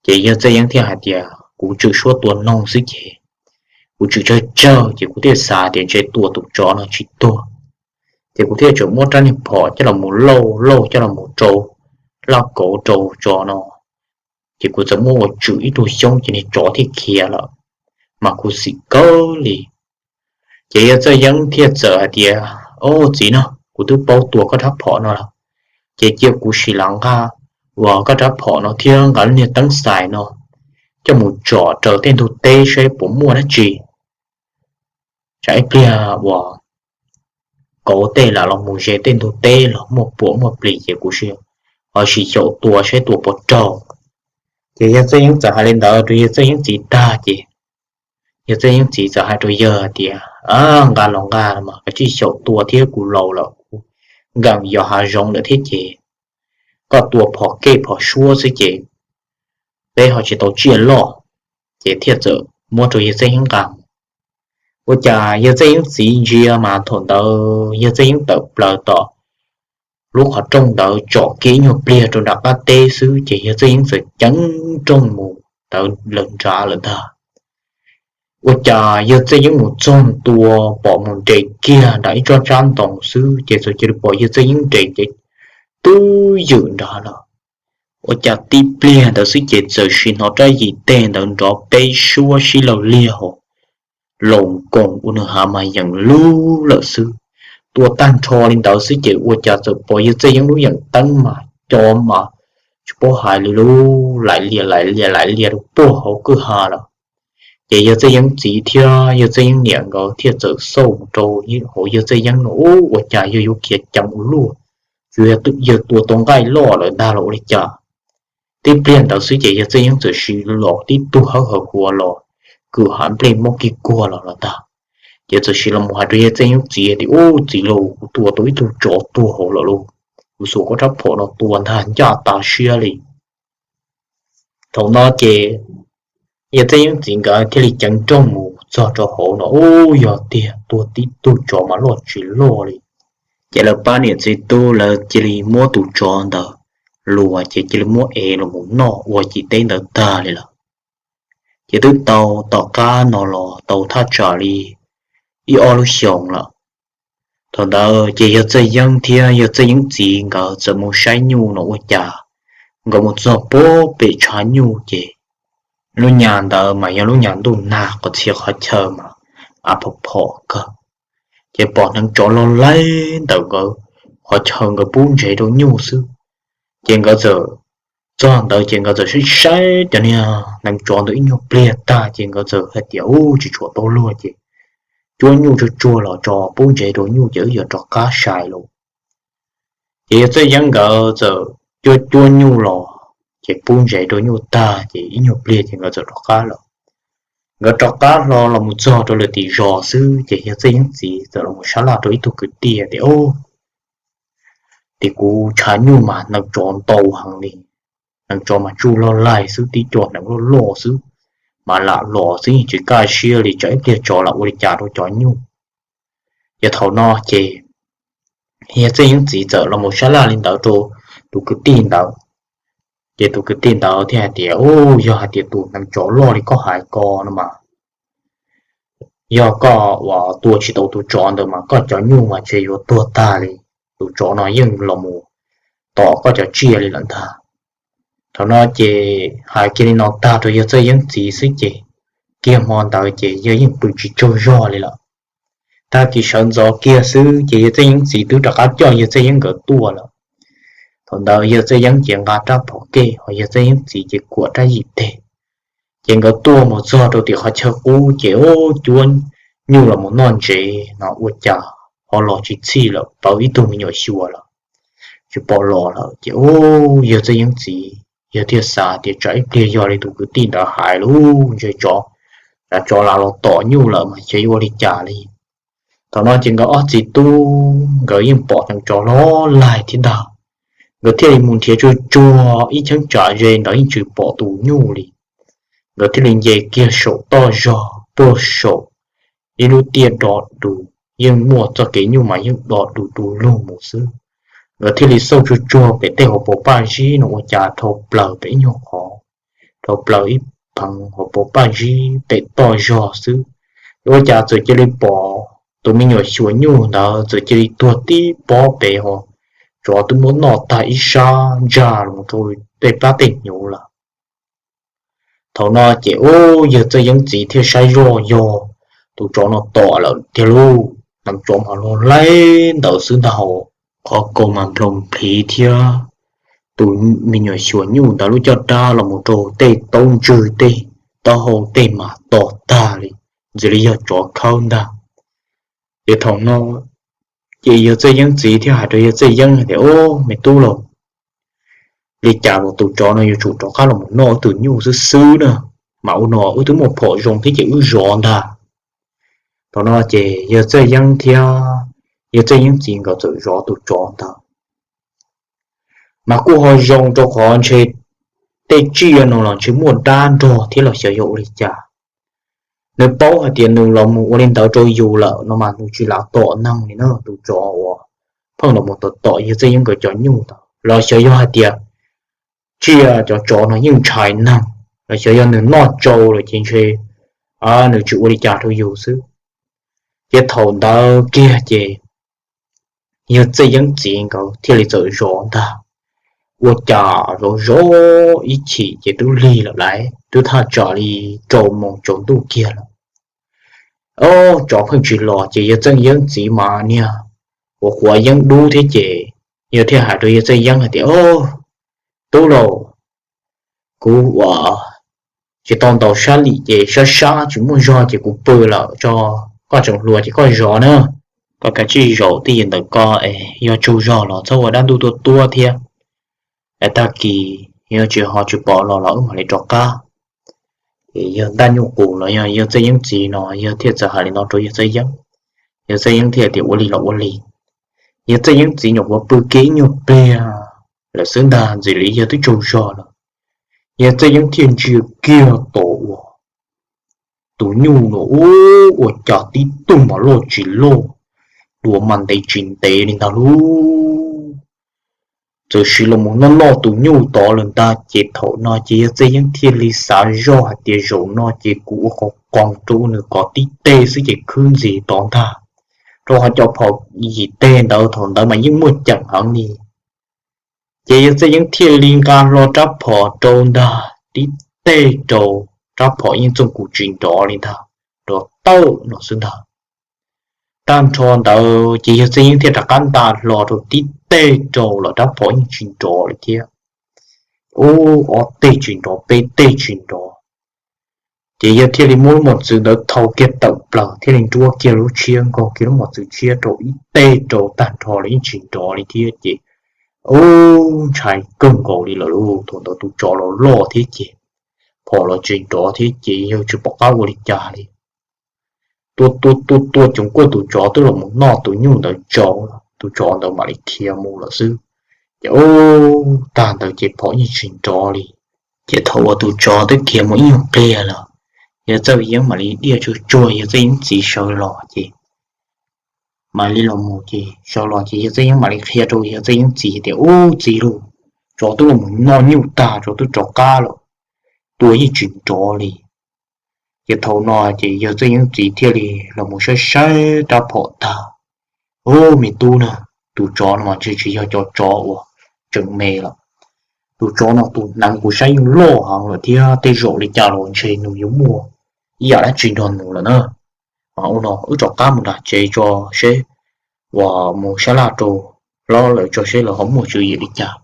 Ces yawg Txawj Yeeb thiaj hais tias kuv tswm suab tua noog xwb ces, kuv tswm tsawg tsawg ces kuv thiaj xav tias ntshe tua tus tsov no tsis tuag. Ces kuv thiaj tseem muab rab niag phom coj los mus lauj lauj coj los mus rau laj kauv rau tsov no, ces kuv txawm muab ua tswm ib tug xyoob ces niag tsov thiaj khiav lawm, mas khuv xim kawg li. Ces yawg Txawj Yeeb thiaj txawm hais tias, Au txiv no, kuv twb paub tua koj rab phom no lawm, ces cia kuv sim lam nqa uas koj rab phom no thiab nqa lub niag teeb xais no coj mus tsom raws tej ntug teb saib puas muaj dab tsi. Tsam ib pliag uas kauv tej lam los mus ze tej ntug teb los muaj puam muaj plis ces kuv ho sim xyaum tua saib tua puas raug. Ces yawg Txawj Yeeb txawm hais li ntawd rau yawg Txawj Yeeb txiv tag ces yawg Txawj Yeeb txiv txawm hais rau yawg tias, Nqa los nqa mas koj tsij xyaum tua thiab, kuv laus lawm kuv nkees yos hav zoov lawm thiab ces koj tua phom kej phom suab xwb ces peb ho tsis tau tsiaj loj. Ces thiaj txawm muab rau yawg Txawj Yeeb nqa. Ua cas yawg Txawj Yeeb txiv ntsia mas thaum ntawd yawg Txawj Yeeb tawm plaws tom lub qhov rooj ntawd tsom kiag ib nyuag pliag rau nram qab teb xwb ces yawg Txawj Yeeb txawm ceev nrooj mus ntawd lawm nrad lawm ntag. Ua cas yawg Txawj Yeeb mus txog ntua pom mus nres kiag nram ib tsob tsab ntoo xwb ces txawm cia li pom yawg Txawj Yeeb nres ces twb ywm nrad lawm. Ua cas tib pliag ntawd xwb ces txawm sim hnov rab yim teg ntawd nrov peb suab sib law liag hos, loos koos ua nws hav mas yeem lug lawm xwb. Tua tag nrho li ntawd xwb ces ua cas txawm pom yawg Txawj Yeeb lub yeem teeb mas co mas tsis paub hais li lub laim lias laim lias laim lias rau puag hauv kwj ha lawm. Ces yawg Txawj Yeeb txiv thiab yawg Txawj Yeeb niam nkawd thiaj txawm xauj mus rau hauv yawg Txawj Yeeb no, Ub, ua cas yawg yuav khiav ceev ua luaj? Tsuas yog yawg tua tau nqaij loj lawm ntag los ua li cas? Tib pliag ntawd xwb ces yawg Txawj Yeeb txawm sim los tib tug hawb hawv huav los, kwv hav nplej mob kig kuag los los ntag. Ces txawm sim los mus hais rau yawg Txawj Yeeb txiv tias, Ub, txiv lauj, kuv tua tau ib tug tsov tuag hauv lawm lauj. Kuv xuas koj rab phom no tua ntag ncaj tas siab li. Thaum no ces yawg Txawj Yeeb txiv nkawd thiaj li ceev nrooj mus txog rau hauv no, Ub, yog tiag, tua tib tug tsov mas loj tsis loj li. Ces lawv pab niam txiv tub lawv cia li muab tus tsov ntawd luas ces cia li muab ev los mus noj ua cim teb ntawd tag li lawm. Ces twb tau tom qab no los tau thaj tsam li ib ob lub xyoos lawm. Thaum ntawd ces yawg Txawj Yeeb thiab yawg Txawj Yeeb txiv nkawd txawm mus saib nyuj no ua cas nkawd mus txog puag pem tshav nyuj ces lub nyas ntawd mas yog lub nyas ntuj nag qhov txhia qhov chaw mas av phom phom kawg. Ces pom hneev tsov loj laig ntawm nkawd qhov chaw nkawd pub ntsev rau nyuj xwb. Ces nkawd txawm txog ntawd ces nkawd txawm saib saib cov niag hneev tsov ntawd ib nyuag pliag tag ces nkawd txawm hais tias, Ub, tsis tshuav tau luag ces cuab nyuj tsuag tsuag los tso pub ntsev rau nyuj ces wb yuav rov qab sai lauj. Ces yawg Txawj Yeeb nkawd txawm cuab cuab nyuj los ces pub ntsev rau nyuj tag ces ib nyuag pliag ces nkawd txawm rov qab lawm. Nkawd rov qab hlo los mus txog rau lawv tim zos xwb ces yawg Txawj Yeeb txiv txawm los mus sab laj rau ib tug kwv tij tias, Ub, tim kuv tshav nyuj mas hneev tsov ntau heev li. Hneev tsov mas tsuj loj laig xwb, tib co hneev loj loj xwb, mas lam los xwb yeej tsis kaj siab li, tsam ib pliag tsov lam ua li cas rau cov nyuj. Ces thaum no ces yawg Txawj Yeeb txiv txawm los mus sab laj li ntawd rau tus kwv tij ntawd. Ces tus kwv tij ntawd thiaj hais tias, Ub, yog hais tias tus hneev tsov loj li koj hais ko no mas yog koj uas tua tsis tau tus tsov ntawd mas koj cov nyuj mas ntshe yuav tuag tag li. Tus tsov no yeej los mus tom koj cov tsiaj li lawm ntag. Thaum no ces hais kiag li no tag rau yawg Txawj Yeeb txiv xwb ces kiag hmo ntawd ces yawg yeej pw tsis tsaug zog li lawm. Tag kis sawv ntxov kiag xwb ces yawg Txawj Yeeb txiv twb rov qab coj yawg Txawj Yeeb nkawd tuaj lawm. Thaum ntawd yawg Txawj Yeeb ces nqa rab phom kej, ho yawg Txawj Yeeb txiv ces kuam rab yim teg. Ces nkawd tuaj mus txog rau tim qhov chaw qub ces ub, cuab nyuj los mus noj ntsev no ua cas ho los tsis txhij lawm, pawv ib tug me nyuam xyuas lawm, tsis pom los lawm. Ces ub, yawg Txawj Yeeb txiv Yawg thiaj xav tias tsam ib pliag yog li tus kwv tij ntawd hais lawm, ntshe tsov, tsov lam los tom nyuj lawm mas xyov yuav ua li cas li. Thaum no ces nkawd ob txiv tub nkawd yeej pom hneev tsov loj laig thiab ntag. Nkawd thiaj li mus nrhiav tsuag tsuag ib cheeb tsam ze ntawd yeej tsis pom tus nyuj li. Nkawd thiaj li nce kiag saum toj zog puag saum ib lub tiaj do dus, yeej muaj txoj kev nyuj mas yeej do dus du lug mus xwb. Nkawd thiaj li xauj tsuag tsuag pem tej hauv paus paj zib no ua cas dhau plaws pem ib nyuag qhov, dhau plaws ib pheev hauv paus paj zib pem toj zog xwb, ua cas txawm cia li pom tus me nyuam xyuas nyuj ntawd txawm cia li tuag tib pob pem ho, tsov twb muab noj tag ib sab ntsaj los rau tej plab tej hnyuv lawm. Thaum no ces ub, yawg Txawj Yeeb txiv thiaj saib zoj yog tus tsov no tom lawm tiag lauj. Hneev tsov mas loj laig ntawd xwb ntag, qhov kaus mas nploo plhiv thiab tus me nyuam xyuas nyuj ntawd lub caj dab los mus rau tej taub ntswg tej taub hau tej mas to tag li, ntxim li yog tsov khawb ntag. Ces thaum no ces yawg Txawj Yeeb txiv thiaj hais rau yawg Txawj Yeeb tias, Ub, me tub lauj, li cas los tus tsov no yuav tsum rov qab los mus noj wb tus nyuj xwb xwb na. Mas ua no wb twb muaj phom zoo thiab ces wb zov ntag. Thaum no ces yawg Txawj Yeeb thiab yawg Txawj Yeeb txiv nkawd txawm zov tus tsov ntawd. Mas kuj ho zoo rau qhov ntshe tej tsiaj no los ntshe muaj dab nrog thiab los xyov yog ua li cas. Nws paub hais tias nws los mus ua li ntawd rau yus lawm no mas nws tsis lam tom neeg li na, tus tsov uas pheej los mus tom tom yawg Txawj Yeeb nkawd cov nyuj ntawd los xyov yog hais tias tsiaj cov tsov no yeej ntshai neeg, los xyov yog nws noj tsau lawm ces ntshe nws tsis ua li cas rau yus xwb. Ces thaum ntawd kiag ces yawg Txawj Yeeb txiv nkawd thiaj li txawm zov ntag. Ua cas zov zov ib chim ces twb lig lawm lauj, twb thaj tsam li rau moos tsaus ntuj kiag lawm. Ob, tsov pheej tsis los ces yawg Txawj Yeeb txiv mas niag quav quav yeeb dub thiab ces yawg thiaj hais rau yawg Txawj Yeeb hais tias, Ob, tub lauj, kuv ua tsis tau ntaus sab lim ces sab sab tsis muaj zog ces kuv pw lawm tso, koj tseem hluas ces koj zov na. Koj kav tsij zaum twj ywm ntawm ko es yog tsaug zog los txhob ua dab ntuj tuaj tuab thiab. Es tag kis yog tsis ho tsis pom los los wb mam li rov qab. Es yawg ntaj nyuj qus los yog yawg Txawj Yeeb txiv no yawg thiaj txawm hais li no rau yawg Txawj Yeeb. Yawg Txawj Yeeb thiaj tias ua li los ua li. Yawg Txawj Yeeb txiv nyuam qhuav pw kiag ib nyuag pliag lawm xwb ntag, ntxim li yawg twb tsaug zog lawm. Yawg Txawj Yeeb thiaj ntsia kiag tom uas tus nyuj no ub, ua cas tib tug mas loj tsis loj, dua mas ntev tsis ntev li ntag lauj. Txawm sim los mus noj noj tus nyuj tod lawm ntag ces thaum no ces yawg Txawj Yeeb thiaj li xav zoj hais tias zaum no ces kuv ua qos qoos rau nws kov tib teg xwb ces khwb ntxiv tod ntag, rau qhov cov phom yim teg ntawd thaum ntawd mas yeej muaj ceem heev li. Ces yawg Txawj Yeeb thiaj li nqa hlo rab phom rau ntag, tib teg rau, rab phom yeej txooj kus tsis nrov li ntag, nrov tawm no xwb ntag. Tag nrho ntawd ces yawg Txawj Yeeb thiaj rov qab nqa hlo rau tib teg rau los rab phom yeej tsis nrov li thiab. Ub, ob teg tsis nrov, peb teg tsis nrov. Ces yawg thiaj li muab lub mos txwv ntawd thau kiag tawm plaws thiaj li nruab kiag lub tshiab nkaug kiag lub mos txwv tshiab rau ib teg rau tag nrho los yeej tsis nrov li thiab ces ub, ntshai kawg nkaus li lawm lauj. Thaum ntawd tus tsov los loj thiab ces phom los tsis nrov thiab ces yawg tsis pom qab ua li cas li. Tua tua tua tua coov kuaj tus tsov twb los mus noj tus nyuj ntawd tsau, tus tsov ntawd mam li khiav mus lawm xwb. Ces ub, tag ntawd ces phom yeej tsis nrov li. Ces thaum uas tus tsov twb khiav mus ib nyuag pliag lawm, yawg Txawj Yeeb mam li diaj tsuag tsuag yawg Txawj Yeeb txiv sawv los ces mam li los mus ces sawv los ces yawg Txawj Yeeb mam li qhia rau yawg Txawj Yeeb txiv tias ub txiv lauj, tsov twb los mus noj nyuj tag, tsov twb rov qab lawm, tua yeej tsis nrov li. Ces thaum no ces yawg Txawj Yeeb txiv thiaj li los mus saib saib rab phom tag, ub me tub na, tus tsov no mas ntshe tsis yog cov tsov uas tseem me lawm. Tus tsov no tus hneev kuv saib yeej loj heev lawm thiab tej zaum li cas los ntshe nws yuav muaj ib yam dab tsi nrog nws lawm na. Mas ua no wb rov qab mus nram tsev tso seb, uas mus sab laj rau hlob lawv tso seb lawv ho muaj tswv yim li cas.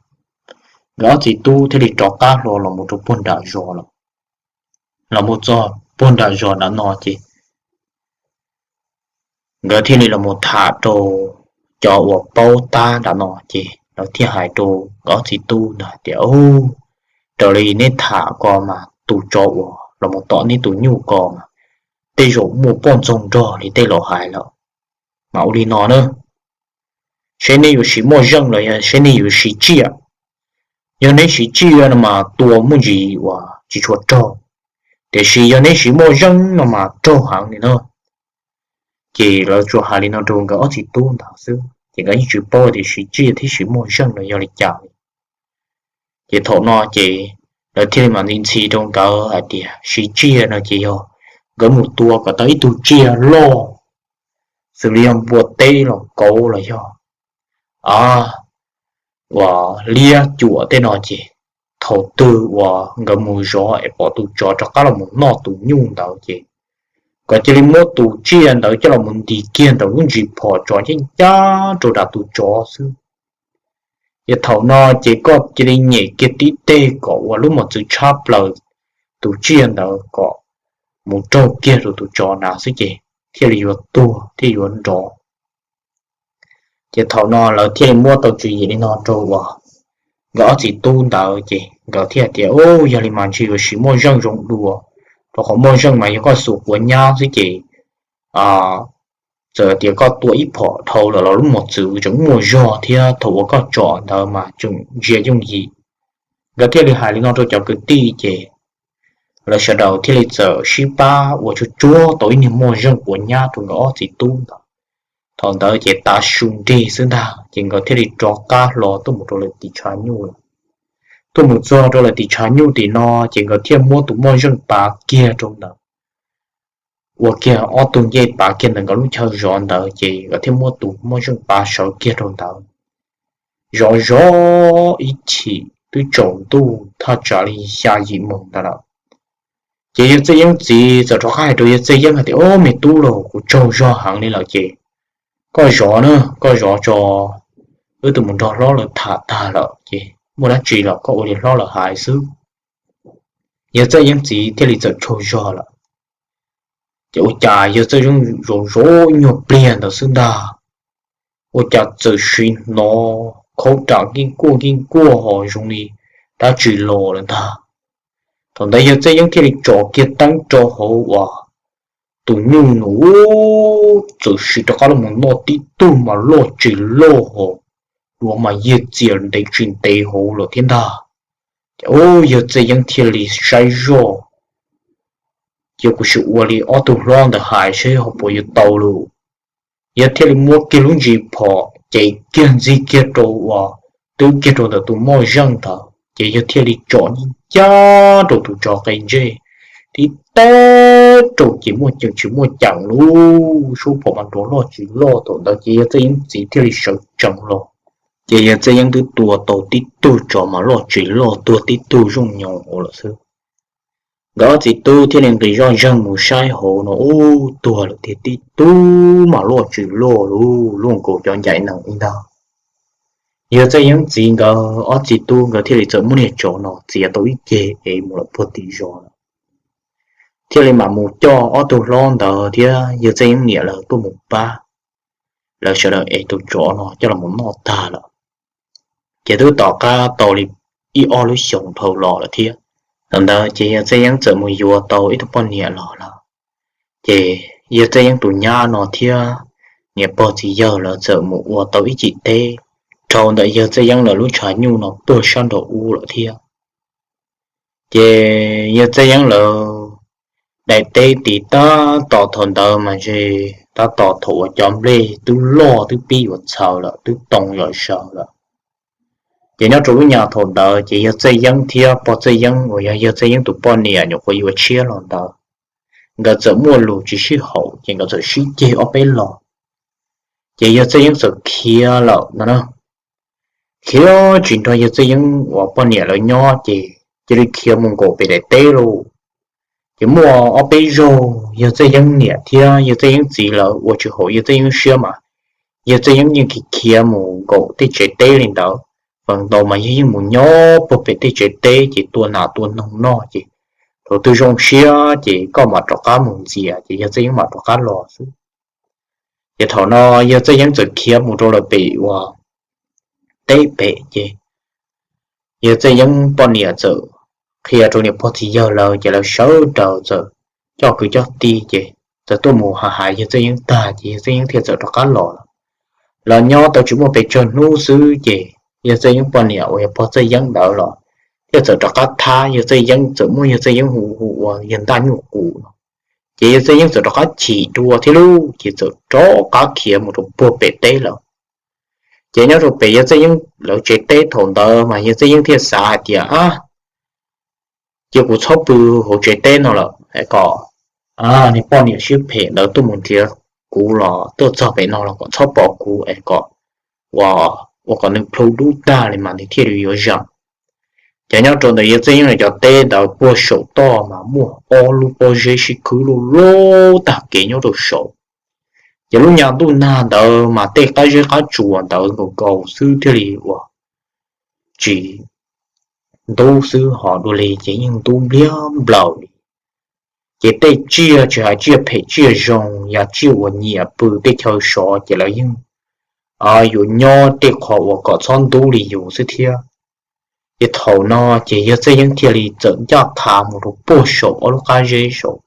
Nkawd ob txiv tub thiaj li rov qab hlo los mus rau puag nram zos lawm. Los mus txog puag nram zos nram no ces nkawd thiaj li los mus tham rau cov uas paub tab nram no ces lawv thiaj hais rau nkawd ob txiv tub ntawd tias, Ub, Raws li neb tham ko mas tus tsov uas los mus tom neb tus nyuj ko mas tej zaum muaj poj ntxoog nrog li tej laus hais lawm. Mas ua li no na, seb neb yuav siv moj zeej los yog seb neb yuav siv tsiaj. Yog neb siv tsiaj no mas tua muaj ntsis uas tsis tshua raug, tiam sis yog neb siv moj zeej no mas raug heev li na. Ces lawv tsuas hais li no rau nkawd ob txiv tub ntawd xwb, ces nkawd yeej tsis paub tias siv tsiaj thiab siv moj zeej no yog li cas li. Ces thaum no ces lawv thiaj li mam ntxhi ntxhi rau nkawd hais tias siv tsiaj no ces yog nkawd mus tua kom tau ib tug tsiaj loj, xws li yog npua teb los kauv los yog uas liab cuam tej no ces thaum twg uas nkawd mus zov es pom tus tsov rov qab los mus noj tus nyuj ntawd ces kom cia li muab tus tsiaj ntawd coj los mus ntis kiag ntawm lub ntsis phom tsov ncaj ncaj rau nram tus tsov xwb. Ces thaum no ces koj cia li nyem kiag tib teg kom uas lub mos txwv tshab plaws tus tsiaj ntawd kom mus raug kiag rau tus tsov na xwb ces thiaj li yuav tuag thiaj yuav nrov. Ces thaum no lawv thiaj li muab tau tswv yim li no rau uas nkawd ob txiv tub ntawd ces nkawd thiaj tias, Ub, yog li mas ntshe yuav siv moj zeej zoo dua, rau qhov moj zeej mas yog koj xuas quav nyab xwb ces txawm tias koj tua ib phom dhau lawm los lub mos txwv tseem muaj zog thiab thaum uas koj tsom ntawd mas tseem ntsia yooj yim. Nkawd thiaj li hais li no rau cov kwv tij ces lawv sawv daws thiaj li txawm sib pab ua tsuag tsuag tau ib niag moj zeej quav nyab rau nkawd ob txiv tub ntawd. Thaum ntawd ces tav su nrig xwb ntag ces nkawd thiaj li rov qab hlo tuaj mus rau lawv tim tshav nyuj lawm. Tuaj mus txog rau lawv tim tshav nyuj tim no ces nkawd thiaj muab tus moj zeej pav kiag rau ntawd, ua kiag ob tug ncej pav kiag ntawm nkawd lub chaw zov ntawd ces nkawd thiaj muab tus moj zeej pav sawv kiag rau ntawd. Zov zov ib chim twb tsaus ntuj thaj tsam li xya yim moos ntawd lawm. Ces yawg Txawj Yeeb txiv txawm rov qab hais rau yawg Txawj Yeeb hais tias, Ob, me tub lauj, kuv tsaug zog heev li lawm ces koj zov na, koj zov tso, wb tus mus nrog hlob lawv tham tag lawm ces muaj dab tsi los koj ua li hlob lawv hais xwb. Yawg Txawj Yeeb txiv thiaj li txawm tsaug zog lawm. Ces ua cas yawg Txawj Yeeb zov zov nyuag pliag ntawd xwb ntag, ua cas txawm sim hnov khaub ram nkij kuaj nkij kuaj ho zoo li dab tsi los lawm ntag. Thaum ntawd yawg Txawj Yeeb thiaj li tsom kiag teeb rau hauv uas tus nyuj nus txawm sim rov qab los noj tib tug mas loj tsis loj ho, duav mas yig txias ntev tsis ntev hauv lawm thiab ntag. Ces ub, yawg Txawj Yeeb thiaj li saib zoj, ces kuv sim ua li ob tug hlob ntawd hais seb ho puas yuav tau lauj. Yawg thiaj li muab kiag lub ntsis phom ces kiag ntxig kiag rau uas twb kiag rau ntawm tus moj zeej ntawd ces yawg thiaj li tsom ncaj rau tus tsov qe ntsej, tib teb rau ces muaj ceem tsis muaj ceem lauj, suab phom mas nrov loj tsis loj. Thaum ntawd ces yawg Txawj Yeeb txiv thiaj li sawv tsees los. Ces yawg Txawj Yeeb twb tua tau tib tug tsov mas loj tsis loj, tuag tib tug zooj nyoos lawm xwb. Nkawd ob txiv tub thiaj li nqis zoj zeeg mus saib hauv no, ub, tuag lawm tiag, tib tug mas loj tsis loj lauj, luaj nkaus cov ncaim nees ib ntag. Yawg Txawj Yeeb txiv nkawd ob txiv tub nkawd thiaj li txawm muab niag tsov no txiav tau ib ceg es mus lawm puag tim zos lawm, thiaj li mam mus coj ob tug hlob ntawd thiab yawg Txawj Yeeb niam lawv tuaj mus pab. Lawv sawv daws es tus tsov no coj los noj tag lawm. Ces twb tom qab tau li ib ob lub xyoos dhau los lawm thiab. Thaum ntawd ces yawg Txawj Yeeb txawm mus yuav tau ib tug poj niam los lawm. Ces yawg Txawj Yeeb tus nyab no thiab niam pog txiv yawg lawv txawm mus ua tau ib cim teb rau ntawm yawg Txawj Yeeb lawv lub tshav nyuj no puag sab nraum ub lawm thiab. Ces yawg Txawj Yeeb lawv daim teb tiv tab tom thaum ntawd mas ntshe tab tom thaum uas cov nplej twb loj twb pib yuav txhaws lawm, twb too zom zaws lawm. Ces nyob rau lub nyam thaum ntawd ces yawg Txawj Yeeb thiab pog Txawj Yeeb uas yog yawg Txawj Yeeb tus poj niam nyuam qhuav yuav tshiab los ntawd, nkawd txawm muaj lus tsis sib haum ces nkawd txawm sib ceg ob peb los. Ces yawg Txawj Yeeb txawm khiav lawm no na. Khiav tsis nrog yawg Txawj Yeeb uas poj niam lawv nyob ces cia li khiav mus nkaum pem daim teb lauj. Ces muaj ob peb zaug yawg Txawj Yeeb niam thiab yawg Txawj Yeeb txiv lawv ua tsis haum yawg Txawj Yeeb siab mas yawg Txawj Yeeb yeej khiav khiav mus nkaum tej tsev teb li ntawd. Feem ntau mas yawg yeej mus nyob puag pem tej tsev teb ces tua nas tua noog noj ces thaum twg zoo siab ces koj mam rov qab mus ntxias ces yawg Txawj Yeeb mam rov qab los xwb. Ces thaum no yawg Txawj Yeeb txawm khiav mus rau lawm pem uas teb pem ces yawg Txawj Yeeb poj niam txawm qhia rau niam pog txiv yawg lawm ces lawv sawv daws txawm coj kwv coj tij ces txawm tuaj mus hais hais yawg Txawj Yeeb tag ces yawg Txawj Yeeb thiaj txawm rov qab los lawm. Los nyob tau tsis muaj pes tsawg hnub xwb ces yawg Txawj Yeeb poj niam uas yog pog Txawj Yeeb ntawd los thiaj txawm rov qab thab yawg Txawj Yeeb, txawm muab yawg Txawj Yeeb hu hu ua yawg Ntaj Nyuj Qus no. Ces yawg Txawj Yeeb txawm rov qab chim dua thiab lauj, ces txawm rov qab khiav mus rau puag pem teb lawm. Ces nyob rau pem yawg Txawj Yeeb lawv tsev teb thaum ntawd mas yawg Txawj Yeeb thiaj xav hais tias, ab, cia kuv txhob pw hauv tsev teb no lawm es kom niag poj niam siab phem ntawd tuaj mus nrhiav kuv los tuaj txog pem no los kom txhob pom kuv es kom ua kom nws plhu dub tag li mas nws thiaj li yuav zoo. Ces nyob rau ntawm yawg Txawj Yeeb lawv cov teb ntawd puag saum toj mas muaj ob lub pob zeb sib khwb loj loj tag kev nyob rau saud. Ces lub nyab ntuj nag ntawd mas tej qab zeb qab tsuas ntawd nkaus nkaus xwb thiaj li ua tsis ntub xwb ho dua li ces yeej ntub npliag nplaws li. Ces tej tsiaj tsis hais tsiaj phem tsiaj zoo, yog tsiaj uas nyiam pw tej chaw sov ces lawv yeej yuav nyob tej qhov uas kom txhob ntub li yus xwb thiab. Ces thaum no ces yawg Txawj Yeeb thiaj li txawm ncaj qha mus rau puag saum ob lub qab zeb saud,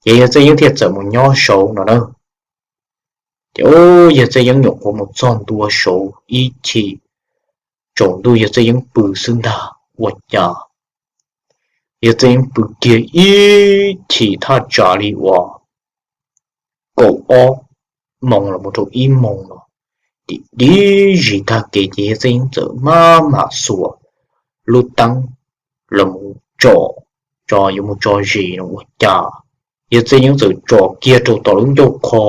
ces yawg Txawj Yeeb thiaj txawm mus nyob saud no na. Ces yawg Txawj Yeeb nyuam qhuav mus txog ntua saud ib chim tsaus ntuj yawg Txawj Yeeb pw xwb ntag ua cas yawg Txawj Yeeb pw kiag ib chim thaj tsam li uas kaum ob moos los mus rau ib moos no, tim dib zis tag kev ces yawg Txawj Yeeb txawm maj mam xuas lub teeb los mus tsom, tso yuav mus tso zis no ua cas yawg Txawj Yeeb txawm tsom kiag rau tom lub ncauj qho,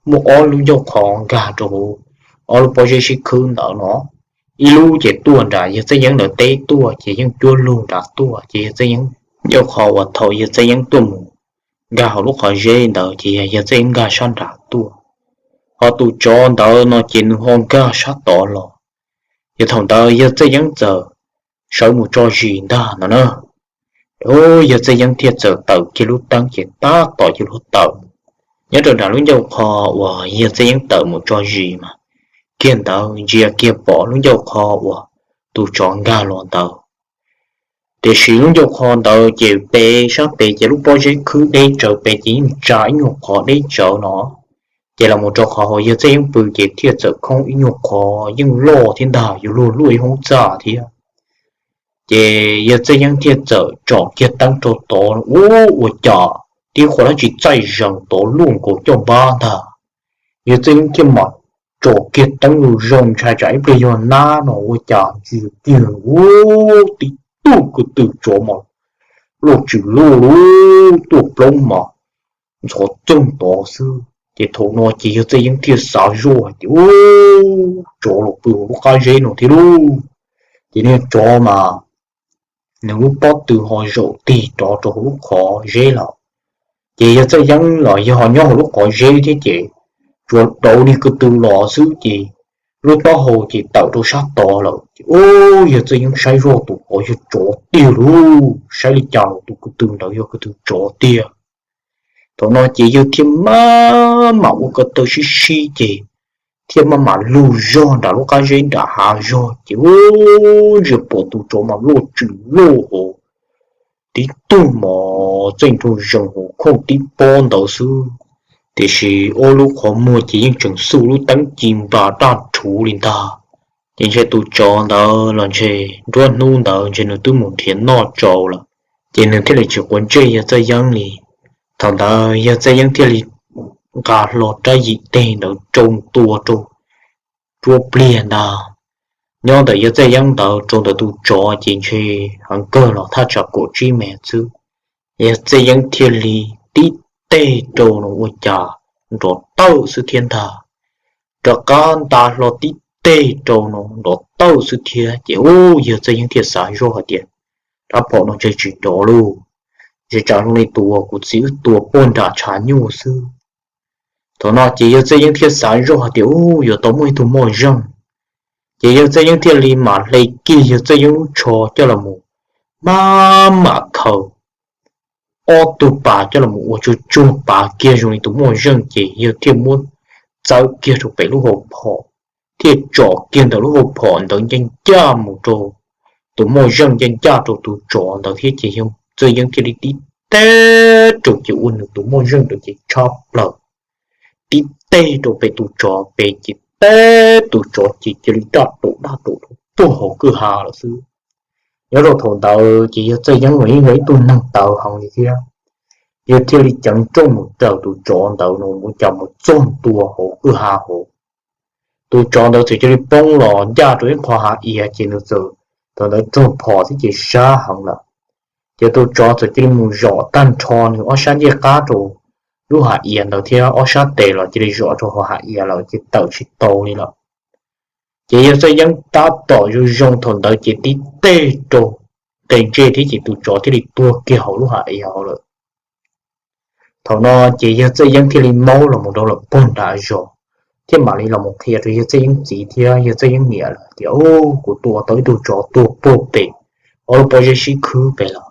muaj ob lub ncauj qho nkag rau hauv ob lub pob zeb sib khwb ntawd no. Ib lub ces tuaj nram yawg Txawj Yeeb lawv teb tuaj ces yeej cuab lug nrad tuaj ces yawg Txawj Yeeb ncauj qho uas thaum yawg Txawj Yeeb tuaj mus nkag hauv lub qhov zeb ntawd ces yog yawg Txawj Yeeb nkag sab nrad tuaj, ho tus tsov ntawd no ces nws ho nkag sab tod los. Ces thaum ntawd yawg Txawj Yeeb txawm sawv mus tso zis ntag no na. Yawg Txawj Yeeb thiaj txawm tawm kiag lub teeb ces tab tom yuav luag tawm. Nyob rau nram lub ncauj qho uas yawg Txawj Yeeb tawm mus tso zis mas kiag ntawd ntsia kiag pom lub ncauj qho uas tus tsov nkag los ntawd. Tiam sis lub ncauj qho ntawd ces pem sab pem ces lub pob zeb khwb deb tsawv pem ces yeej tsa ib nyuag qhov deb tsawv no, ces los mus rau qhov hauv yawg Txawj Yeeb pw ces thiaj txawm khoob ib nyuag qhov yeej loj thiab ntag, yuav luag luaj ib hoob txaj thiab. Ces yawg Txawj Yeeb thiaj txawm tsom kiag teeb rau tod ua, ua cas tib qho dab tsi txaij zees tod luaj nkaus caj npab ntag. Yawg Txawj Yeeb thiaj mam tsom kiag teeb zoo zoo ntshai tsam ib pliag yog nab no ua cas ntsia kiag ua tib tug ko tw tsov mas loj tsis loj li, tuaj plaub mas ntxhov txoog tod xwb. Ces thaum no ces yawg Txawj Yeeb thiaj xav zoj hais tias, ub, tsov los pw hauv lub qab zeb no thiab lauj. Ces niag tsov mas nws lub pob tw ho zaum tig rov rau hauv lub qhov zeb lawm. Ces yawg Txawj Yeeb los yog ho nyob hauv lub qhov zeb thiab ces tsuas daus niag ko tw los xwb ces lub taub hau ces tawm rau sab tod lawm ces ub, yawg Txawj Yeeb saib zoj tus qhov yog tsov tiag lauj, saib li cas los tus ko tw ntawd yog ko tw tsov tiag. Thaum no ces yawg thiaj maj mam ua ko taw sib sib ces thiaj maj mam lug zog nram lub qab zeb nram hav zog ces ub, ntsia pom tus tsov mas loj tsis loj hauv, tib tug mos txaij nraug zees hauv khooj tib pob ntawd xwb. Tiam sis ob lub qhov muag ces yeej tseem xuj lub teeb ci nplas daj rhuv li ntag. Ces ntshe tus tsov ntawd los ntshe nruab hnub ntawd ntshe nws twb mus nrhiav noj tsau lawm, ces nws thiaj li tsis quav ntsej yawg Txawj Yeeb li. Thaum ntawd yawg Txawj Yeeb thiaj li nqa hlo rab yim teg ntawd rau ntua rau tsuab pliag ntag. Nyob ntawm yawg Txawj Yeeb ntawd rau ntawm tus tsov ces ntshe heev kawg los thaj tsam kaum tsib mev xwb. Yawg Txawj Yeeb thiaj li tib teg rau no ua cas nrov tawj xwb thiab ntag. Rov qab nta hlo tib teg rau no nrov tawj xwb thiab ces ub, yawg Txawj Yeeb thiaj xav zoj hais tias, rab phom no ntshe tsis nrov lauj, ntshe tsam zoo li tus uas kuv txiv wb tua puag nram tshav nyuj xwb. Thaum no ces yawg Txawj Yeeb thiaj xav zoj hais tias, ub, yuav tau muaj ib tug moj zeej. Ces yawg Txawj Yeeb thiaj li mam hle kiag yawg Txawj Yeeb lub tsho coj los mus maj mam khaws ob tug pas coj los mus ua tsuag tsuag pas kiag zoo li tus moj zeej ces yawg thiaj muab txawb kiag rau pem lub hauv phom, thiaj tsom kiag ntawm lub hauv phom ntawd ncaj ncaj mus rau tus moj zeej ncaj ncaj rau tus tsov ntawd thiab ces yawg Txawj Yeeb cia li tib teg rau ces ua nws tus moj zeej rau ces tshab plaws, tib teg rau pem tus tsov pem ces teb tus tsov ces cia li daj rau daj rau rau puag hauv kwj ha lawm xwb. Nyob rau thaum ntawd ces yawg Txawj Yeeb los yeej yog ib tug neeg tawv heev li thiab, yawg thiaj li ceev nrooj mus raws tus tsov ntawd no mus cas mus txog ntua hauv kwj ha hauv. Tus tsov ntawd txawm cia li poob los ncaj rau ib qho hav iav ces nws txawm, thaum ntawd raug phom thiab ces sab heev lawm. Ces tus tsov txawm cia li mus zom tag nrho nws ob sab ncej qab rau lub hav iav ntawd thiab ob sab tes los cia li zom rau hauv hav iav lawm ces tawm tsis tau li lawm. Ces yawg Txawj Yeeb tab tom zoo zoo thaum ntawd ces tib teg rau qe ntsej thiab ces tus tsov thiaj li tuag kiag hauv lub hav iav hauv lawm. Thaum no ces yawg Txawj Yeeb thiaj li maub los mus rau lawm puag nram zos, thiab mam li los mus qhia rau yawg Txawj Yeeb txiv thiab yawg Txawj Yeeb niam lawm tias, Kuv tua tau ib tug tsov tuag puag pem ob lub pob zeb sib khwb pem lawm.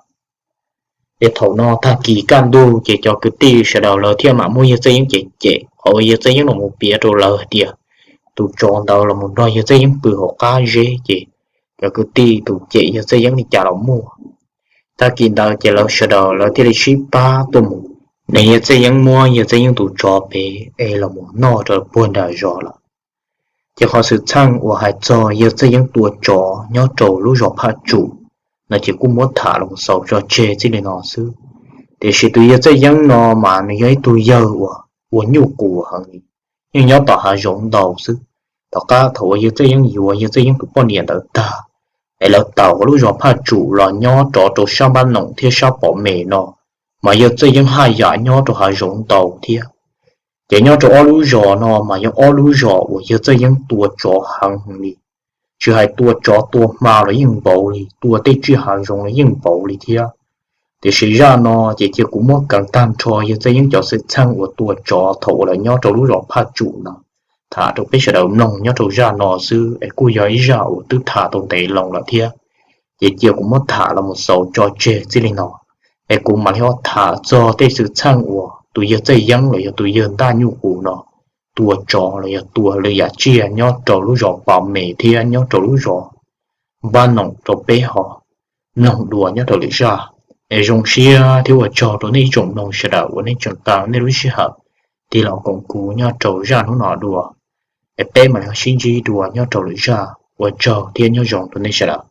Ces thaum no tag kis kaj ntug ces cov kwv tij sawv daws lawv thiaj mam muab yawg Txawj Yeeb cem cem, qhov uas yawg Txawj Yeeb los mus piav rau lawv hais tias tus tsov ntawd los mus nrog yawg Txawj Yeeb pw hauv qab zeb ces cov kwv tij tus cem yawg Txawj Yeeb li cas los muaj. Tag kis ntawd ces lawv sawv daws lawv thiaj li sib pab tuaj mus, ne yawg Txawj Yeeb muab yawg Txawj Yeeb tus tsov pem es los mus noj rau puag nram zos lawm. Ces qhov xwm txheej uas hais txog yawg Txawj Yeeb tua tsov nyob rau lub zos Phaj Tsum no ces kuj muab tham los mus xaus tso tseg txij li no xwb. Tiam sis tus yawg Txawj Yeeb no mas nws yog ib tug yawg uas ua nyuj qus heev li, yeej nyob tom hav zoov ntau xwb. Tom qab thaum uas yawg Txawj Yeeb yuav yawg Txawj Yeeb tus poj niam ntawd tag, es lawv tawm hauv lub zos Phaj Tsum los nyob rov rau sab Npab Noom thiab sab Pov Mes no, mas yawg Txawj Yeeb haj yam nyob rau hav zoov ntau thiab. Ces nyob rau ob lub zos no mas yog ob lub zos uas yawg Txawj Yeeb tua tsov heev heev li. Tsis hais tua tsov tua hma los yeej npaum li, tua tej tsiaj hav zoov los yeej npaum li thiab. Tiam sis zaj no ces cia kuv muab kheev tag nrho yawg Txawj Yeeb cov xwm txheej uas tua tsov thaum uas lawv nyob rau lub zos Phaj Tsum no tham rau peb sawv daws mloog nyob rau zaj no xwb es kuj yog ib zaj uas twb tham tau ntev loo lawm thiab. Ces cia kuv muab tham los mus xaus tso tseg txij li no, es kuv mam li ho tham txog tej xwm txheej uas tus yawg Txawj Yeeb los yog tus yawg Ntaj Nyuj Qus no tua tsov los yog tua lwm yam tsiaj nyob rau lub zos Pov Mes thiab nyob rau lub zos Npab Noom rau peb ho mloog dua nyob rau lwm zaj. Es zoo siab thiab ua tsaug rau nej ib tsoom mloog sawv daws uas nej tseem tau nej lub sij hawm tig los koom kuv nyob rau zaj hnub no dua. Es peb mam li ho sib ntsib dua nyob rau lwm zaj, ua tsaug thiab nyob zoo rau nej sawv daws.